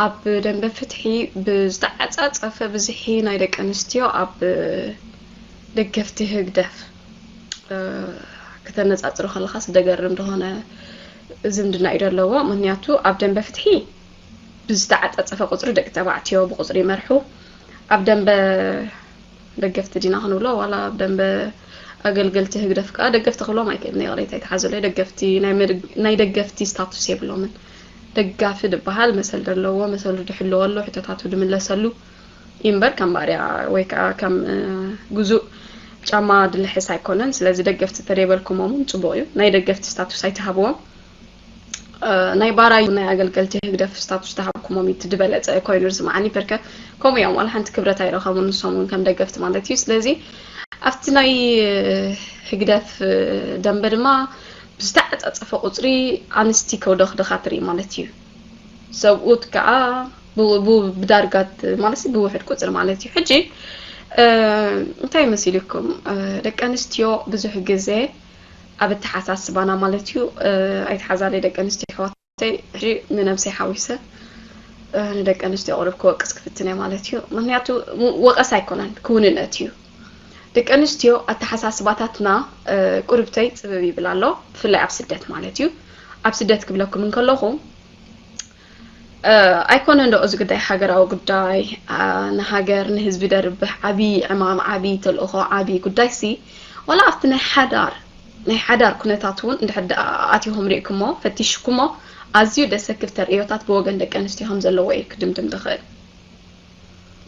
ኣብ ደንበ ፍትሒ ብዝተዓጻጸፈ ብዝሒ ናይ ደቂ ኣንስትዮ ኣብ ደገፍቲ ህግደፍ ከተነጻጽሮ ከለኻስ ደገርም ዝኾነ ዝምድና እዩ ዘለዎ። ምክንያቱ ኣብ ደንበ ፍትሒ ብዝተዓጻጸፈ ቁጽሪ ደቂ ተባዕትዮ ብቁጽሪ ይመርሑ። ኣብ ደንበ ደገፍቲ ዲና ክንብሎ ዋላ ኣብ ደንበ ኣገልገልቲ ህግደፍ ከኣ ደገፍቲ ክብሎም ኣይክእልን፣ ይቕሬታ ይትሓዘለይ። ደገፍቲ ናይ መድ- ናይ ደገፍቲ ስታቱስ የብሎምን። ደጋፊ ድበሃል መሰል ደለዎ፣ መሰሉ ድሕለወሉ፣ ሕቶታቱ ድምለሰሉ እዩ እምበር ከም ባርያ ወይ ከዓ ከም ግዙእ ጫማ ድልሕስ ኣይኮነን። ስለዚ ደገፍቲ ተደይበልኩሞም እውን ጽቡቕ እዩ። ናይ ደገፍቲ ስታቱስ ኣይትሃብዎም። ናይ ባራዩ ናይ ኣገልገልቲ ህግደፍ ስታቱስ ተሃብኩሞም እዩ ዝበለጸ ኮይኑ ዝስምዓኒ። በርከ ከምኡ እዮም፣ ዋላ ሓንቲ ክብረት ኣይረኸቡን ንሶም እውን ከም ደገፍቲ ማለት እዩ። ስለዚ ኣብቲ ናይ ህግደፍ ደንበ ድማ ብዝተዓጻጸፈ ቁጽሪ ኣንስቲ ከውደኽደኻ ትርኢ ማለት እዩ። ሰብኡት ከዓ ብዳርጋት ማለት ብውሕድ ቁጽሪ ማለት እዩ። ሕጂ እንታይ መሲልኩም ደቂ ኣንስትዮ ብዙሕ ግዜ ኣብ ኣተሓሳስባና ማለት እዩ። ኣይትሓዛለይ ደቂ ኣንስትዮ ኣሕዋተይ፣ ሕጂ ንነብሰይ ሓዊሰ ንደቂ ኣንስትዮ ቁሩብ ክወቅስ ክፍትነ ማለት እዩ። ምክንያቱ ወቀስ ኣይኮነን፣ ክውንነት እዩ። ደቂ ኣንስትዮ ኣተሓሳስባታትና ቁርብተይ ጽብብ ይብል ኣሎ፣ ብፍላይ ኣብ ስደት ማለት እዩ። ኣብ ስደት ክብለኩም እንከለኹ ኣይኮነን ዶ እዚ ጉዳይ ሃገራዊ ጉዳይ፣ ንሃገር ንህዝቢ ደርብሕ ዓቢ ዕማም፣ ዓቢ ተልእኾ፣ ዓቢ ጉዳይ ሲ ዋላ ኣብቲ ናይ ሓዳር ናይ ሓዳር ኩነታት እውን እንድሕር ደኣ ኣቲኹም ሪእኩሞ ፈቲሽኩሞ ኣዝዩ ደሰክፍ ተርእዮታት ብወገን ደቂ ኣንስትዮ ከም ዘለዎ እዩ ክድምድም ዝኽእል።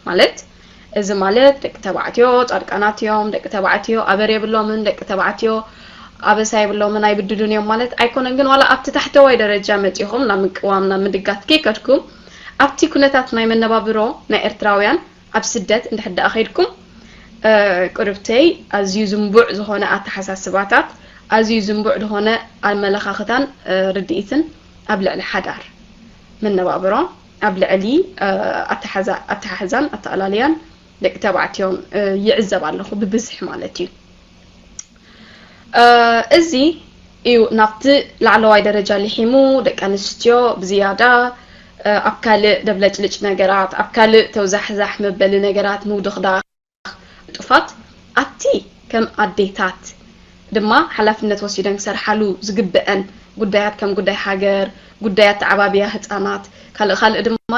ማለት እዚ ማለት ደቂ ተባዕትዮ ጻድቃናት እዮም፣ ደቂ ተባዕትዮ ኣበር የብሎምን፣ ደቂ ተባዕትዮ ኣበሳ የብሎምን ኣይብድሉን እዮም ማለት ኣይኮነን። ግን ዋላ ኣብቲ ታሕተዋይ ደረጃ መጺኹም ናብ ምቅዋም ናብ ምድጋፍ ከይከድኩም ኣብቲ ኩነታት ናይ መነባብሮ ናይ ኤርትራውያን ኣብ ስደት እንድሕር ደኣ ከይድኩም ቁርብተይ ኣዝዩ ዝንቡዕ ዝኾነ ኣተሓሳስባታት ኣዝዩ ዝንቡዕ ዝኾነ ኣመለኻኽታን ርድኢትን ኣብ ልዕሊ ሓዳር መነባብሮ ኣብ ልዕሊ ኣተሓሕዛን ኣተኣላልያን ደቂ ተባዕትዮ ይዕዘብ ኣለኹ ብብዝሒ ማለት እዩ። እዚ እዩ ናብቲ ላዕለዋይ ደረጃ ልሒሙ ደቂ ኣንስትዮ ብዝያዳ ኣብ ካልእ ደብለጭልጭ ነገራት ኣብ ካልእ ተውዛሕዛሕ መበሊ ነገራት ምውድኽዳኽ ጥፋት ኣብቲ ከም ኣዴታት ድማ ሓላፍነት ወሲደን ክሰርሓሉ ዝግበአን ጉዳያት ከም ጉዳይ ሃገር፣ ጉዳይ ኣተዓባብያ ህፃናት ካልእ ካልእ ድማ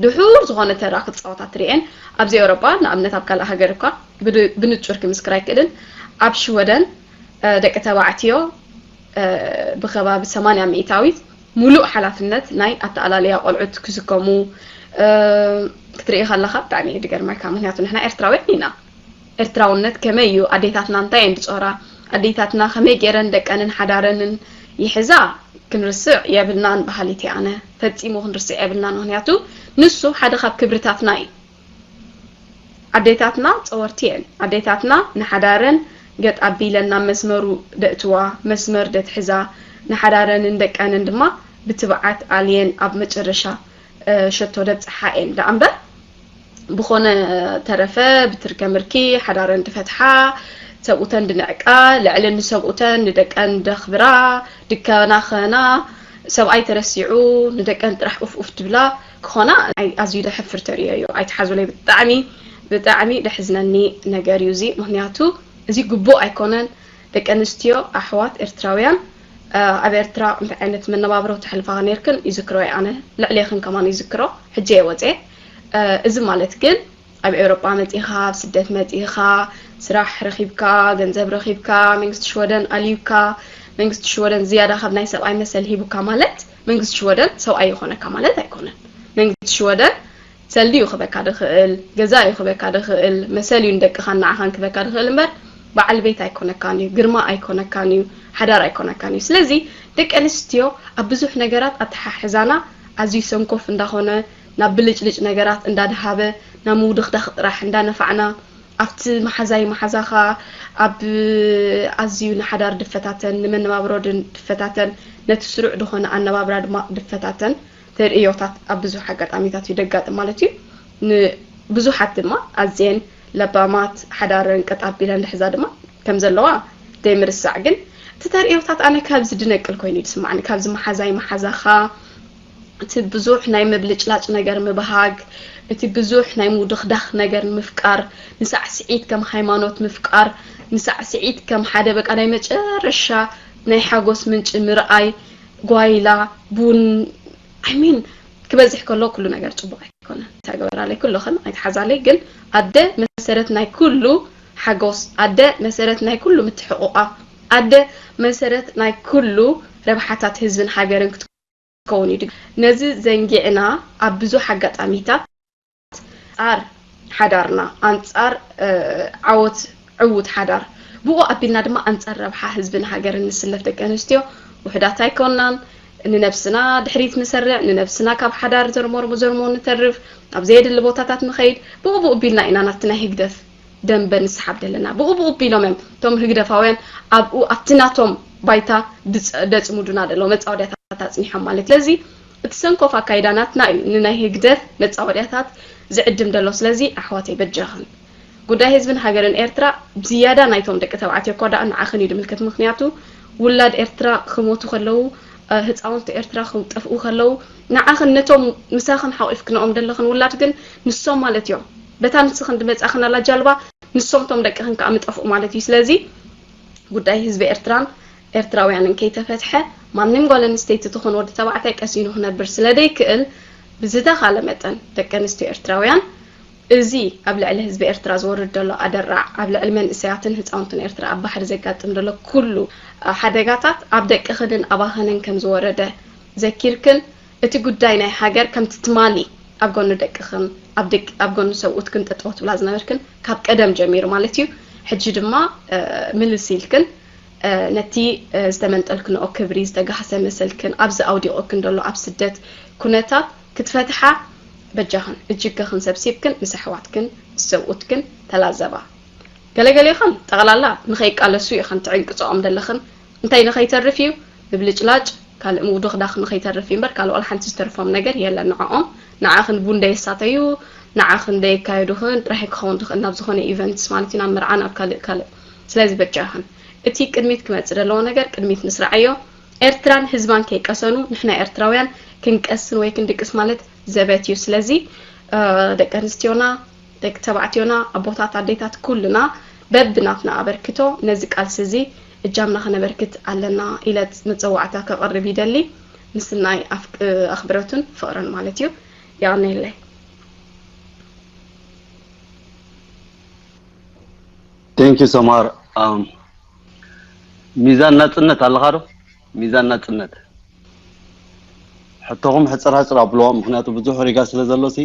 ድሑር ዝኾነ ተራ ክፃወታ ትሪኤን ኣብዚ ኤውሮጳ ንኣብነት ኣብ ካልእ ሃገር እኳ ብንፁር ክምስክር ኣይክእልን ኣብ ሽወደን ደቂ ተባዕትዮ ብከባቢ ሰማንያ ሚእታዊት ሙሉእ ሓላፍነት ናይ ኣተኣላልያ ቆልዑት ክስከሙ ክትርኢ ከለካ ብጣዕሚ እዩ ድገርመካ ምክንያቱ ንሕና ኤርትራውያን ኢና ኤርትራውነት ከመይ እዩ ኣዴታትና እንታይ እየን ድጾራ ኣዴታትና ከመይ ገይረን ደቀንን ሓዳረንን ይሕዛ ክንርስዕ የብልናን በሃሊት እየ ኣነ ፈጺሙ ክንርስዕ የብልናን ምክንያቱ ንሱ ሓደ ካብ ክብርታትና እዩ ኣዴታትና ጸወርቲ እየን ኣዴታትና ንሓዳረን ገጥ ኣቢለን ናብ መስመሩ ደእትዋ መስመር ደትሕዛ ንሓዳረንን ደቀንን ድማ ብትብዓት ኣልየን ኣብ መጨረሻ ሸቶ ደብጽሓ እየን ደኣ እምበር ብኾነ ተረፈ ብትርከ ምርኪ ሓዳረን ድፈትሓ ሰብኡተን ድንዕቃ ልዕሊ ንሰብኡተን ንደቀን ደኽብራ ድከናኸና ሰብኣይ ተረሲዑ ንደቀን ጥራሕ ኡፍ ኡፍ ድብላ ክኾና ኣዝዩ ደሕፍር ተርእዮ እዩ ኣይትሓዙለይ ብጣዕሚ ብጣዕሚ ደሕዝነኒ ነገር እዩ እዚ ምክንያቱ እዚ ግቡእ ኣይኮነን ደቂ ኣንስትዮ ኣሕዋት ኤርትራውያን ኣብ ኤርትራ እንታይ ዓይነት መነባብሮ ተሕልፋ ነርክን ይዝክሮ እየ ኣነ ልዕሌኽን ከማን ይዝክሮ ሕጂ እየ ወፅየ እዚ ማለት ግን ኣብ ኤውሮጳ መጺኻ፣ ኣብ ስደት መጺኻ፣ ስራሕ ረኺብካ፣ ገንዘብ ረኺብካ፣ መንግስቲ ሽወደን ኣልዩካ፣ መንግስቲ ሽወደን ዝያዳ ካብ ናይ ሰብኣይ መሰል ሂቡካ ማለት መንግስቲ ሽወደን ሰብኣይ ይኾነካ ማለት ኣይኮነን። መንግስቲ ሽወደን ሰልዲ እዩ ክበካ ድኽእል፣ ገዛ እዩ ክበካ ድኽእል፣ መሰል እዩ ንደቅኻን ንዓኻን ክበካ ድኽእል እምበር በዓል ቤት ኣይኮነካን እዩ፣ ግርማ ኣይኮነካን እዩ፣ ሓዳር ኣይኮነካን እዩ። ስለዚ ደቂ ኣንስትዮ ኣብ ብዙሕ ነገራት ኣተሓሕዛና ኣዝዩ ሰንኮፍ እንዳኾነ ናብ ብልጭልጭ ነገራት እንዳድሃበ ናብ ምውድኽዳኽ ጥራሕ እንዳነፋዕና ኣብቲ መሓዛይ መሓዛኻ ኣብ ኣዝዩ ንሓዳር ድፈታተን ንመነባብሮ ድፈታተን ነቲ ስሩዕ ዝኾነ ኣነባብራ ድማ ድፈታተን ተርእዮታት ኣብ ብዙሕ ኣጋጣሚታት እዩ ደጋጥም ማለት እዩ። ንብዙሓት ድማ ኣዝየን ለባማት ሓዳረን ቀጥ ኣቢለን ድሕዛ ድማ ከም ዘለዋ ዘይምርሳዕ ግን እቲ ተርእዮታት ኣነ ካብዚ ድነቅል ኮይኑ እዩ ዝስማዕኒ። ካብዚ መሓዛይ መሓዛኻ እቲ ብዙሕ ናይ ምብልጭላጭ ነገር ምብሃግ፣ እቲ ብዙሕ ናይ ምውድኽዳኽ ነገር ምፍቃር፣ ንሳዕስዒት ከም ሃይማኖት ምፍቃር፣ ንሳዕስዒት ከም ሓደ በቃ ናይ መጨረሻ ናይ ሓጎስ ምንጪ ምርኣይ፣ ጓይላ፣ ቡን፣ I mean ክበዝሕ ከሎ ኩሉ ነገር ጽቡቕ ኣይኮነን። ተግበራለይ ኩልኽን ኣይትሓዛለይ፣ ግን ኣደ መሰረት ናይ ኩሉ ሓጎስ፣ ኣደ መሰረት ናይ ኩሉ ምትሕቑቓፍ፣ ኣደ መሰረት ናይ ኩሉ ረብሓታት ህዝብን ሃገርን ክትከውን እዩ። ነዚ ዘንጊዕና ኣብ ብዙሕ ኣጋጣሚታት ኣንጻር ሓዳርና፣ ኣንጻር ዓወት ዕዉት ሓዳር፣ ብኡ ኣቢልና ድማ ኣንጻር ረብሓ ህዝብን ሃገርን ንስለፍ ደቂ ኣንስትዮ ውሕዳት ኣይኮናን። ንነብስና ድሕሪት ንሰርዕ፣ ንነብስና ካብ ሓዳር ዘርሞርሞ ዘርሞ ንተርፍ፣ ኣብ ዘየድሊ ቦታታት ንኸይድ። ብኡ ብኡ ቢልና ኢና ናብቲ ናይ ህግደፍ ደንበ ንስሓብ ዘለና። ብኡ ብኡ ቢሎም እዮም እቶም ህግደፋውያን ኣብኡ ኣብቲ ናቶም ባይታ ድጽ- ደጽሙዱና ደለዉ መጻወድያታት ኣጽኒሖም ማለት። ስለዚ እቲ ሰንኮፍ ኣካይዳ ናትና እዩ ንናይ ህግደፍ መጻወድያታት ዝዕድም ደሎ። ስለዚ ኣሕዋተይ በጃኽን ጉዳይ ህዝብን ሃገርን ኤርትራ ብዝያዳ ናይቶም ደቂ ተባዕትዮ እኳ ደኣ ንዓኽን እዩ ድምልከት። ምኽንያቱ ውላድ ኤርትራ ክሞቱ ከለዉ፣ እ፣ ህፃውንቲ ኤርትራ ክጠፍኡ ከለዉ ንዓኽን ነቶም ምሳኽን ሓቂፍክንኦም ደለኽን ውላድ ግን ንሶም ማለት እዮም። በታ ንስኽን ድመጻኽን ኣላ ጃልባ ንሶም እቶም ደቅኽን ከዓ ምጠፍኡ ማለት እዩ። ስለዚ ጉዳይ ህዝቢ ኤርትራን ኤርትራውያንን ከይተፈትሐ ማንም ጓል ኣንስተይቲ ትኹን ወዲ ተባዕታይ ቀሲኑ ክነብር ስለ ደይክእል ብዝተኻለ መጠን ደቂ ኣንስትዮ ኤርትራውያን እዚ ኣብ ልዕሊ ህዝቢ ኤርትራ ዝወርድ ዘሎ ኣደራዕ፣ ኣብ ልዕሊ መንእሰያትን ህጻውንትን ኤርትራ ኣብ ባሕሪ ዘጋጥም ዘሎ ኩሉ ሓደጋታት ኣብ ደቅኽንን ኣባኽንን ከም ዝወረደ ዘኪርክን፣ እቲ ጉዳይ ናይ ሃገር ከምቲ ትማሊ ኣብ ጎኒ ደቅኽን ኣብ ደቂ ኣብ ጎኒ ሰብኡትክን ጠጠው ትብላ ዝነበርክን ካብ ቀደም ጀሚሩ ማለት እዩ። ሕጂ ድማ ምልስ ኢልክን ነቲ ዝተመንጠልክንኦ ክብሪ ዝተጋህሰ መሰልክን ኣብዚ ኣውዲቑክን ዘሎ ኣብ ስደት ኩነታት ክትፈትሓ በጃኽን እጅገኽን ሰብሲብክን ምስ ኣሕዋትክን ምስ ሰብኡትክን ተላዘባ። ገለገሌኽን ጠቕላላ ንኸይቃለሱ ኢኽን ትዕንቅጽኦም ደለኽን። እንታይ ንኸይተርፍ እዩ? ምብልጭላጭ፣ ካልእ ምውድኽዳኽ ንኸይተርፍ እዩ እምበር ካልእ ዋላ ሓንቲ ዝተርፎም ነገር የለን ንዕኦም። ንዓኽን ቡን ደየሳተዩ፣ ንዓኽን ደየካየዱኽን ጥራሕ ክኸውን ትኽእል ናብ ዝኾነ ኢቨንትስ ማለት እዩ፣ ናብ መርዓ፣ ናብ ካልእ ካልእ። ስለዚ በጃኽን እቲ ቅድሚት ክመጽእ ዘለዎ ነገር ቅድሚት ንስራዓዮ። ኤርትራን ህዝባን ከይቀሰኑ ንሕና ኤርትራውያን ክንቀስን ወይ ክንድቅስ ማለት ዘበት እዩ። ስለዚ ደቂ ኣንስትዮና፣ ደቂ ተባዕትዮና፣ ኣቦታት፣ ኣዴታት ኩልና በብናትና ኣበርክቶ ነዚ ቃልሲ እዚ እጃምና ከነበርክት ኣለና ኢለ መጸዋዕታ ከቕርብ ይደሊ። ምስናይ ኣኽብረቱን ፍቕርን ማለት እዩ። የቐነየለይ። Thank you ሰማር። ሚዛን ናጽነት ኣለኻ ዶ? ሚዛን ናጽነት ሕቶኹም ሕጽር ሕጽር ኣብልዎ፣ ምኽንያቱ ብዙሕ ሪጋ ስለ ዘሎ ሲ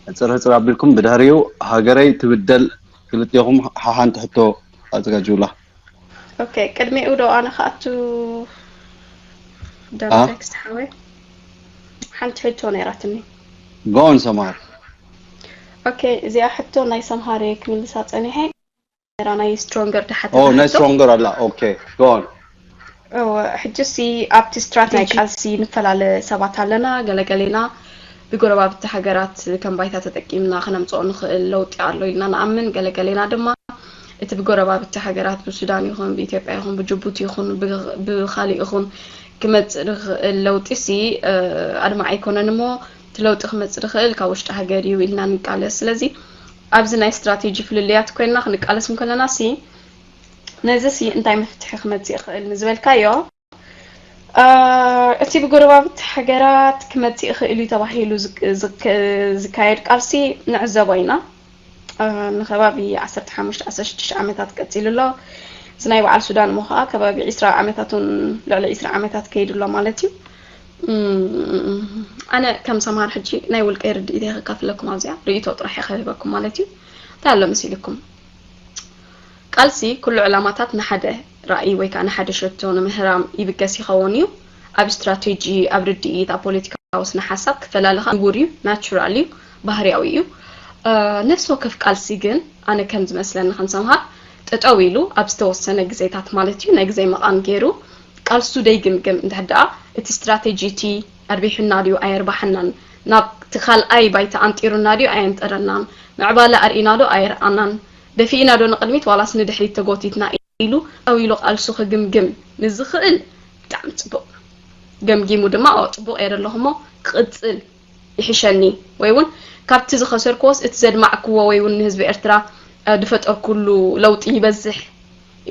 ሕጽር ሕጽር ኣቢልኩም ብድሕሪኡ ሃገረይ ትብደል ክልቴኹም ሓሓንቲ ሕቶ ኣዘጋጅውላ። ኦኬ፣ ቅድሚኡ ዶ ኣነ ክኣቱ ዳርቴክስት ሓወይ ሓንቲ ሕቶ ነይራትኒ። ጎን ሰማር። ኦኬ፣ እዚኣ ሕቶ ናይ ሰምሃር እየ ክምልሳ ጸኒሐ። ነራ ናይ ስትሮንገር ድሓተ ናይ ስትሮንገር ኣላ። ኦኬ፣ ጎን። ሕጂ ሲ ኣብቲ ስትራቴጂ ቃልሲ ንፈላለ ሰባት ኣለና። ገለገሌና ብጎረባብቲ ሃገራት ከም ባይታ ተጠቂምና ክነምፅኦ ንኽእል ለውጢ ኣሎ ኢልና ንኣምን። ገለገሌና ድማ እቲ ብጎረባብቲ ሃገራት ብሱዳን ይኹን ብኢትዮጵያ ይኹን ብጅቡቲ ይኹን ብኻሊእ ይኹን ክመፅእ ንኽእል ለውጢ ሲ ኣድማዕ ኣይኮነን እሞ እቲ ለውጢ ክመፅእ ዝኽእል ካብ ውሽጢ ሃገር እዩ ኢልና ንቃለስ። ስለዚ ኣብዚ ናይ ስትራቴጂ ፍልልያት ኮይንና ክንቃለስ እንከለና ሲ ነዚ ሲ እንታይ መፍትሒ ክመፅእ ይኽእል ንዝበልካዮ እቲ ብጎረባብቲ ሃገራት ክመፅእ ይኽእል እዩ ተባሂሉ ዝካየድ ቃልሲ ንዕዘቦ ኢና። ንከባቢ ዓሰርተ ሓሙሽተ ዓሰርተ ሽዱሽተ ዓመታት ቀፂሉ ኣሎ። እዚ ናይ በዓል ሱዳን እሞ ከዓ ከባቢ ዒስራ ዓመታት እውን ልዕሊ ዒስራ ዓመታት ከይዱ ኣሎ ማለት እዩ። ኣነ ከም ሰምሃር ሕጂ ናይ ውልቀይ ርድኢት እየ ከካፍለኩም ኣብዚኣ ርእይቶ ጥራሕ እየ ከህበኩም ማለት እዩ። እንታይ ኣሎ መሲልኩም? ቃልሲ ኩሉ ዕላማታት ንሓደ ራእይ ወይ ከዓ ንሓደ ሸቶ ንምህራም ይብገስ ይኸውን እዩ። ኣብ ስትራቴጂ፣ ኣብ ርድኢት፣ ኣብ ፖለቲካዊ ስነ ሓሳብ ክፈላለኻ ንቡር እዩ፣ ናቹራል እዩ፣ ባህርያዊ እዩ። ነፍሲ ወከፍ ቃልሲ ግን ኣነ ከም ዝመስለኒ ከም ሰምሃር ጠጠው ኢሉ ኣብ ዝተወሰነ ግዜታት ማለት እዩ ናይ ግዜ መቓን ገይሩ ቃልሱ ደይግምግም እንድሕር ደኣ እቲ ስትራቴጂ እቲ ኣርቢሑና ድዩ ኣየርባሐናን ናብ እቲ ካልኣይ ባይታ ኣምጢሩና ድዩ ኣየምጠረናን ምዕባለ ኣርኢና ዶ ኣየርኣናን ደፊእና ዶ ንቕድሚት ዋላስ ንድሕሪት ተጎቲትና ኢሉ ጠው ኢሉ ቃልሱ ክግምግም ንዝኽእል ብጣዕሚ ፅቡቕ ገምጊሙ ድማ ኦ ፅቡቕ እየ ዘለኹ እሞ ክቕፅል ይሕሸኒ ወይ እውን ካብቲ ዝኸሰርክዎስ እቲ ዘድማዕክዎ ወይ እውን ንህዝቢ ኤርትራ ዝፈጠርኩሉ ለውጢ ይበዝሕ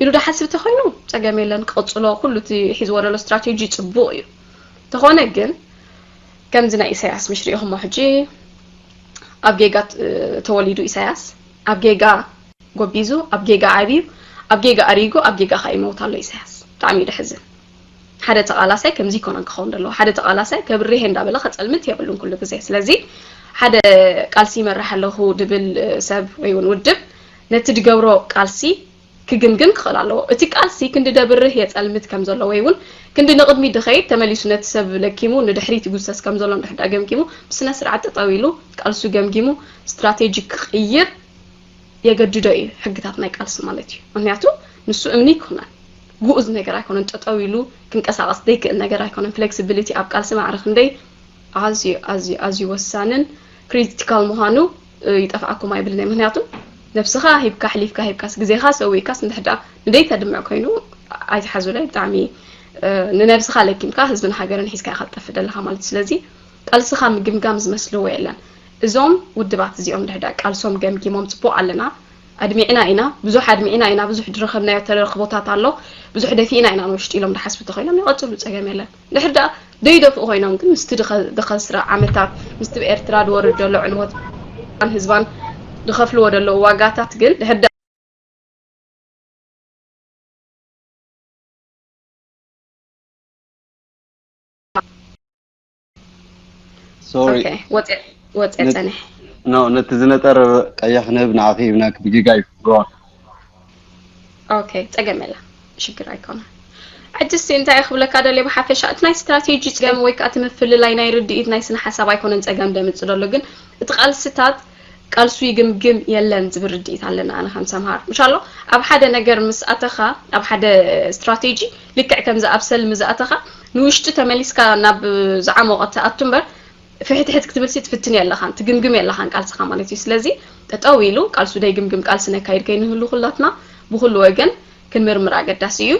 ኢሉ ድሓስብ ተኮይኑ ፀገም የለን ክቕፅሎ ኩሉ እቲ ሒዝዎ ዘሎ ስትራቴጂ ፅቡቕ እዩ ተኾነ ግን ከምዚ ናይ ኢሳያስ ምሽ ሪኢኹሞ ሕጂ ኣብ ጌጋ ተወሊዱ ኢሳያስ ኣብ ጌጋ ጎቢዙ ኣብ ጌጋ ዓብዩ ኣብ ጌጋ ኣሪጉ ኣብ ጌጋ ከዓ ይመውት ኣሎ ኢሳያስ ብጣዕሚ እዩ ደሕዝን ሓደ ተቓላሳይ ከምዚ ይኮነን ክኸውን ዘለዎ ሓደ ተቓላሳይ ከብርሄ እንዳበለ ከፀልምት የብሉን ኩሉ ግዜ ስለዚ ሓደ ቃልሲ ይመርሕ ኣለኹ ድብል ሰብ ወይ እውን ውድብ ነቲ ድገብሮ ቃልሲ ክግምግም ክኽእል ኣለዎ። እቲ ቃልሲ ክንዲ ደብርህ የጸልምት ከም ዘሎ ወይ እውን ክንዲ ንቕድሚት ድኸይድ ተመሊሱ ነቲ ሰብ ለኪሙ ንድሕሪት ይጉሰስ ከም ዘሎ እንድሕር ደኣ ገምጊሙ ብስነ ስርዓት ጠጠው ኢሉ ቃልሱ ገምጊሙ ስትራቴጂ ክቕይር የገድዶ እዩ ሕግታት ናይ ቃልሲ ማለት እዩ። ምክንያቱ ንሱ እምኒ ኣይኮነን፣ ግኡዝ ነገር ኣይኮነን፣ ጠጠው ኢሉ ክንቀሳቐስ ዘይክእል ነገር ኣይኮነን። ፍሌክሲቢሊቲ ኣብ ቃልሲ ማዕረ ክንደይ ኣዝዩ ኣዝዩ ኣዝዩ ወሳንን ክሪቲካል ምዃኑ ይጠፍኣኩም ኣይብልን እየ። ምክንያቱ ነብስኻ ሂብካ፣ ኣሕሊፍካ ሂብካስ፣ ግዜኻ ሰዊእካስ፣ እንድሕር ደኣ ንደይ ተድምዕ ኮይኑ ኣይትሓዙለይ። ብጣዕሚ ንነብስኻ ለኪምካ ህዝብን ሃገርን ሒዝካ ኢኻ ትጠፍእ ዘለኻ ማለት እዩ። ስለዚ ቃልስኻ ምግምጋም ዝመስልዎ የለን። እዞም ውድባት እዚኦም እንድሕር ደኣ ቃልሶም ገምጊሞም ጽቡቕ ኣለና ኣድሚዕና ኢና፣ ብዙሕ ኣድሚዕና ኢና፣ ብዙሕ ዝረኸብናዮ ተረኽቦታት ኣሎ፣ ብዙሕ ደፊእና ኢና ንውሽጢ ኢሎም ድሓስቡ ተኾይኖም ይቐጽሉ፣ ጸገም የለን። ድሕር ደኣ ደይደፍኡ ኮይኖም ግን ምስቲ ድኸስራ ዓመታት ምስቲ ብኤርትራ ድወርድ ዘሎ ዕንወት ህዝባን ድኸፍልዎ ዘለዉ ዋጋታት ግን ድሕር ደኣ ሶሪ ወፅየ ፀኒሐ ኖ ነቲ ዝነጠረ ቀይሕ ንህብ ንዓኺ ሂብናኪ ብጌጋ እዩ። ጎ ኦን ኦኬ፣ ጸገም የለን፣ ሽግር ኣይኮነን። ሕጂ እስቲ እንታይ ክብለካ ደልየ፣ ብሓፈሻ እቲ ናይ ስትራቴጂ ጸገም ወይ ከኣ እቲ ምፍልላይ ናይ ርድኢት ናይ ስነ ሓሳብ ኣይኮነን ጸገም ደምጽእ ደሎ፣ ግን እቲ ቃልስታት ቃልሱ ይግምግም የለን ዝብል ርድኢት ኣለና። ኣነ ከም ሰምሃር ምሻሎ ኣብ ሓደ ነገር ምስ ኣተኻ፣ ኣብ ሓደ ስትራቴጂ ልክዕ ከምዚ ኣብ ሰልሚ ዝኣተኻ ንውሽጢ ተመሊስካ ናብ ዝዓሞቐ ትኣቱ እምበር ፍሕትሕት ክትብል ሲ ትፍትን የለኻን ትግምግም የለኻን ቃልስኻ ማለት እዩ። ስለዚ ጠጠው ኢሉ ቃልሱ ደይግምግም ቃልሲ ነካይድ ከይንህሉ ኩላትና ብኩሉ ወገን ክንምርምር ኣገዳሲ እዩ።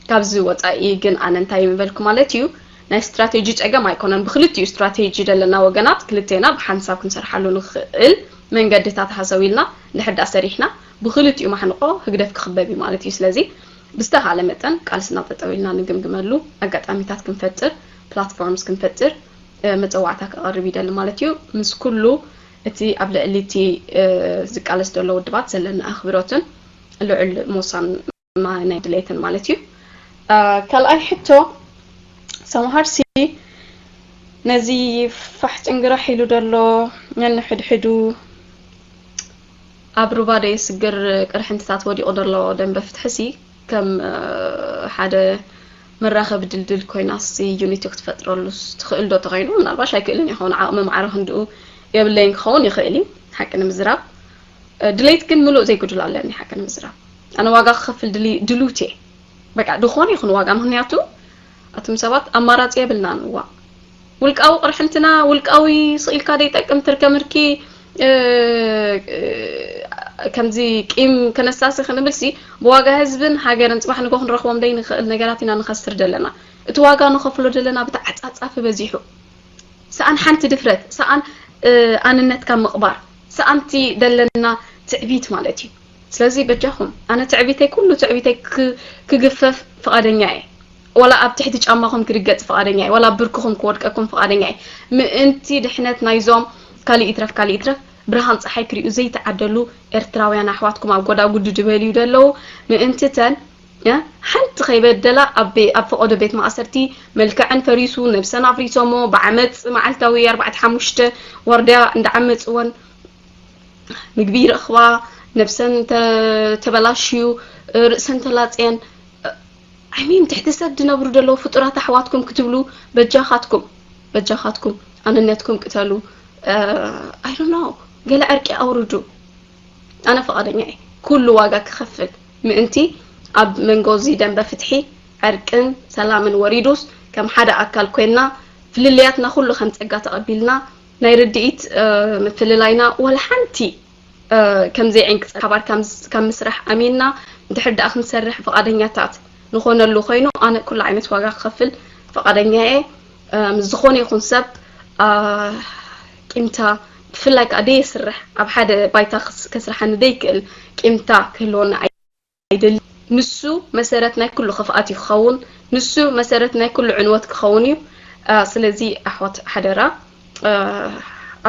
ካብዚ ወፃኢ ግን ኣነ እንታይ ምበልኩ ማለት እዩ ናይ ስትራቴጂ ፀገም ኣይኮነን። ብክልቲኡ ስትራቴጂ ዘለና ወገናት ክልቴና ብሓንሳብ ክንሰርሓሉ ንኽእል መንገድታት ሃሰው ኢልና እንድሕር ደኣ ሰሪሕና ብክልቲኡ ማሕንቆ ህግደፍ ክኽበብ እዩ ማለት እዩ። ስለዚ ብዝተኻለ መጠን ቃልስና ጠጠው ኢልና ንግምግመሉ ኣጋጣሚታት ክንፈጥር ፕላትፎርምስ ክንፈጥር መፀዋዕታ ከቐርብ ይደሊ ማለት እዩ። ምስ ኩሉ እቲ ኣብ ልዕሊ እቲ ዝቃለስ ዘሎ ውድባት ዘለና ኣኽብሮትን ልዑል ሞሳን ናይ ድሌትን ማለት እዩ። ካልኣይ ሕቶ ሰምሃር ሲ ነዚ ፋሕ ጭንግራሕ ኢሉ ዘሎ ነንሕድሕዱ ኣብ ሩባ ደየስግር ቅርሕንትታት ወዲቑ ዘሎ ደንበ ፍትሒ ሲ ከም ሓደ መራኸቢ ድልድል ኮይናስ ዩኒቲ ክትፈጥረሉስ ትኽእል ዶ ተኾይኑ ምናልባሽ ኣይክእልን ይኸውን ዓቕሚ ማዕረ ክንድኡ የብለይን ክኸውን ይኽእል እዩ ሓቂ ንምዝራብ ድሌት ግን ምሉእ ዘይጉድሎ ኣለኒ ሓቂ ንምዝራብ ኣነ ዋጋ ክኸፍል ድልውት እየ በቃ ዝኾነ ይኹን ዋጋ ምክንያቱ ኣቱም ሰባት ኣማራፂ የብልናን እዋ ውልቃዊ ቅርሕንትና ውልቃዊ ስኢልካ ደይጠቅም ትርከምርኪ ከምዚ ቂም ከነሳሲ ክንብል ሲ ብዋጋ ህዝብን ሃገርን ፅባሕ ንጎ ክንረኽቦም ደይ ንኽእል ነገራት ኢና ንኸስር ዘለና እቲ ዋጋ ንኸፍሎ ዘለና ብተዓፃፃፊ በዚሑ ሰኣን ሓንቲ ድፍረት ሰኣን ኣንነትካ ምቕባር ሰኣንቲ ደለና ትዕቢት ማለት እዩ ስለዚ በጃኹም ኣነ ትዕቢተይ ኩሉ ትዕቢተይ ክግፈፍ ፍቓደኛ እየ ወላ ኣብ ትሕቲ ጫማኹም ክርገጽ ፍቓደኛ እየ፣ ወላ ኣብ ብርክኹም ክወድቀኩም ፍቓደኛ እየ። ምእንቲ ድሕነት ናይዞም ካልእ ይትረፍ ካልእ ይትረፍ ብርሃን ጸሓይ ክሪኡ ዘይተዓደሉ ኤርትራውያን ኣሕዋትኩም ኣብ ጎዳጉዲ ድበልዩ ደለዉ ምእንትተን ሓንቲ ከይበደላ ኣብ ኣብ ፈቐዶ ቤት ማእሰርቲ መልክዐን ፈሪሱ ነብሰን ኣፍሪሶሞ ብዓመፅ መዓልታዊ ኣርባዕተ ሓሙሽተ ዋርድያ እንዳዓመፅወን ምግቢ ይረኽባ ነብሰን ተበላሽዩ ርእሰን ተላፅየን I mean ትሕቲ ሰብ ዝነብሩ ዘለዉ ፍጡራት ኣሕዋትኩም ክትብሉ በጃኻትኩም በጃኻትኩም ኣንነትኩም ቅተሉ I don't know ገለ ዕርቂ ኣውርዱ ኣነ ፈቓደኛ እየ ኩሉ ዋጋ ክኸፍል ምእንቲ ኣብ መንጎ እዚ ደንበ ፍትሒ ዕርቅን ሰላምን ወሪዱስ ከም ሓደ ኣካል ኮይንና ፍልልያትና ኩሉ ከም ፀጋ ተቐቢልና ናይ ርድኢት ምፍልላይና ወላ ሓንቲ ከም ዘይዕንቅፀ ሓባር ካብ ምስራሕ ኣሚንና እንድሕር ደኣ ክንሰርሕ ፍቓደኛታት ንኾነሉ ኮይኑ ኣነ ኩሉ ዓይነት ዋጋ ክኸፍል ፍቓደኛ እየ ምስ ዝኾነ ይኹን ሰብ ቂምታ ብፍላይ ከዓ ደየስርሕ ኣብ ሓደ ባይታ ከስርሓኒ ደይክእል ቂምታ ክህልወና ኣይደሊ ንሱ መሰረት ናይ ኩሉ ክፍኣት እዩ ክኸውን ንሱ መሰረት ናይ ኩሉ ዕንወት ክኸውን እዩ ስለዚ ኣሕዋት ሓደራ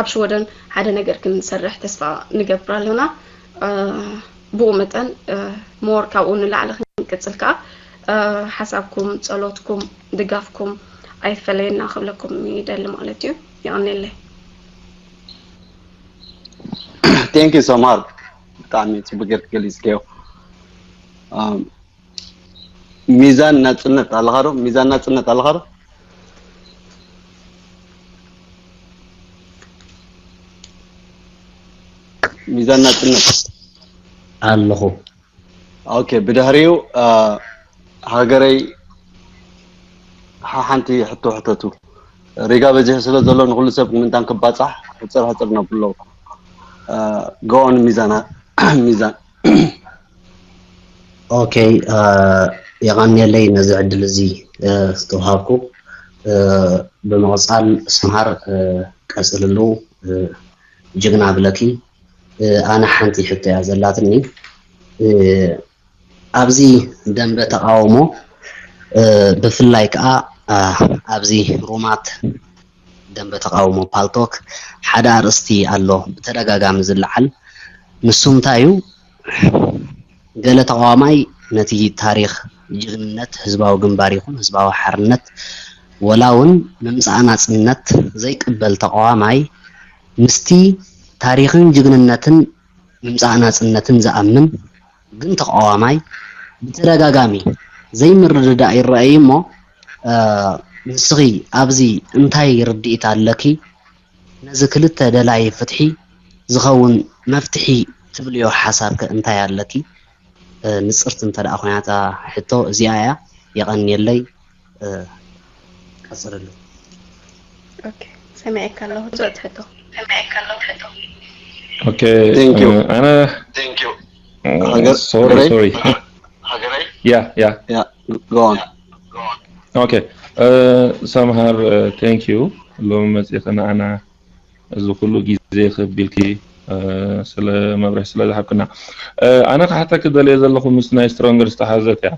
ኣብ ሽወደን ሓደ ነገር ክንሰርሕ ተስፋ ንገብር ኣለና ብኡ መጠን ሞር ካብኡ ንላዕሊ ክንቅፅል ከዓ ሓሳብኩም ፀሎትኩም ድጋፍኩም ኣይፈለየና ክብለኩም ይደሊ ማለት እዩ ይቀኒለይ Thank you so much ብጣዕሚ ፅቡቅ ጌርክ ገሊፅክዮ ሚዛን ናፅነት ኣለኻ ዶ ሚዛን ናፅነት ኣለኻ ዶ ሚዛን ናፅነት ኣለኹ ኦኬ ብድሕሪኡ ሃገረይ ሓንቲ ሕቶ ሕተቱ ሪጋ በዚሑ ስለ ዘሎ ንኩሉ ሰብ ምንታን ክባፃሕ ሕፅር ሕፅር ነብሎ go on ሚዛን ሚዛን ኦኬ የቐንየለይ ነዚ ዕድል እዚ ዝተውሃብኩ ብምቕፃል ስምሃር ቀፅልሉ ጅግና ብለኪ ኣነ ሓንቲ ሕቶ እያ ዘላትኒ ኣብዚ ደንበ ተቃውሞ ብፍላይ ከዓ ኣብዚ ሩማት ደንበ ተቃውሞ ፓልቶክ ሓደ ኣርእስቲ ኣሎ ብተደጋጋሚ ዝለዓል ንሱ እንታይ እዩ ገለ ተቃዋማይ ነቲ ታሪክ ጅግንነት ህዝባዊ ግንባር ይኹን ህዝባዊ ሓርነት ወላ እውን ምምፃእ ናፅነት ዘይቅበል ተቃዋማይ ምስቲ ታሪክን ጅግንነትን ምምፃእ ናፅነትን ዝኣምን ግን ተቃዋማይ ብተደጋጋሚ ዘይምርድዳእ ይረኣይ እሞ ንስኺ ኣብዚ እንታይ ርድኢት ኣለኪ ነዚ ክልተ ደላይ ፍትሒ ዝኸውን መፍትሒ ትብልዮ ሓሳብ ከ እንታይ ኣለኪ ንፅርቲ እንተ ደኣ ኮይና እታ ሕቶ እዚኣ እያ የቐንየለይ ቀፅልሉ ሰሚዐካ ኣለኹ ፅወት ሕቶ ኦኬ ኣነ ሶሪ ሶሪ ያ ያ go on ኦኬ ሰምሃር thank you ሎሚ መፅእኺ ንዓና እዚ ኩሉ ግዜ ክህቢልኪ ስለ መብርሒ ስለ ዝሃብክና ኣነ ክሓተኪ ደልየ ዘለኹ ምስ ናይ ስትሮንገር ዝተሓዘት እያ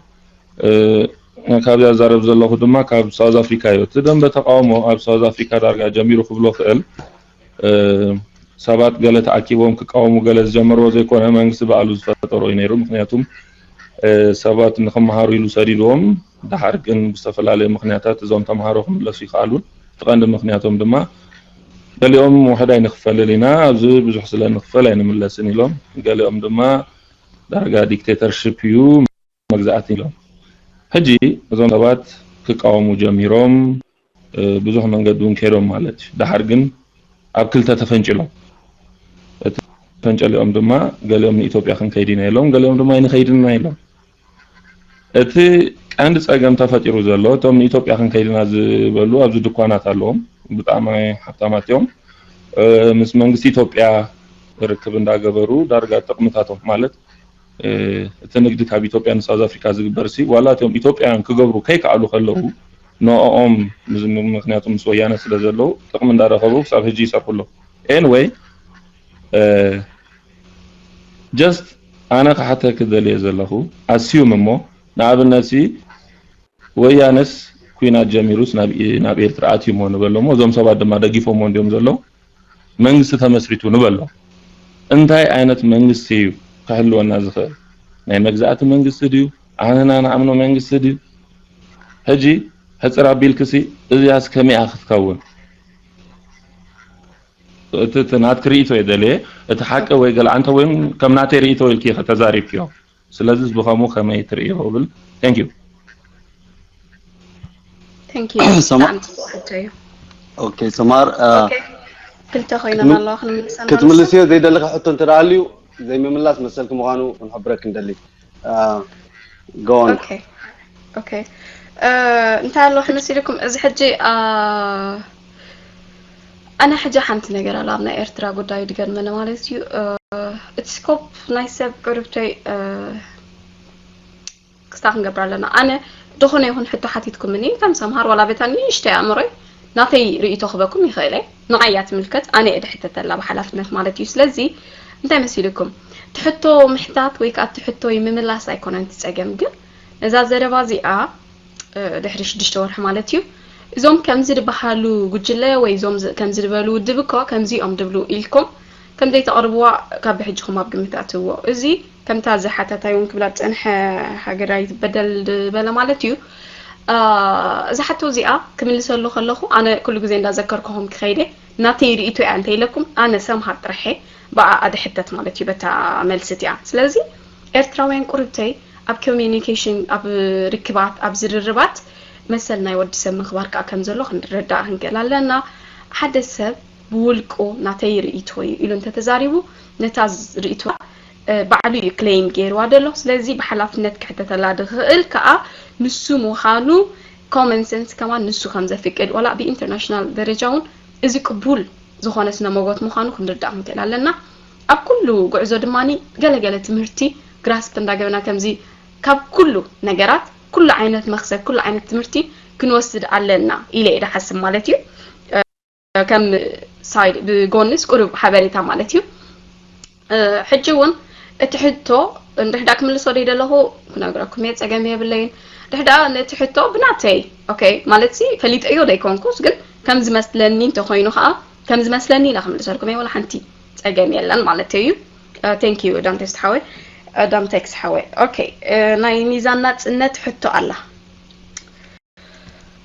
ካብዚ ኣዛረብ ዘለኹ ድማ ካብ ሳውዝ ኣፍሪካ እዩ እቲ ደንበ ተቃውሞ ኣብ ሳውዝ ኣፍሪካ ዳርጋ ጀሚሩ ክብሎ ክእል ሰባት ገለ ተኣኪቦም ክቃወሙ ገለ ዝጀመርዎ ዘይኮነ መንግስቲ ባዕሉ ዝፈጠሮ እዩ ነይሩ ምክንያቱም ሰባት ንክመሃሩ ኢሉ ሰዲድዎም ደሓር ግን ብዝተፈላለየ ምክንያታት እዞም ተምሃሮ ክምለሱ ይክኣሉን እቲ ቀንዲ ምክንያቶም ድማ ገሊኦም ውሕድ ኣይንክፈልል ኢና ኣብዚ ብዙሕ ስለ ንክፈል ኣይንምለስን ኢሎም ገሊኦም ድማ ዳርጋ ዲክቴተርሽፕ እዩ መግዛእቲ ኢሎም ሕጂ እዞም ሰባት ክቃወሙ ጀሚሮም ብዙሕ መንገዲ እውን ከይዶም ማለት እዩ ደሓር ግን ኣብ ክልተ ተፈንጭሎም እቲ ፈንጨሊኦም ድማ ገሊኦም ንኢትዮጵያ ክንከይድ ኢና ኢሎም ገሊኦም ድማ ኣይንኸይድን ኢና ኢሎም እቲ ቀንዲ ፀገም ተፈጢሩ ዘሎ እቶም ንኢትዮጵያ ክንከይድና ዝበሉ ኣብዚ ድኳናት ኣለዎም ብጣዕሚ ሃብታማት እዮም ምስ መንግስቲ ኢትዮጵያ ርክብ እንዳገበሩ ዳርጋ ጥቕምታቶም ማለት እቲ ንግዲ ካብ ኢትዮጵያ ንሳውዝ ኣፍሪካ ዝግበር ሲ ዋላ እቶም ኢትዮጵያውያን ክገብሩ ከይከኣሉ ከለዉ ንኦም ምክንያቱ ምስ ወያነ ስለ ዘለዉ ጥቕሚ እንዳረኸቡ ክሳብ ሕጂ ይሰርሑ ኣለዉ anyway just ኣነ ክሓተኪ ደልየ ዘለኹ ኣስዩም እሞ ንኣብነት ሲ ወያነስ ኩናት ጀሚሩስ ናብ ኤርትራ ኣትዩሞ ንበሎ እሞ እዞም ሰባት ድማ ደጊፎሞ እንዲዮም ዘለዉ መንግስቲ ተመስሪቱ ንበሎ እንታይ ዓይነት መንግስቲ እዩ ክህልወና ዝኽእል? ናይ መግዛእቲ መንግስቲ ድዩ? ኣንሕና ንኣምኖ መንግስቲ ድዩ? ሕጂ ሕፅር ኣቢልክሲ እዚኣስ ከመይ እያ ክትከውን? እቲ እቲ ናትኪ ርእይቶ እየ ደልየ። እቲ ሓቂ ወይ ገለ ኣንተ ወይ ከም ናተይ ርእይቶ ኢልኪ ከተዛሪብክዮ። ስለዚ ብኸምኡ ከመይ ትርእዮ ብል? Thank you። Thank you። ሰማ- ብጣዕሚ ጽቡቕ ሕቶ እዩ። ኦኬ ሰማር እ፣ ኦኬ፣ ክልተ ኮይና ክትም- ኣለዋ ክንምልሳ ክትምልስዮ ዘይደለካ ሕቶ እንተ ደኣ ኣልዩ ዘይምምላስ መሰልኪ ምዃኑ ክንሕብረክ ንደሊ። እ፣ go on። ኦኬ ኦኬ እ፣ እንታይ ኣለዋ መሲልኩም እዚ ሕጂ እ፣ ኣነ ሕጂ ሓንቲ ነገር ኣላ ኣብ ናይ ኤርትራ ጉዳይ ድገርመኒ ማለት እዩ እ፣ እቲ ስኮፕ ናይ ሰብ ቅርብተይ እ፣ ክስታ ክንገብር ኣለና ኣነ ዝኾነ ይኹን ሕቶ ሓቲትኩምኒ ከም ሰምሃር ዋላ በታ ንእሽተይ ኣእምሮይ ናተይ ርእይቶ ክበኩም ይኽእል እየ ንዓያ ትምልከት ኣነ እየ ድሕተተላ ብሓላፍነት ማለት እዩ ስለዚ እንታይ መሲልኩም ትሕቶ ምሕታት ወይ ከዓ ትሕቶ ይምምላስ ኣይኮነን ትፀገም ግን ነዛ ዘረባ እዚኣ ድሕሪ ሽዱሽተ ወርሒ ማለት እዩ እዞም ከምዚ ዝበሃሉ ጉጅለ ወይ እዞም ከምዚ ዝበሉ ውድብ እኮ ከምዚ እዮም ድብሉ ኢልኩም ከም ዘይተቕርብዋ ካብ ብሕጅኹም ኣብ ግምት ኣትዎ እዚ ከምታ ዝሓታታይ እውን ክብላ ዝፀንሐ ሃገራይ ዝበደል ዝበለ ማለት እዩ እዛ ሓቶ እዚኣ ክምልሰሉ ከለኹ ኣነ ኩሉ ግዜ እንዳዘከርኩኹም ክኸይደ ናተይ ርእቶ እያ እንተ ኢለኩም ኣነ ሰምሃር ጥርሐ ብኣ ኣድሕተት ማለት እዩ በታ መልሲ እቲኣ ስለዚ ኤርትራውያን ቁርብተይ ኣብ ኮሚኒኬሽን ኣብ ርክባት ኣብ ዝርርባት መሰል ናይ ወዲ ሰብ ምኽባር ከዓ ከም ዘሎ ክንረዳእ ክንክእል ኣለና ሓደ ሰብ ብውልቁ ናተይ ርእቶ እዩ ኢሉ እንተተዛሪቡ ነታ ርእቶ ባዕሉ እዩ ክሌም ገይርዋ ደሎ ስለዚ ብሓላፍነት ክሕተተላ ድኽእል ከዓ ንሱ ምዃኑ ኮመን ሰንስ ከማን ንሱ ከም ዘፍቅድ ዋላ ብኢንተርናሽናል ደረጃ እውን እዚ ቅቡል ዝኾነ ስነ ሞጎት ምዃኑ ክንርዳእ ክንክእል ኣለና ኣብ ኩሉ ጉዕዞ ድማ ገለገለ ትምህርቲ ግራስፕ እንዳገበና ከምዚ ካብ ኩሉ ነገራት ኩሉ ዓይነት መክሰብ ኩሉ ዓይነት ትምህርቲ ክንወስድ ኣለና ኢለ እየ ድሓስብ ማለት እዩ ከም ሳይድ ብጎንስ ቁሩብ ሓበሬታ ማለት እዩ ሕጂ እውን እቲ ሕቶ እንድሕዳ ክምልሶ ደይ ደለኹ ክነግረኩም እየ ፀገም የብለይን ድሕዳ ነቲ ሕቶ ብናተይ ኦኬ ማለት ሲ ፈሊጠዮ ደይኮንኩስ ግን ከም ዝመስለኒ እንተኮይኑ ከዓ ከም ዝመስለኒ ኢና ክምልሰልኩም እየ ወላ ሓንቲ ፀገም የለን ማለት እዩ thank you ዳንቴክስ ሓወይ ዳንቴክስ ሓወይ ኦኬ ናይ ሚዛን ናፅነት ሕቶ ኣላ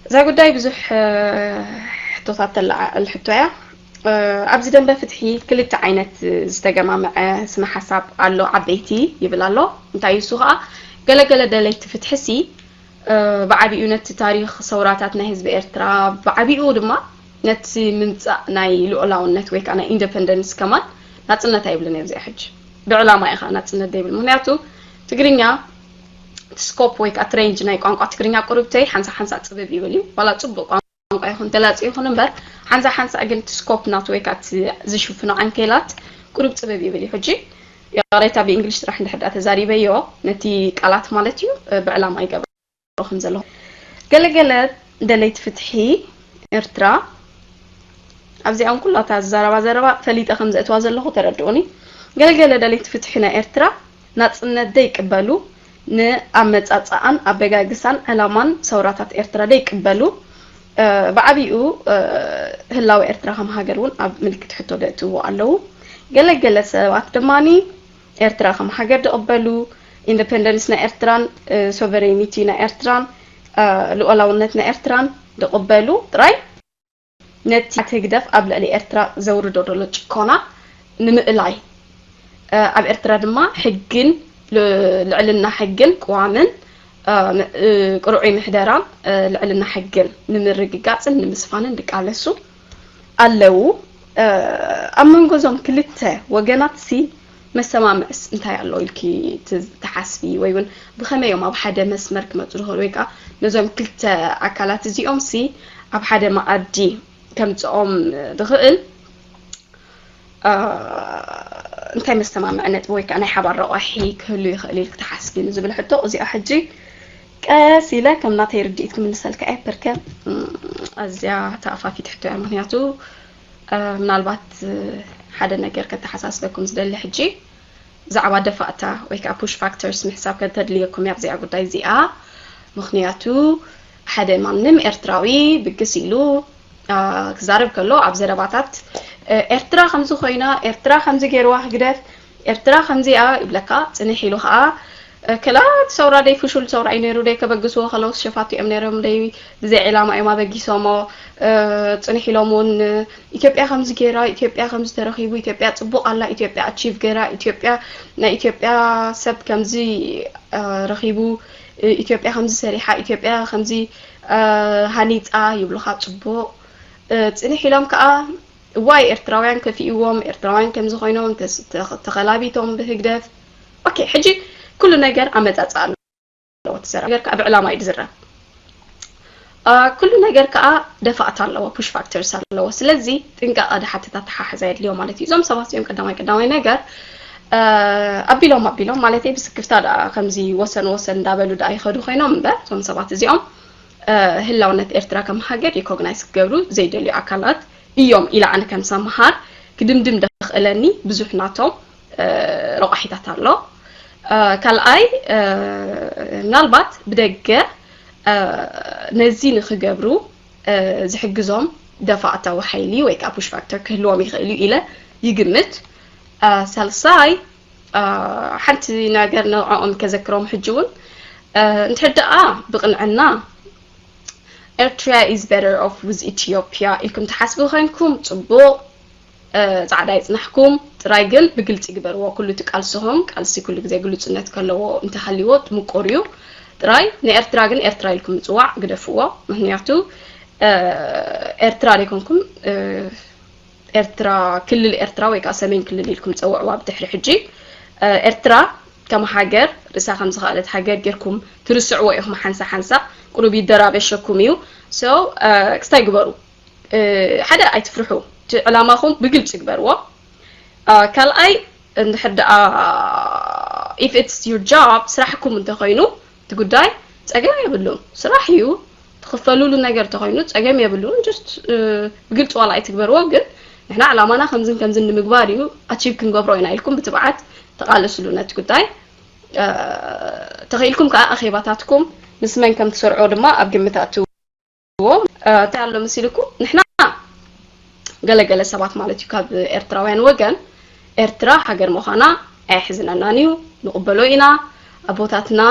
እዛ ጉዳይ ብዙሕ ሕቶታት ተለዓዕል ሕቶ እያ ኣብዚ ደንበ ፍትሒ ክልተ ዓይነት ዝተገማመዐ ስነ ሓሳብ ኣሎ ዓበይቲ ይብል ኣሎ እንታይ እሱ ከዓ ገለገለ ደለይቲ ፍትሒ ሲ ብዓቢኡ ነቲ ታሪክ ሰውራታት ናይ ህዝቢ ኤርትራ ብዓቢኡ ድማ ነቲ ምምፃእ ናይ ልኡላውነት ወይ ከዓ ናይ ኢንደፐንደንስ ከማን ናፅነት ኣይብልን ኣብዚ ሕጂ ብዕላማ ኢኻ ናፅነት ዘይብል ምክንያቱ ትግርኛ ስኮፕ ወይ ከዓ ትሬንጅ ናይ ቋንቋ ትግርኛ ቁርብተይ ሓንሳ ሓንሳ ፅብብ ይብል እዩ ዋላ ፅቡቅ ቋንቋ ይኹን ተላፂ ይኹን እምበር ሓንሳ ሓንሳ ግን ስኮፕ ናቱ ወይ ከዓ ዝሽፍኖ ዓንኬላት ቁሩብ ፅብብ ይብል እዩ ሕጂ ያሬታ ብእንግሊሽ ጥራሕ እንድሕዳ ተዛሪበዮ ነቲ ቃላት ማለት እዩ ብዕላማ ይገብሮ ከም ዘለኹ ገለገለ ደለይቲ ፍትሒ ኤርትራ ኣብዚኣን ኩላታ ዝዘረባ ዘረባ ፈሊጠ ከም ዘእትዋ ዘለኹ ተረድኡኒ ገለገለ ደለይቲ ፍትሒ ናይ ኤርትራ ናጽነት ደይቅበሉ ንኣመጻጽኣን ኣበጋግሳን ዕላማን ሰውራታት ኤርትራ ደይቅበሉ ብዓቢኡ ህላወ ኤርትራ ከም ሃገር እውን ኣብ ምልክት ሕቶ ደእትዎ ኣለዉ ገለገለ ሰባት ድማ ኤርትራ ከም ሃገር ድቕበሉ ኢንደፐንደንስ ናይ ኤርትራን ሶቨሬኒቲ ናይ ኤርትራን ልኦላውነት ናይ ኤርትራን ድቕበሉ ጥራይ ነቲ ህግደፍ ኣብ ልዕሊ ኤርትራ ዘውርዶ ዘሎ ጭኮና ንምእላይ ኣብ ኤርትራ ድማ ሕግን ልዕልና ሕግን ቅዋምን ቅርዑይ ምሕደራን ልዕልና ሕግን ንምርግጋፅን ንምስፋንን ድቃለሱ ኣለዉ ኣብ መንጎ እዞም ክልተ ወገናት ሲ መሰማምዕስ እንታይ ኣሎ ኢልኪ ትሓስቢ ወይ እውን ብኸመይ እዮም ኣብ ሓደ መስመር ክመፁ ዝኽእሉ ወይ ከዓ ነዞም ክልተ ኣካላት እዚኦም ሲ ኣብ ሓደ መኣዲ ከምፅኦም ዝኽእል እንታይ መስተማምዒ ነጥቢ ወይ ከዓ ናይ ሓባር ረቋሒ ክህሉ ይኽእል ኢልክ ትሓስቢ ንዝብል ሕቶ እዚኣ ሕጂ ቀስ ኢለ ከም ናተይ ርድኢት ክምልሰልካ እየ ፐርከ ኣዝያ ተኣፋፊት ሕቶ እያ ምክንያቱ ምናልባት ሓደ ነገር ከተሓሳስበኩም ዝደሊ ሕጂ ብዛዕባ ደፋእታ ወይ ከዓ ፑሽ ፋክተርስ ምሕሳብ ከተድልየኩም እያ ኣብዚኣ ጉዳይ እዚኣ ምክንያቱ ሓደ ማንም ኤርትራዊ ብግስ ኢሉ ክዛረብ ከሎ ኣብ ዘረባታት ኤርትራ ከምዚ ኮይና፣ ኤርትራ ከምዚ ገይርዋ ህግደፍ፣ ኤርትራ ከምዚኣ ይብለካ። ጽንሕ ኢሉ ከዓ ከላ ሰውራ ደይ ፍሹል ሰውራ እዩ ነይሩ፣ ደይ ከበግስዎ ከለውስ ሸፋቱ እዮም ነይሮም፣ ደይ ብዘይ ዕላማ እዮም ኣበጊሶሞ። ጽንሕ ኢሎም እውን ኢትዮጵያ ከምዚ ገይራ፣ ኢትዮጵያ ከምዚ ተረኺቡ፣ ኢትዮጵያ ጽቡቕ ኣላ፣ ኢትዮጵያ ኣቺቭ ገይራ፣ ኢትዮጵያ ናይ ኢትዮጵያ ሰብ ከምዚ ረኺቡ፣ ኢትዮጵያ ከምዚ ሰሪሓ፣ ኢትዮጵያ ከምዚ ሃኒፃ ይብሉኻ። ጽቡቕ። ጽንሕ ኢሎም ከዓ እዋይ ኤርትራውያን ከፊእዎም፣ ኤርትራውያን ከምዚ ኮይኖም ተስ- ተኸ- ተኸላቢቶም ብህግደፍ። ኦኬ፣ ሕጂ ኩሉ ነገር ኣመጻጽኣ ኣለዎ። እቲ ዘረባ ነገር ከዓ ብዕላማ እዩ ዝዝረብ። ኩሉ ነገር ከዓ ደፋእታ ኣለዎ፣ ፑሽ ፋክተርስ ኣለዎ። ስለዚ ጥንቃቐ ድሓተት ኣተሓሕዛ የድልዮ ማለት እዩ። እዞም ሰባት እዚኦም ቀዳማይ ቀዳማይ ነገር ኣቢሎም ኣቢሎም ማለት ብስክፍታ ደኣ ከምዚ ወሰን ወሰን እንዳበሉ ደኣ ይኸዱ ኮይኖም እምበር እዞም ሰባት እዚኦም ህላውነት ኤርትራ ከም ሃገር ሪኮግናይዝ ክገብሩ ዘይደልዩ ኣካላት እዮም ኢለ ኣነ ከም ሰምሃር ክድምድም ደኽእለኒ። ብዙሕ ናቶም ረቋሒታት ኣሎ። ካልኣይ ምናልባት ብደገ ነዚ ንክገብሩ ዝሕግዞም ደፋእታዊ ሓይሊ ወይ ከዓ ፑሽ ፋክተር ክህልዎም ይኽእል እዩ ኢለ ይግምት። ሳልሳይ ሓንቲ ነገር ንዕኦም ከዘክሮም ሕጂ እውን እንድሕር ደኣ ብቕንዕና Eritrea is better off with Ethiopia ኢልኩም ትሓስቡ ኮይንኩም ጽቡቕ፣ ጻዕዳ ይጽናሕኩም። ጥራይ ግን ብግልጺ ግበርዎ። ኩሉ እቲ ቃልስኹም ቃልሲ ኩሉ ግዜ ግሉጽነት ከለዎ እንተሃልይዎ ምቁር እዩ። ጥራይ ንኤርትራ ግን ኤርትራ ኢልኩም ምጽዋዕ ግደፍዎ። ምክንያቱ ኤርትራ ዘይኮንኩም ኤርትራ ክልል ኤርትራ ወይ ከዓ ሰሜን ክልል ኢልኩም ጸውዕዋ ብድሕሪ ሕጂ ኤርትራ ከም ሃገር ርእሳ ከም ዝኸኣለት ሃገር ጌርኩም ትርስዕዎ ኢኹም። ሓንሳ ሓንሳ ቁሩብ ይደራበሸኩም እዩ። So ክስታይ ግበሩ። ሓደ ኣይትፍርሑ። እቲ ዕላማኹም ብግልፂ ግበርዎ። ካልኣይ እንድሕር ደኣ if it's your job ስራሕኩም እንተኮይኑ እቲ ጉዳይ ጸገም የብሉን። ስራሕ እዩ። ትኽፈልሉ ነገር ተኾይኑ ጸገም የብሉን። Just ብግልፂ ዋላ ኣይትግበርዎ፣ ግን ንሕና ዕላማና ከምዝን ከምዝን ንምግባር እዩ፣ ኣቺቭ ክንገብሮ ኢና ኢልኩም ብትብዓት ተቓለስሉ ነቲ ጉዳይ። ተኽኢልኩም ከዓ ኣኼባታትኩም ምስ መን ከም ትሰርዖ ድማ ኣብ ግምት ኣትዎ። እንታይ ኣሎ መሲልኩም ንሕና ገለገለ ሰባት ማለት እዩ ካብ ኤርትራውያን ወገን ኤርትራ ሃገር ምዃና ኣየሕዝነናን እዩ፣ ንቕበሎ ኢና። ኣቦታትና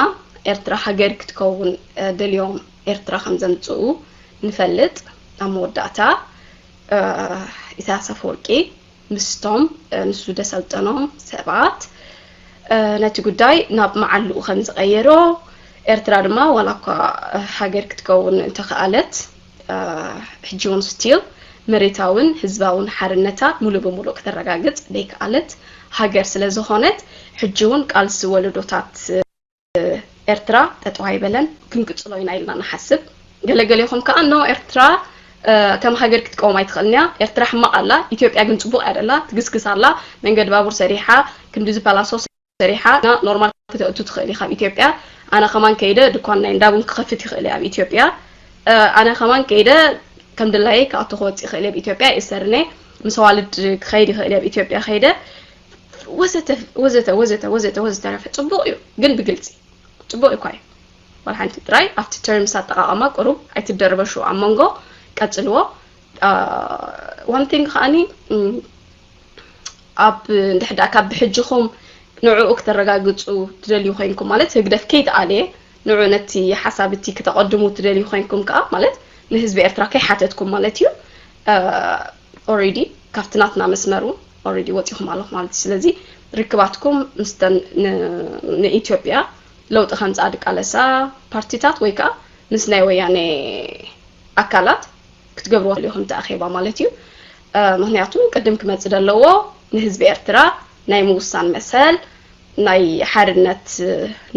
ኤርትራ ሃገር ክትከውን ደልዮም ኤርትራ ከም ዘምጽኡ ንፈልጥ። ኣብ መወዳእታ ኢሳያስ ኣፈወርቂ ምስቶም ንሱ ደሰልጠኖም ሰባት ነቲ ጉዳይ ናብ መዓልኡ ከም ዝቐየሮ፣ ኤርትራ ድማ ዋላ እኳ ሃገር ክትከውን እንተኸኣለት ሕጂ እውን ስቲል መሬታውን ህዝባውን ሓርነታ ሙሉእ ብሙሉእ ክተረጋግጽ ዘይከኣለት ሃገር ስለ ዝኾነት ሕጂ እውን ቃልሲ ወለዶታት ኤርትራ ጠጠው ኣይበለን፣ ክንቅጽሎ ኢና ኢልና ንሓስብ። ገለገሊኹም ከኣ ኖ ኤርትራ ከም ሃገር ክትቀውም ኣይትኽእልን እያ፣ ኤርትራ ሕማቕ ኣላ፣ ኢትዮጵያ ግን ጽቡቕ እያ ደላ፣ ትግስግስ ኣላ፣ መንገዲ ባቡር ሰሪሓ፣ ክንዲ ዝፓላሶ ሰሪሓ፣ ኖርማል ክተእቱ ትኽእል ኢኻ ኣብ ኢትዮጵያ። ኣነ ከማን ከይደ ድኳን ናይ እንዳቡን ክኸፍት ይኽእል እየ ኣብ ኢትዮጵያ። ኣነ ከማን ከይደ ከም ድላየ ክኣቱ ክወጽእ ይኽእል እየ ኣብ ኢትዮጵያ፣ ይእሰርን እየ፣ ምስ ኣዋልድ ክኸይድ ይኽእል እየ ኣብ ኢትዮጵያ ከይደ ወዘተ ወዘተ ወዘተ ወዘተ ወዘተረፈ ጽቡቕ እዩ፣ ግን ብግልጺ ጽቡቕ እኳ እዩ። ዋላ ሓንቲ ጥራይ ኣብቲ ተርምስ ኣጠቓቕማ ቁሩብ ኣይትደርበሹ ኣብ መንጎ ቀጽልዎ። One thing ከኣኒ ኣብ እንድሕዳ ካብ ብሕጅኹም ንዕኡ ክተረጋግጹ ትደልዩ ኮይንኩም ማለት ህግደፍ ከይተኣለየ ንዑ ነቲ ሓሳብ እቲ ክተቐድሙ ትደልዩ ኮይንኩም ከኣ ማለት ንህዝቢ ኤርትራ ከይሓተትኩም ማለት እዩ። Already ካብቲ ናትና መስመር እውን already ወጺኹም ኣለኹም ማለት እዩ። ስለዚ ርክባትኩም ምስተን ንኢትዮጵያ ለውጢ ከምፅኣ ድቃለሳ ፓርቲታት ወይ ከዓ ምስ ናይ ወያነ ኣካላት ክትገብርዎ ኢኹም እቲ ኣኼባ ማለት እዩ። ምክንያቱ ቅድም ክመፅእ ዘለዎ ንህዝቢ ኤርትራ ናይ ምውሳን መሰል ናይ ሓርነት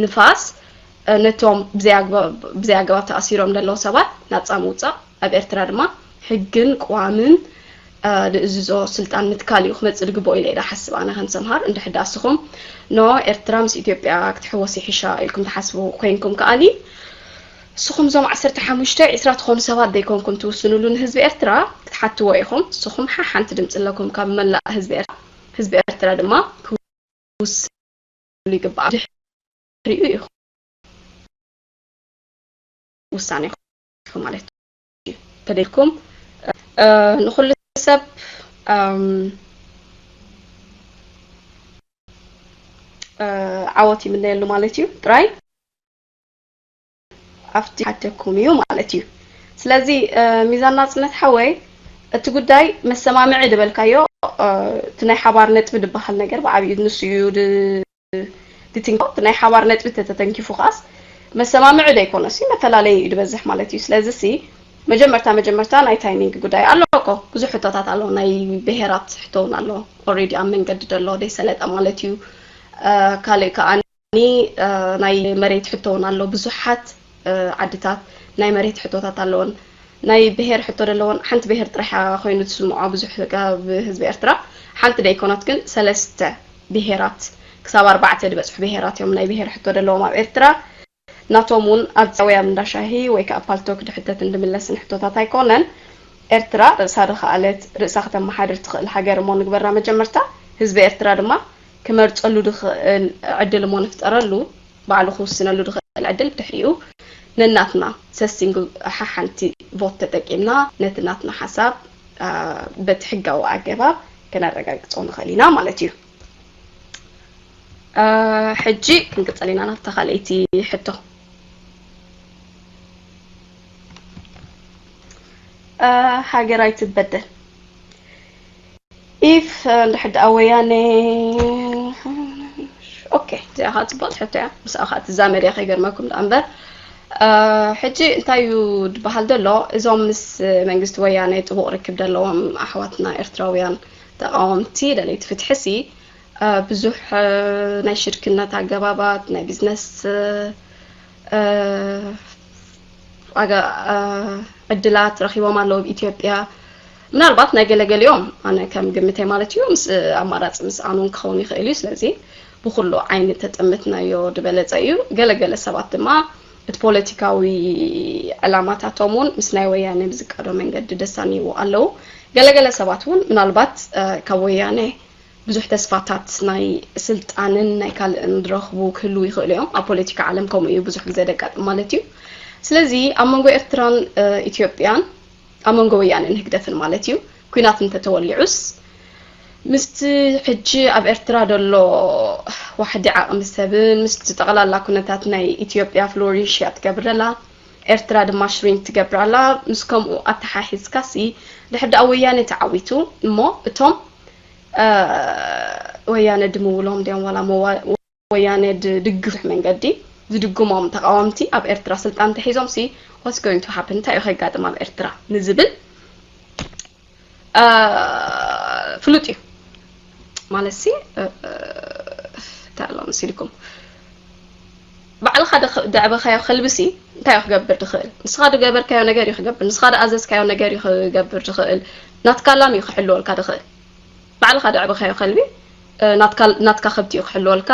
ንፋስ ነቶም ብዘይ ኣግባብ ተኣሲሮም ዘለዉ ሰባት ናፃ ምውፃእ ኣብ ኤርትራ ድማ ሕግን ቅዋምን ንእዝዞ ስልጣን ምትካል እዩ ክመፅእ ዝግብኦ ኢለ ኢዳ ሓስብ ኣነ ከም ሰምሃር እንድሕዳ እስኹም ኖ ኤርትራ ምስ ኢትዮጵያ ክትሕወስ ይሕሻ ኢልኩም ትሓስቡ ኮይንኩም ከኣኒ እስኹም እዞም ዓሰርተ ሓሙሽተ ዒስራ ትኾኑ ሰባት ዘይኮንኩም ትውስኑሉ ንህዝቢ ኤርትራ ክትሓትዎ ኢኹም። እስኹም ሓሓንቲ ድምፂ ኣለኩም ካብ መላእ ህዝቢ ኤርትራ። ህዝቢ ኤርትራ ድማ ክውስን ይግባእ። ድሕሪኡ ኢኹም ውሳኔ ኢኹም ማለት እዩ። ተደልኩም ንኹሉ ሰብ ዓወት ይምነየሉ ማለት እዩ። ጥራይ ኣብቲ ሓተኩም እዩ ማለት እዩ። ስለዚ ሚዛን ናጽነት ሓወይ፣ እቲ ጉዳይ መሰማምዒ ዝበልካዮ፣ እቲ ናይ ሓባር ነጥቢ ዝበሃል ነገር ብዓብዩ ንሱ እዩ ድትንኪ። እቲ ናይ ሓባር ነጥቢ ተተተንኪፉ ከኣስ መሰማምዒ ዘይኮነሲ መፈላለዩ እዩ ዝበዝሕ ማለት እዩ። ስለዚ ሲ መጀመርታ መጀመርታ ናይ ታይሚንግ ጉዳይ ኣሎ እኮ፣ ብዙሕ ሕቶታት ኣሎ። ናይ ብሄራት ሕቶ እውን ኣሎ። ኦሬዲ ኣብ መንገዲ ዘሎ ዘይሰለጠ ማለት እዩ። ካልእ ከኣ ናይ መሬት ሕቶ እውን ኣሎ። ብዙሓት ዓድታት ናይ መሬት ሕቶታት ኣለዎን። ናይ ብሄር ሕቶ ዘለዎን ሓንቲ ብሄር ጥራሕ ኮይኑ ትስምዖ ብዙሕ ካብ ህዝቢ ኤርትራ ሓንቲ ደይኮነት ግን ሰለስተ ብሄራት ክሳብ ኣርባዕተ ዝበጽሑ ብሄራት እዮም ናይ ብሄር ሕቶ ዘለዎም ኣብ ኤርትራ። ናቶም እውን ኣብ ጸውያም እንዳሻሂ ወይ ከዓ ፓልቶክ ድሕተት እንድምለስን ሕቶታት ኣይኮነን። ኤርትራ ርእሳ ድኸኣለት ርእሳ ከተመሓድር ትኽእል ሃገር እሞ ንግበራ መጀመርታ። ህዝቢ ኤርትራ ድማ ክመርጸሉ ድኽእል ዕድል እሞ ንፍጠረሉ፣ ባዕሉ ክውስነሉ ድኽእል ዕድል ብድሕሪኡ ነናትና ሰሲንግ ሓሓንቲ ቮት ተጠቂምና ነቲ ናትና ሓሳብ በቲ ሕጋዊ ኣገባብ ከነረጋግጾ ንኽእል ኢና ማለት እዩ። ሕጂ ክንቅጸል ኢና ናብታ ካልኣይቲ ሕቶ። ሃገር ኣይትበደል። ኢፍ እንድሕር ደኣ ወያነ፣ ኦኬ፣ እዚኣ ከዓ ጽቡቕ ትሕቶ እያ። ምስኣ ከዓ ትዛመድ እያ ከይገርመኩም ደኣ እምበር። ሕጂ እንታይ እዩ ዝበሃል ዘሎ? እዞም ምስ መንግስቲ ወያነ ጥቡቕ ርክብ ዘለዎም ኣሕዋትና ኤርትራውያን ተቃወምቲ ደለይቲ ፍትሒ ሲ ብዙሕ ናይ ሽርክነት ኣገባባት ናይ ቢዝነስ ዕድላት ረኺቦም ኣለዉ ኣብ ኢትዮጵያ። ምናልባት ናይ ገለገሊኦም ኣነ ከም ግምተይ ማለት እዩ ምስ ኣማራፂ ምስኣን እውን ክኸውን ይኽእል እዩ። ስለዚ ብኩሉ ዓይኒ ተጠምትናዮ ዝበለፀ እዩ። ገለገለ ሰባት ድማ እቲ ፖለቲካዊ ዕላማታቶም እውን ምስ ናይ ወያነ ብዝቃዶ መንገዲ ደሳንይዎ ኣለዉ። ገለገለ ሰባት እውን ምናልባት ካብ ወያነ ብዙሕ ተስፋታት ናይ ስልጣንን ናይ ካልእን ዝረኽቡ ክህልዉ ይኽእሉ እዮም። ኣብ ፖለቲካ ዓለም ከምኡ እዩ ብዙሕ ግዜ ደጋጥም ማለት እዩ። ስለዚ ኣብ መንጎ ኤርትራን ኢትዮጵያን ኣብ መንጎ ወያነን ህግደፍን ማለት እዩ ኲናት እንተተወሊዑስ ምስቲ ሕጂ ኣብ ኤርትራ ዘሎ ዋሕዲ ዓቕሚ ሰብን ምስቲ ጠቕላላ ኩነታት ናይ ኢትዮጵያ ፍሎሪሽ እያ ትገብር ዘላ፣ ኤርትራ ድማ ሽሪንክ ትገብር ኣላ። ምስ ከምኡ ኣተሓሒዝካሲ ድሕር ደኣ ወያነ ተዓዊቱ እሞ እቶም ወያነ ድምውሎም ድዮም ዋላ ወያነ ድግፍ መንገዲ ዝድግሞም ተቃወምቲ ኣብ ኤርትራ ስልጣን ተሒዞም ሲ what's going to happen እንታይ እዩ ከጋጥም ኣብ ኤርትራ ንዝብል ፍሉጥ እዩ ማለት ሲ እንታይ ኣሎ መሲልኩም ባዕልኻ ደዕበኻዮ ከልቢ ሲ እንታይ እዩ ክገብር ድኽእል ንስኻ ድገበርካዮ ነገር እዩ ክገብር ንስኻ ድኣዘዝካዮ ነገር እዩ ክገብር ድኽእል ናትካ ላም እዩ ክሕልወልካ ድኽእል ባዕልኻ ደዕበኻዮ ከልቢ ናትካ ከብቲ እዩ ክሕልወልካ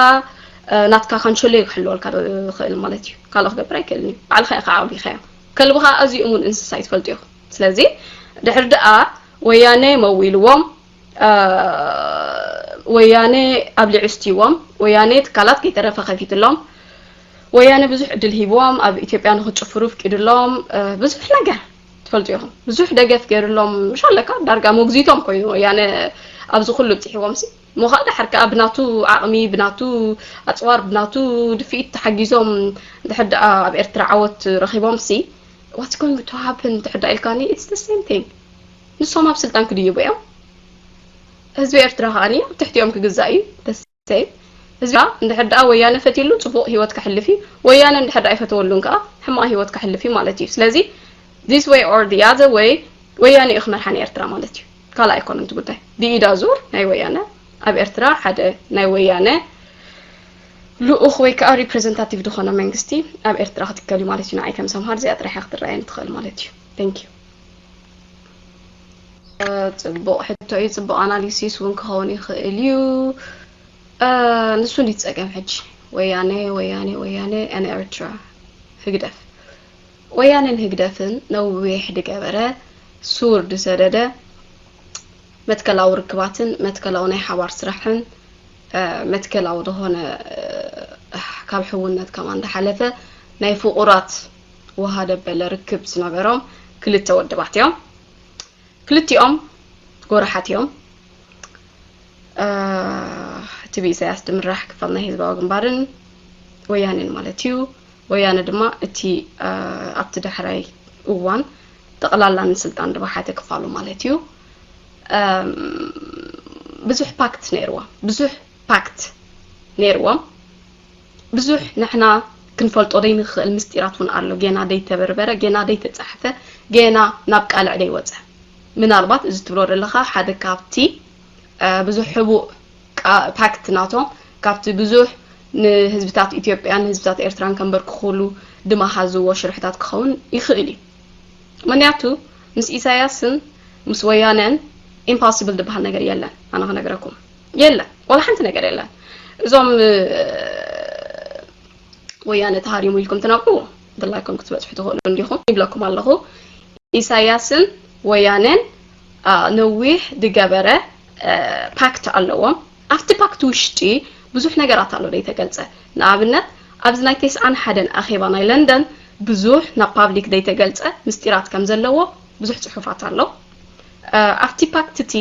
ናትካ ካንሸሎ እዩ ክሕልወልካ ይኽእል ማለት እዩ ካልኦ ክገብር ኣይክእልን እዩ ባዕልኻ ኢኻ ዓቕቢኻዮ ከልብኻ ኣዝዩ እሙን እንስሳ እዩ ትፈልጡ ኢኹም ስለዚ ድሕር ደኣ ወያነ መዊልዎም ወያነ ኣብሊዑ ስትይዎም ወያነ ትካላት ከይተረፈ ከፊትሎም ወያነ ብዙሕ ዕድል ሂብዎም ኣብ ኢትዮጵያ ንክጭፍሩ ፍቂድሎም ብዙሕ ነገር ትፈልጡ ኢኹም ብዙሕ ደገፍ ገይርሎም ምሽ ኣለካ ዳርጋ መጉዚቶም ኮይኑ ወያነ ኣብዚ ኩሉ ብፅሒዎም ሲ ሞኻ ድሓር ከዓ ብናቱ ዓቕሚ ብናቱ ኣፅዋር ብናቱ ድፍኢት ተሓጊዞም ድሕር ደኣ ኣብ ኤርትራ ዓወት ረኺቦም ሲ what's going to happen ድሕር ደኣ ኢልካኒ it's the same thing ንሶም ኣብ ስልጣን ክድይቡ እዮም ህዝቢ ኤርትራ ከዓ ኣብ ትሕቲኦም ክግዛእ እዩ the same ህዝቢ እንድሕር ደኣ ወያነ ፈትሉ ፅቡቕ ህይወት ከሕልፍ እዩ ወያነ እንድሕር ደኣ ይፈተወሉን ከዓ ሕማቕ ህይወት ከሕልፍ እዩ ማለት እዩ ስለዚ this way or the other way ወያነ እዩ ክመርሓ ንኤርትራ ማለት እዩ ካልእ ኣይኮነን እቲ ጉዳይ ብኢዳ ዙር ናይ ወያነ ኣብ ኤርትራ ሓደ ናይ ወያነ ልኡኽ ወይ ከዓ ሪፕሬዘንታቲቭ ዝኾነ መንግስቲ ኣብ ኤርትራ ክትከል እዩ ማለት እዩ ንዓይ ከም ሰምሃር እዚኣ ጥራሕ ክትረኣየን ትኽእል ማለት እዩ thank you ጽቡቕ ሕቶ እዩ ጽቡቕ ኣናሊሲስ እውን ክኸውን ይኽእል እዩ ንሱ እንዲ ጸገም ሕጂ ወያነ ወያነ ወያነ ን ኤርትራ ህግደፍ ወያነን ህግደፍን ነዊሕ ድገበረ ሱር ድሰደደ መትከላዊ ርክባትን መትከላዊ ናይ ሓባር ስራሕን መትከላዊ ዝኾነ ካብ ሕውነት ከማን ዝሓለፈ ናይ ፍቑራት ውሃ ደበለ ርክብ ዝነበሮም ክልተ ወድባት እዮም። ክልቲኦም ጎራሓት እዮም። እቲ ብኢሳያስ ዝምራሕ ክፋል ናይ ህዝባዊ ግንባርን ወያኔን ማለት እዩ። ወያነ ድማ እቲ ኣብቲ ዳሕራይ እዋን ጠቕላላ ንስልጣን ዝወሓደ ክፋሉ ማለት እዩ። ብዙሕ ፓክት ነይርዎም፣ ብዙሕ ፓክት ነይርዎም። ብዙሕ ንሕና ክንፈልጦ ዘይንኽእል ምስጢራት እውን ኣሎ፣ ጌና ዘይተበርበረ፣ ጌና ዘይተጻሕፈ፣ ጌና ናብ ቃልዕ ዘይወጸ። ምናልባት እዚ ትብሎ ዘለኻ ሓደ ካብቲ ብዙሕ ሕቡእ ፓክት ናቶም ካብቲ ብዙሕ ንህዝብታት ኢትዮጵያን ንህዝብታት ኤርትራን ከንበርክኽሉ ድማሃዝዎ ሽርሕታት ክኸውን ይኽእል እዩ። ምክንያቱ ምስ ኢሳያስን ምስ ወያነን ኢምፖስብል ዝበሃል ነገር የለን። ኣነ ክነግረኩም የለን፣ ዋላ ሓንቲ ነገር የለን። እዞም ወያነ ተሃሪሙ ኢልኩም ትነብሩ ድላይኩም ክትበፅሑ ትኽእሉ እንዲኹም ይብለኩም ኣለኹ። ኢሳያስን ወያነን ነዊሕ ዝገበረ ፓክት ኣለዎም። ኣብቲ ፓክት ውሽጢ ብዙሕ ነገራት ኣሎ ዘይተገልፀ። ንኣብነት ኣብዚ ናይ ተስዓን ሓደን ኣኼባ ናይ ለንደን ብዙሕ ናብ ፓብሊክ ዘይተገልፀ ምስጢራት ከም ዘለዎ ብዙሕ ፅሑፋት ኣሎ። ኣብቲ ፓክት እቲ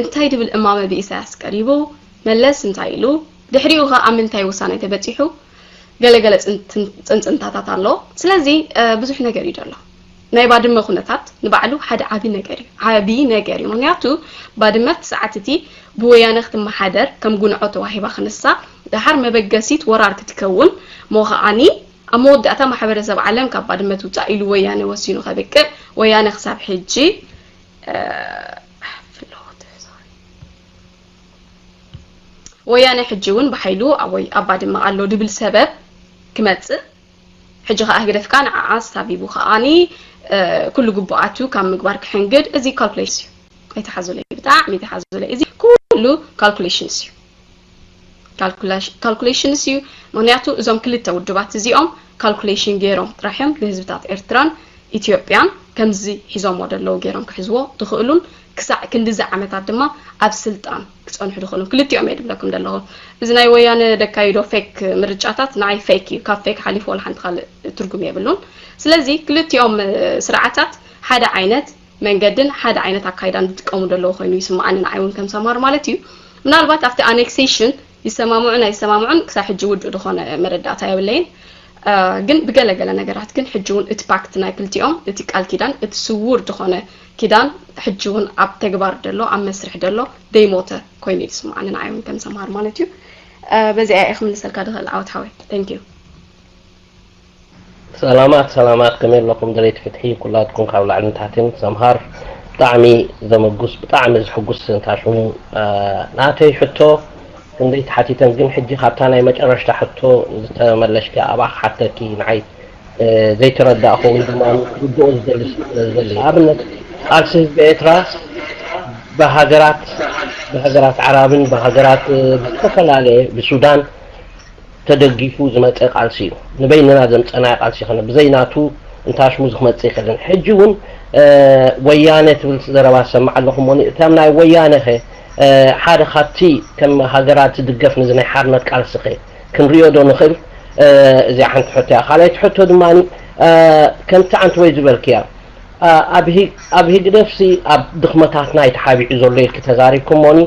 እንታይ ድብል እማመ ብኢሳያስ ቀሪቡ፣ መለስ እንታይ ኢሉ፣ ድሕሪኡ ኸ ኣብ ምንታይ ውሳኔ ተበጺሑ፣ ገለገለ ጽንጽንታታት ኣሎ። ስለዚ ብዙሕ ነገር እዩ ዘሎ። ናይ ባድመ ኩነታት ንባዕሉ ሓደ ዓቢ ነገር እዩ፣ ዓቢ ነገር እዩ። ምክንያቱ ባድመ ኣብቲ ሰዓት እቲ ብወያነ ክትመሓደር ከም ጉንዖ ተዋሂባ ክንሳ፣ ደሓር መበገሲት ወራር ክትከውን ሞ ኸኣኒ ኣብ መወዳእታ ማሕበረሰብ ዓለም ካብ ባድመ ትውፃእ ኢሉ ወያነ ወሲኑ ከብቅዕ፣ ወያነ ክሳብ ሕጂ ወያነ ሕጂ እውን ብሓይሉ ኣብ ባድመ ኣሎ ድብል ሰበብ ክመፅእ፣ ሕጂ ከዓ ህግደፍካ ንዓዓ ኣሳቢቡ ከዓኒ ኩሉ ግቡኣቱ ካብ ምግባር ክሕንግድ፣ እዚ ካልኩሌሽን እዩ። ኣይተሓዙለይ፣ ብጣዕሚ ኣይተሓዙለይ። እዚ ኩሉ ካልኩሌሽንስ እዩ፣ ካልኩሌሽንስ እዩ። ምክንያቱ እዞም ክልተ ውድባት እዚኦም ካልኩሌሽን ገይሮም ጥራሕ እዮም ንህዝብታት ኤርትራን ኢትዮጵያን ከምዚ ሒዞሞ ዘለዉ ገይሮም ክሕዝዎ ዝኽእሉን ክሳዕ ክንድዚ ዓመታት ድማ ኣብ ስልጣን ክጸንሑ ዝኽእሉን ክልቲኦም እየ ዝብለኩም ዘለኹ። እዚ ናይ ወያነ ደካይዶ ፌክ ምርጫታት ንዓይ ፌክ እዩ። ካብ ፌክ ሓሊፉ ዋላ ሓንቲ ካልእ ትርጉም የብሉን። ስለዚ ክልቲኦም ስርዓታት ሓደ ዓይነት መንገድን ሓደ ዓይነት ኣካይዳን ዝጥቀሙ ዘለዉ ኮይኑ ይስምዓኒ ንዓይ እውን ከም ሰማር ማለት እዩ። ምናልባት ኣብቲ ኣኔክሴሽን ይሰማምዑን ኣይሰማምዑን ክሳብ ሕጂ ውዱእ ዝኾነ መረዳእታ የብለይን። ግን ብገለገለ ነገራት ግን ሕጂ እውን እቲ ፓክት ናይ ክልቲኦም፣ እቲ ቃል ኪዳን፣ እቲ ስውር ዝኾነ ኪዳን ሕጂ እውን ኣብ ተግባር ደሎ፣ ኣብ መስርሕ ደሎ፣ ደይሞተ ኮይኑ እዩ ዝስምዓኒ ንዓይ እውን ከም ሰምሃር ማለት እዩ። በዚኣ እየ ክምልሰልካ ድኽእል ዓወት ሓወይ። Thank you። ሰላማት ሰላማት፣ ከመይ ኣለኹም ደለይቲ ፍትሒ ኩላትኩም ካብ ላዕልን ታሕትን? ሰምሃር ብጣዕሚ ዘመጉስ፣ ብጣዕሚ ዝሕጉስ እንታሽሙ ናተይ ሕቶ ክንደይ ተሓቲተን ግን ሕጂ ካብታ ናይ መጨረሽታ ሕቶ ዝተመለሽኪ ኣብኣ ክሓተኪ ንዓይ ዘይተረዳእኹ ወይ ድማ ክርድኦ ዝደሊ ስለዘለ ኣብነት ቃልሲ ህዝቢ ኤርትራ ብሃገራት ብሃገራት ዓራብን ብሃገራት ዝተፈላለየ ብሱዳን ተደጊፉ ዝመፀ ቃልሲ እዩ። ንበይንና ዘምፀናዮ ቃልሲ ይኮነ ብዘይ ናቱ እንታሽሙ ዝክመፅእ ይክእልን። ሕጂ እውን ወያነ ትብል ዘረባ ዝሰምዕ ኣለኹ እሞ እቶም ናይ ወያነ ከ ሓደ ካብቲ ከም ሃገራት ዝድገፍ ነዚ ናይ ሓርነት ቃልሲ ከ ክንሪኦ ዶ ንኽእል? እዚኣ ሓንቲ ሕቶ እያ። ካልኣይቲ ሕቶ ድማ ከምቲ ዓንቲ ወይ ዝበልክያ ኣብ ህግደፍሲ ኣብ ድኽመታትና እዩ ተሓቢዑ ዘሎ ኢልኪ ተዛሪብኩሞኒ።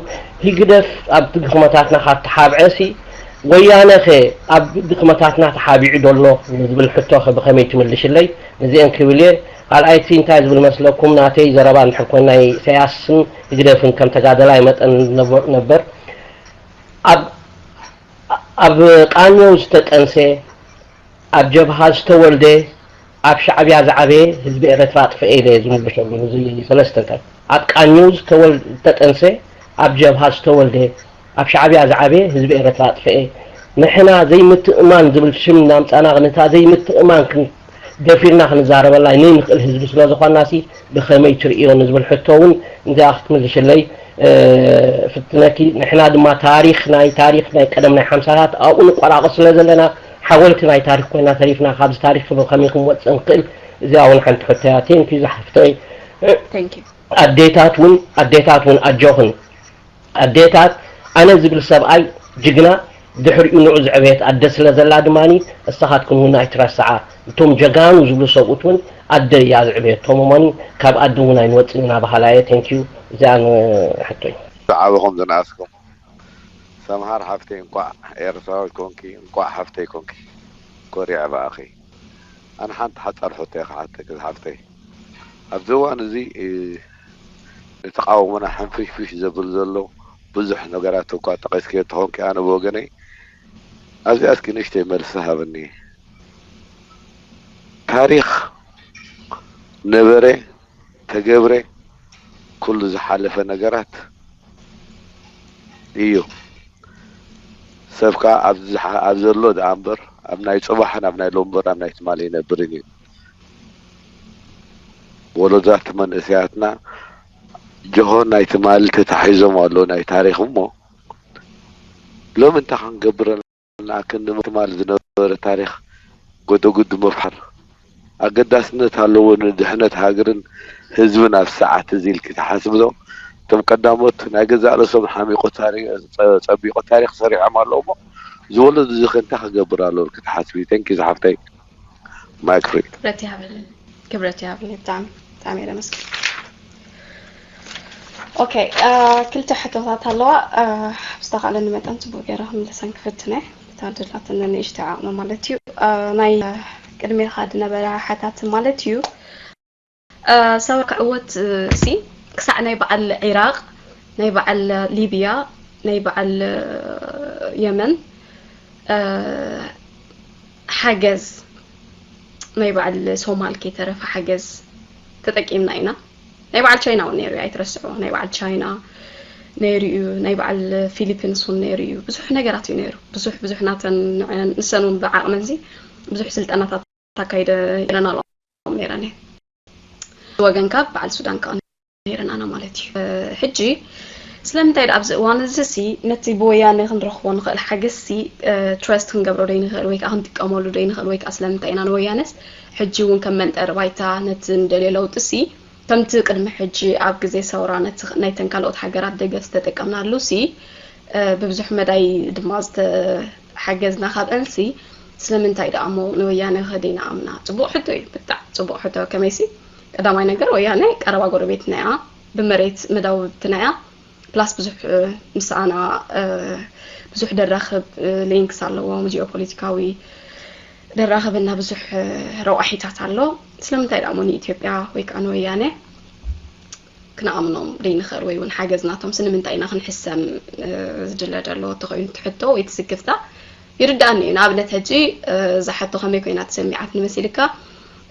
ህግደፍ ኣብ ድኽመታትና ካብ ተሓብዐሲ ወያነኸ ኣብ ድኽመታትና ተሓቢዑ ዶ ኣሎ ንዝብል ሕቶኸ ብኸመይ ትምልሽለይ? ንዚአን ክብል እየ። ካልኣይቲ እንታይ ዝብል መስለኩም ናተይ ዘረባ እንድሕር ኮይኑ ናይ ኢሳያስን ህግደፍን ከም ተጋደላይ መጠን ነበር ኣብ ቃኘው ዝተጠንሰ ኣብ ጀብሃ ዝተወልደ ኣብ ሻዕብያ ዝዓበየ ህዝቢ ኤረትራ ኣጥፈኤ ኢለ ዝምልሸሉ እዚ ሰለስተ እንታይ ኣብ ቃኘው ዝተወል ዝተጠንሰ ኣብ ጀብሃ ዝተወልደ ኣብ ሻዕብያ ዝዓበየ ህዝቢ ኤረትራ ኣጥፈኤ ንሕና ዘይምትእማን ዝብል ሽም እናምጻና ንታ ዘይምትእማን ደፊርና ክንዛረበላ ነይንኽእል ህዝቢ ስለ ዝኾንና ሲ ብኸመይ ትርእዮ ንዝብል ሕቶ እውን እንዚኣ ክትምልሽለይ ፍትነኪ ንሕና ድማ ታሪኽ ናይ ታሪኽ ናይ ቀደም ናይ ሓምሳታት ኣብኡ ንቆራቐስ ስለ ዘለና ሓወልቲ ናይ ታሪኽ ኮይና ተሪፍና ካብዚ ታሪኽ ብኸመይ ክንወፅእ ንኽእል እዚኣ እውን ሓንቲ ሕቶ እያ ቴንኪ ዝሓፍተይ Thank you። ኣዴታት እውን ኣዴታት እውን ኣጆኽን ኣዴታት ኣነ ዝብል ሰብኣይ ጅግና ድሕሪኡ ንዑ ዝዕበየት ኣደ ስለ ዘላ ድማ እሳኻትኩም እውን ኣይትረስዓ እቶም ጀጋኑ ዝብሉ ሰብኡት እውን ኣደ እያ ዝዕበየቶም እሞኒ ካብ ኣደ እውን ኣይንወፅን ኢና በሃላ እየ ቴንኪዩ እዚኣ ንሕቶይ ዝዓበኹም ዝነኣስኩም ሰምሃር ሓፍተይ፣ እንኳዕ ኤርትራዊት ኮንኪ፣ እንኳዕ ሓፍተይ ኮንኪ። ኮሪዐ ብኣኺ። ኣነ ሓንቲ ሓጻር ሕቶ እየ ክሓተኪ ዝሓፍተይ። ኣብዚ እዋን እዚ፣ እ፣ ንተቓውሞና ሕንፍሽፍሽ ዘብል ዘሎ ብዙሕ ነገራት እኳ ጠቒስኪ ተኾንኪ፣ ኣነ ብወገነይ ኣብዚኣ እስኪ ንእሽተይ መልሲ ሃብኒ። ታሪኽ ነበረ፣ ተገብረ፣ ኩሉ ዝሓለፈ ነገራት እዩ። ሰብ ከኣ ኣብዚ ዝሓ-፣ ኣብ ዘሎ ደኣ እምበር፣ ኣብ ናይ ጽባሕን ኣብ ናይ ሎምበርዳን ኣብ ናይ ትማሊ ኣይነብርን እዩ። ወለዶታት መንእሰያትና ጆሆ ናይ ትማሊ ተታሒዞም ኣለዉ ናይ ታሪኽ እሞ፣ ሎሚ እንታይ ክንገብር ኣለና? ክንዲ ትማሊ ዝነበረ ታሪኽ ጎደጉድ ምፍሓር ኣገዳስነት ኣለዎ ንድሕነት ሃገርን ህዝብን ኣብ ሰዓት እዚ ኢልኪ ትሓስቢ ዶ? እቶም ቀዳሞት ናይ ገዛእ ርእሶም ሓሚቑ ታሪ-፣ ጸ-፣ ጸቢቑ ታሪኽ ሰሪዖም ኣለዉ እሞ፣ ዝወለዱ እዚ ከ እንታይ ክገብር ኣለዎ ኢልኪ ትሓስቢ? Thank you ዝሓፍተይ። ማይክ ፍሪ። ክብረት ይሃበለይ። ክብረት ይሃበለይ። ብጣዕሚ፣ ብጣዕሚ እየ ደመስግን። ኦኬ፣ አ፣ ክልተ ሕቶታት ኣለዋ። አ፣ ብዝተኻእለኒ መጠን ጽቡቕ ገይረ ክምልሰን ክፍትን እየ። ብታ ደላትኒ ንእሽተይ ዓቕሚ ማለት እዩ። አ፣ ናይ፣ አ፣ ቅድሜኻ ዝነበረ ሓታት ማለት እዩ። አ፣ ሰውራ ክዕወት፣ እ፣ ሲ ክሳዕ ናይ በዓል ዒራቕ፣ ናይ በዓል ሊብያ፣ ናይ በዓል፣ እ፣ የመን፣ እ፣ ሓገዝ፣ ናይ በዓል ሶማል ከይተረፈ ሓገዝ ተጠቂምና ኢና። ናይ በዓል ቻይና እውን ነይሩ እዩ፣ ኣይትረስዕዎ። ናይ በዓል ቻይና ነይሩ እዩ፣ ናይ በዓል ፊሊፒንስ እውን ነይሩ እዩ። ብዙሕ ነገራት እዩ ነይሩ። ብዙሕ፣ ብዙሕ ናተን ንዐን፣ ንሰን እውን ብዓቕመንሲ ብዙሕ ስልጠናታት ኣካይደ ነይረን ኣለዋ ነይረን እየ። ወገን ካብ በዓል ሱዳን ከኣ ነይረን ኣና ማለት እዩ። እ፣ ሕጂ ስለምንታይ ደኣ ኣብዚ እዋን እዚ ሲ ነቲ ብወያነ ክንረኽቦ ንኽእል ሓገዝ ሲ፣ እ፣ ትረስት ክንገብሮ ዶ ይንኽእል ወይ ከኣ ክንጥቀመሉ ዶ ይንኽእል ወይ ከኣ ስለምንታይ ኢና ንወያነስ ሕጂ እውን ከም መንጠሪ ባይታ ነቲ ንደልዮ ለውጢ ሲ ከምቲ ቅድሚ ሕጂ ኣብ ግዜ ሰውራ ነቲ፣ ናይተን ካልኦት ሃገራት ደገፍ ዝተጠቀምናሉ ሲ፣ እ፣ ብብዙሕ መዳይ ድማ ዝተሓገዝና ካብአን ሲ ስለምንታይ ደኣ እሞ ንወያነ ከ ደይንኣምና? ጽቡቕ ሕቶ እዩ፣ ብጣዕ ጽቡቕ ሕቶ። ከመይሲ ቀዳማይ ነገር ወያነ ቀረባ ጎረቤትና እያ፣ ብመሬት መዳውብትና እያ። ፕላስ ብዙሕ፣ እ፣ ምሳኣና፣ እ፣ ብዙሕ ደራኽብ፣ እ፣ ሊንክስ ኣለዎም፣ ጂኦፖለቲካዊ ደራኽብና ብዙሕ፣ እ፣ ረቋሒታት ኣሎ። ስለምንታይ ደኣ እሞ ንኢትዮጵያ ወይ ከኣ ንወያነ ክንኣምኖም ደይንኽእል ወይ እውን ሓገዝ ናቶም ሲ ንምንታይ ኢና ክንሕሰም፣ እ፣ ዝድለ ዘሎ ተኾይኑ ትሕቶ ወይ ትስክፍታ ይርድኣኒ እዩ። ንኣብነት ሕጂ፣ እ፣ እዛ ሕቶ ከመይ ኮይና ተሰሚዓትኒ መሲልካ?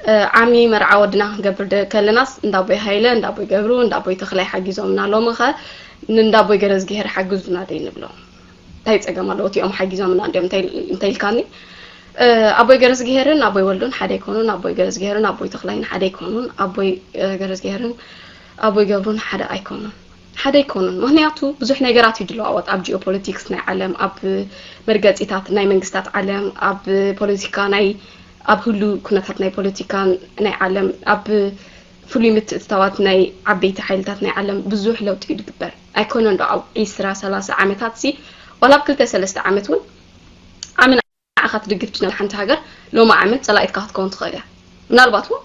እ፣ ዓሚ መርዓ ወድና ክንገብር ደ-፣ ከለናስ እንዳቦይ ሃይለ፣ እንዳቦይ ገብሩ፣ እንዳቦይ ተኽላይ ሓጊዞምና። ሎሚ ኸ ንእንዳቦይ ገረዝግሄር ሓግዙና ደይንብሎም? እንታይ ጸገም ኣለዎ? እቲኦም ሓጊዞምና እንዲኦም እንታይ፣ እንታይ ኢልካኒ? እ፣ ኣቦይ ገረዝግሄርን ኣቦይ ወልዱን ሓደ ኣይኮኑን። ኣቦይ ገረዝግሄርን ኣቦይ ተኽላይን ሓደ ኣይኮኑን። ኣቦይ፣ እ፣ ገረዝግሄርን ኣቦይ ገብሩን ሓደ ኣይኮኑን። ሓደ ኣይኮኑን። ምኽንያቱ ብዙሕ ነገራት እዩ ዝለዋወጥ ኣብ ጂኦፖለቲክስ ናይ ዓለም፣ ኣብ መርገጺታት ናይ መንግስታት ዓለም፣ ኣብ ፖለቲካ ናይ፣ ኣብ ህሉ ኩነታት ናይ ፖለቲካ ናይ ዓለም፣ ኣብ ፍሉይ ምትእትታዋት ናይ ዓበይቲ ሓይልታት ናይ ዓለም ብዙሕ ለውጢ እዩ ዝግበር። ኣይኮነን ዶ ኣብ ዒስራ ሰላሳ ዓመታት ሲ ዋላ ኣብ ክልተ ሰለስተ ዓመት እውን ዓሚ ንዓኻ ትድግፍ ዝነበረ ሓንቲ ሃገር ሎሚ ዓመት ጸላኢትካ ክትከውን ትኽእል እያ። ምናልባት እውን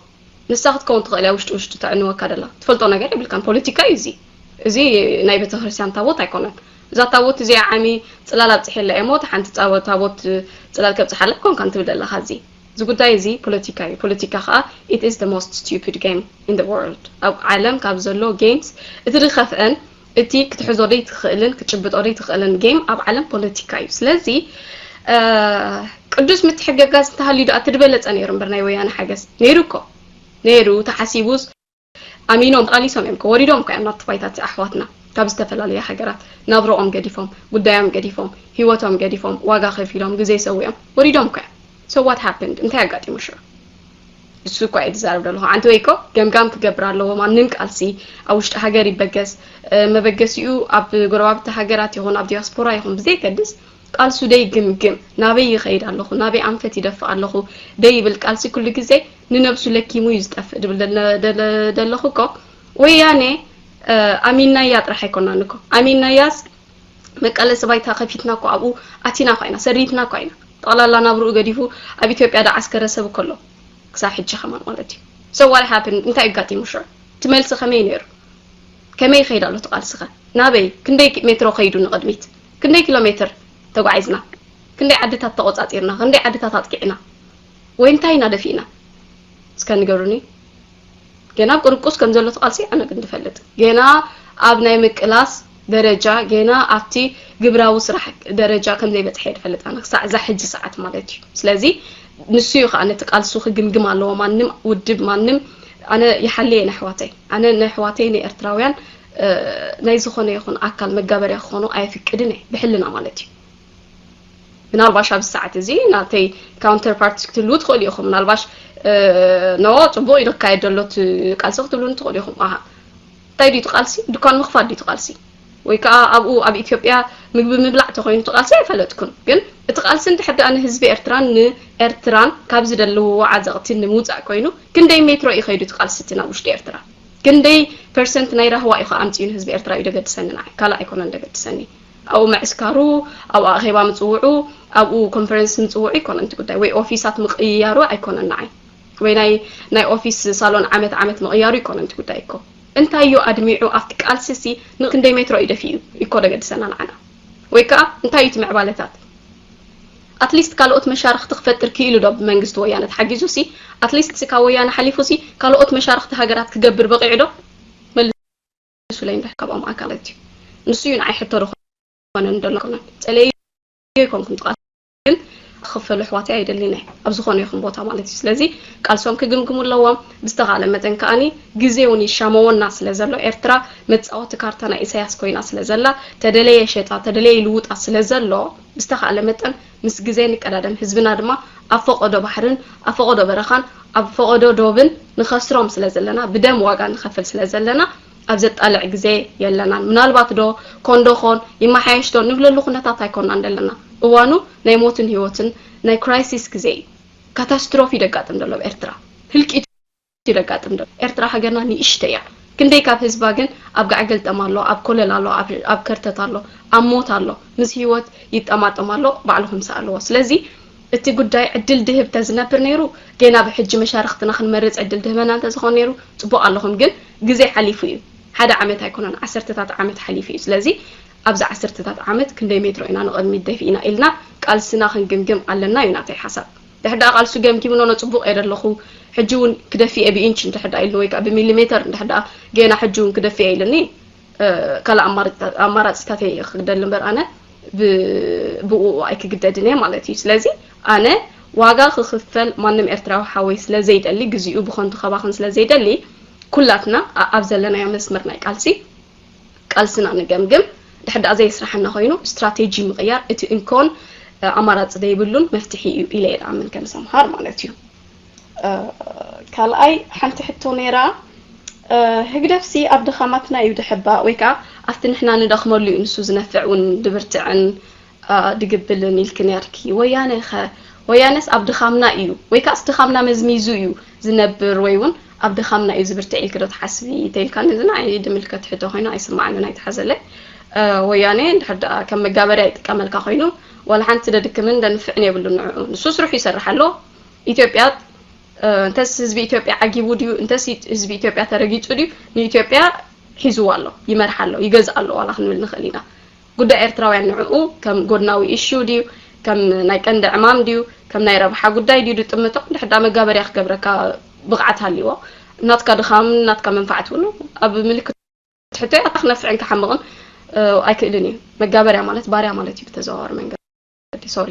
ንሳ ክትከውን ትኽእል እያ ውሽጢ ውሽጢ ተዕንወካ ደላ። ትፈልጦ ነገር የብልካን። ፖለቲካ እዩ እዚ። እዚ ናይ ቤተክርስትያን ታቦት ኣይኮነን። እዛ ታቦት እዚኣ ዓሚ ጽላል ኣብጽሐላ እየ እሞ፣ እታ ሓንቲ ጻቦ-፣ ታቦት ጽላል ከብጽሓላ ኣይኮንካን ትብል ዘለኻ። እዚ፣ እዚ ጉዳይ እዚ ፖለቲካ እዩ። ፖለቲካ ከኣ it is the most stupid game in the world። ኣብ ዓለም ካብ ዘሎ ጌምስ እቲ ዝኸፍአን፣ እቲ ክትሕዞ ዘይትኽእልን ክትጭብጦ ዘይትኽእልን ጌም ኣብ ዓለም ፖለቲካ እዩ። ስለዚ፣ እ፣ ቅዱስ ምትሕግጋዝ እንተሃልዩ ደኣ እቲ ዝበለጸ ነይሩ እምበር ናይ ወያነ ሓገዝ ነይሩ እኮ። ነይሩ ተሓሲቡስ ኣሚኖም ተቓሊሶም እዮም እኮ። ወሪዶም እኮ እዮም ናብቲ ባይታ እቲ ኣሕዋትና ካብ ዝተፈላለያ ሃገራት ናብርኦም ገዲፎም፣ ጉዳዮም ገዲፎም፣ ህይወቶም ገዲፎም፣ ዋጋ ከፊሎም፣ ግዜ ሰዊኦም ወሪዶም እኮ እዮም። So what happened? እንታይ ኣጋጢሙ ሽዑ? እሱ እኳ እየ ዝዛረብ ዘለኹ። ኣንተ ወይ እኮ ገምጋም ክገብር ኣለዎ። ማንም ቃልሲ ኣብ ውሽጢ ሃገር ይበገስ፣ እ፣ መበገሲኡ ኣብ ጎረባብቲ ሃገራት ይኹን ኣብ ዲያስፖራ ይኹን ብዘይገድስ ቃልሱ ደይግምግም፣ ናበይ ይኸይድ ኣለኹ፣ ናበይ ኣንፈት ይደፍእ ኣለኹ ደይብል ቃልሲ ኩሉ ግዜ ንነብሱ ለኪሙ እዩ ዝጠፍእ ድብል ደለ-፣ ደለ-፣ ደለኹ እኮ። ወያነ፣ እ፣ ኣሚናያ ጥራሕ ኣይኮናን እኮ። ኣሚናያስ መቃለሲ ባይታ ከፊትና እኮ ኣብኡ ኣቲና እኳ ኢና፣ ሰሪትና እኳ ኢና። ጠቕላላ ናብርኡ ገዲፉ ኣብ ኢትዮጵያ ዳዓስከረ ሰብ እኮ ኣሎ። ክሳብ ሕጂ ከማን ማለት እዩ። So what happened? እንታይ ኣጋጢሙ ሽዑ? እቲ መልሲ ከመይ ነይሩ? ከመይ ይኸይድ ኣሎ እቲ ቃልስኸ? ናበይ? ክንደይ ሜትሮ ከይዱ ንቕድሚት? ክንደይ ኪሎ ሜትር ተጓዒዝና? ክንደይ ዓድታት ተቆጻጺርና? ክንደይ ዓድታት ኣጥቂዕና? ወይ እንታይ ኢና ደፊእና? እስከ ንገሩኒ። ገና ኣብ ቁርቁስ ከም ዘሎ እቲ ቃልሲ ኣነ ግን ዝፈልጥ። ገና ኣብ ናይ ምቅላስ ደረጃ፣ ገና ኣብቲ ግብራዊ ስራሕ ደረጃ ከም ዘይበጽሐ እየ ዝፈልጥ ኣነ፣ ክሳዕ እዛ ሕጂ ሰዓት ማለት እዩ። ስለዚ ንሱ እዩ ከዓ ነቲ ቃልሱ ክግምግም ኣለዎ። ማንም ውድብ፣ ማንም፣ ኣነ ይሓልየ ነሕዋተይ። ኣነ ነሕዋተይ ንኤርትራውያን፣ እ፣ ናይ ዝኾነ ይኹን ኣካል መጋበርያ ክኾኑ ኣይፍቅድን እየ፣ ብሕልና ማለት እዩ። ምናልባሽ ኣብዚ ሰዓት እዚ ናተይ ካውንተር ፓርትስ ክትህልዉ ትኽእሉ ኢኹም። ምናልባሽ፣ እ፣ ኖ፣ ጽቡቕ እዩ ዝካየድ ዘሎ እቲ ቃልሲ ክትብሉኒ ትኽእሉ ኢኹም። ኣሃ፣ እንታይ ድዩ እቲ ቃልሲ? ድኳን ምኽፋት ድዩ እቲ ቃልሲ? ወይ ከዓ ኣብኡ ኣብ ኢትዮጵያ ምግቢ ምብላዕ ተኾይኑ እቲ ቃልሲ ኣይፈለጥኩን። ግን እቲ ቃልሲ እንድሕር ደኣ ንህዝቢ ኤርትራን ንኤርትራን ካብ ዝደልውዎ ዓዘቕቲ ንምውጻእ ኮይኑ፣ ክንደይ ሜትሮ እዩ ከይዱ እቲ ቃልሲ እቲ ናብ ውሽጢ ኤርትራ? ክንደይ ፐርሰንት ናይ ራህዋ እዩ ከዓ ኣምጺኡ ንህዝቢ ኤርትራ እዩ ደገድሰኒ ንዓይ? ካልእ ኣይኮነን ደገድሰኒ። ኣብኡ ምዕስካሩ፣ ኣብኡ ኣኼባ ምጽውዑ፣ ኣብኡ ኮንፈረንስ ምጽውዑ ኣይኮነን እቲ ጉዳይ፣ ወይ ኦፊሳት ምቕይያሩ ኣይኮነን ንዓይ። ወይ ናይ፣ ናይ ኦፊስ ሳሎን ዓመት ዓመት ምቕያሩ ኣይኮነን እቲ ጉዳይ እኮ። እንታይ እዩ ኣድሚዑ ኣብቲ ቃልሲ ሲ ንክንደይ ሜትሮ እዩ ደፊኡ እኮ ደገድሰና ንዓና። ወይ ከዓ እንታይ እዩ እቲ ምዕባለታት? ኣትሊስት ካልኦት መሻርኽቲ ክፈጥር ክኢሉ ዶ ብመንግስቲ ወያነ ተሓጊዙ ሲ? ኣትሊስት ሲ ካብ ወያነ ሓሊፉ ሲ ካልኦት መሻርኽቲ ሃገራት ክገብር በቂዑ ዶ? መልሱለይ እንድሕር ካብኦም ኣካላት እዩ። ንሱ እዩ ንዓይ ሕቶ ዝኾነ እንደሎ ኣይኮነን። ጸለየ ኣይኮንኩን ጥቓት ግን ክኽፈሉ ኣሕዋተይ ኣይደልን እየ ኣብ ዝኾነ ይኹን ቦታ ማለት እዩ። ስለዚ ቃልሶም ክግምግሙ ኣለዎም። ብዝተኻለ መጠን ከኣኒ ግዜ እውን ይሻመወና ስለ ዘሎ ኤርትራ መጻወቲ ካርታ ናይ ኢሳያስ ኮይና ስለ ዘላ ተደለየ ሸጣ ተደለየ ልውጣ ስለ ዘሎ ብዝተኻለ መጠን ምስ ግዜ ንቀዳደም። ህዝብና ድማ ኣብ ፈቐዶ ባሕርን ኣብ ፈቐዶ በረኻን ኣብ ፈቐዶ ዶብን ንኸስሮም ስለ ዘለና ብደም ዋጋ ንኸፍል ስለ ዘለና ኣብ ዘጣልዕ ግዜ የለናን። ምናልባት ዶ ኮን ዶ ኾን ይመሓየሽ ዶ ንብለሉ ኩነታት ኣይኮናን ዘለና። እዋኑ ናይ ሞትን ህይወትን ናይ ክራይሲስ ግዜ እዩ። ካታስትሮፊ ደጋጥም ዘሎ ኣብ ኤርትራ። ህልቂት እዩ ደጋጥም ዘሎ። ኤርትራ ሃገርና ንእሽተ እያ። ክንደይ ካብ ህዝባ ግን ኣብ ጋዕ ገልጠም ኣሎ፣ ኣብ ኮለል ኣሎ፣ ኣብ፣ ኣብ ከርተት ኣሎ፣ ኣብ ሞት ኣሎ፣ ምስ ህይወት ይጠማጠም ኣሎ፣ ባዕልኹም ሰኣልዎ። ስለዚ እቲ ጉዳይ ዕድል ድህብ ተዝነብር ነይሩ፣ ገና ብሕጂ መሻርኽትና ክንመርጽ ዕድል ድህበና እንተዝኾን ነይሩ፣ ጽቡቕ ኣለኹም። ግን ግዜ ሓሊፉ እዩ። ሓደ ዓመት ኣይኮነን፣ ዓሰርተታት ዓመት ሓሊፉ እዩ። ስለዚ ኣብዚ ዓሰርተታት ዓመት ክንደይ ሜትሮ ኢና ንቕድሚት ደፊእና ኢልና ቃልስና ክንግምግም ኣለና እዩ ናተይ ሓሳብ። ድሕር ደኣ ቃልሱ ገምጊምኖ ኖ ጽቡቕ እየ ደለኹ፣ ሕጂ እውን ክደፊ እየ ብኢንች እንድሕር ደኣ ኢሉ ወይ ከዓ ብሚሊሜተር እንድሕር ደኣ ገና ሕጂ እውን ክደፊ እየ ኢሉኒ፣ እ፣ ካልእ ኣማራጺታት፣ ኣማራጺታት እየ ክደሊ እምበር ኣነ ብ-፣ ብእኡ ኣይክግደድን እየ ማለት እዩ። ስለዚ ኣነ ዋጋ ክኽፈል ማንም ኤርትራዊ ሓወይ ስለ ዘይደሊ፣ ግዚኡ ብኸንቱ ከባኽን ስለ ዘይደሊ፣ ኩላትና ኣ-፣ ኣብ ዘለናዮ መስመር ናይ ቃልሲ ቃልስና ንገምግም። ድሕር ደኣ ዘየስራሓና ኮይኑ ስትራቴጂ ምቕያር እቲ እንኮን፣ እ፣ ኣማራጺ ዘይብሉን መፍትሒ እዩ ኢለ እየ ዝኣምን ከም ሰምሃር ማለት እዩ። እ፣ ካልኣይ ሓንቲ ሕቶ ነይራ፣ እ፣ ህግደፍሲ ኣብ ድኻማትና እዩ ድሕባእ ወይ ከዓ ኣብቲ ንሕና ንደኽመሉ እዩ ንሱ ዝነፍዕ እውን ድብርትዕን፣ እ፣ ድግብልን ኢልኪ ነርኪ። ወያነ ኸ? ወያነስ ኣብ ድኻምና እዩ ወይ ከዓስ ድኻምና መዝሚዙ እዩ ዝነብር ወይ እውን ኣብ ድኻምና እዩ ዝብርትዕ ኢልኪ ዶ ትሓስቢ? ተይልካኒ እዚ ንዓይ ድምልከት ሕቶ ኮይኑ ኣይስማዓንን ኣይትሓዘለይ። እ፣ ወያነ እንድሕር ደኣ ከም መጋበርያ ይጥቀመልካ ኮይኑ ዋላ ሓንቲ ደድክምን ደንፍዕን የብሉን ንዕኡ። ንሱ ስርሑ ይሰርሕ ኣሎ። ኢትዮጵያ፣ እ፣ እንተስ ህዝቢ ኢትዮጵያ ዓጊቡ ድዩ፣ እንተስ ህዝቢ ኢትዮጵያ ተረጊጹ ድዩ፣ ንኢትዮጵያ ሒዝዋ ኣሎ፣ ይመርሓ ኣሎ፣ ይገዝኣ ኣሎ ዋላ ክንብል ንኽእል ኢና። ጉዳይ ኤርትራውያን ንዕኡ ከም ጎድናዊ ኢሹ ድዩ፣ ከም ናይ ቀንዲ ዕማም ድዩ፣ ከም ናይ ረብሓ ጉዳይ ድዩ ድጥምቶ፣ ድሕዳ መጋበርያ ክገብረካ ብቕዓት ሃልይዎ፣ ናትካ ድኻም፣ ናትካ መንፋዓት እውን ኣብ ምልክት ሕቶ እያ። ክነፍዕን ክሓምቕን፣ እ፣ ኣይክእልን እዩ። መጋበርያ ማለት ባርያ ማለት እዩ ብተዘዋዋሪ መንገዲ። ሶሪ።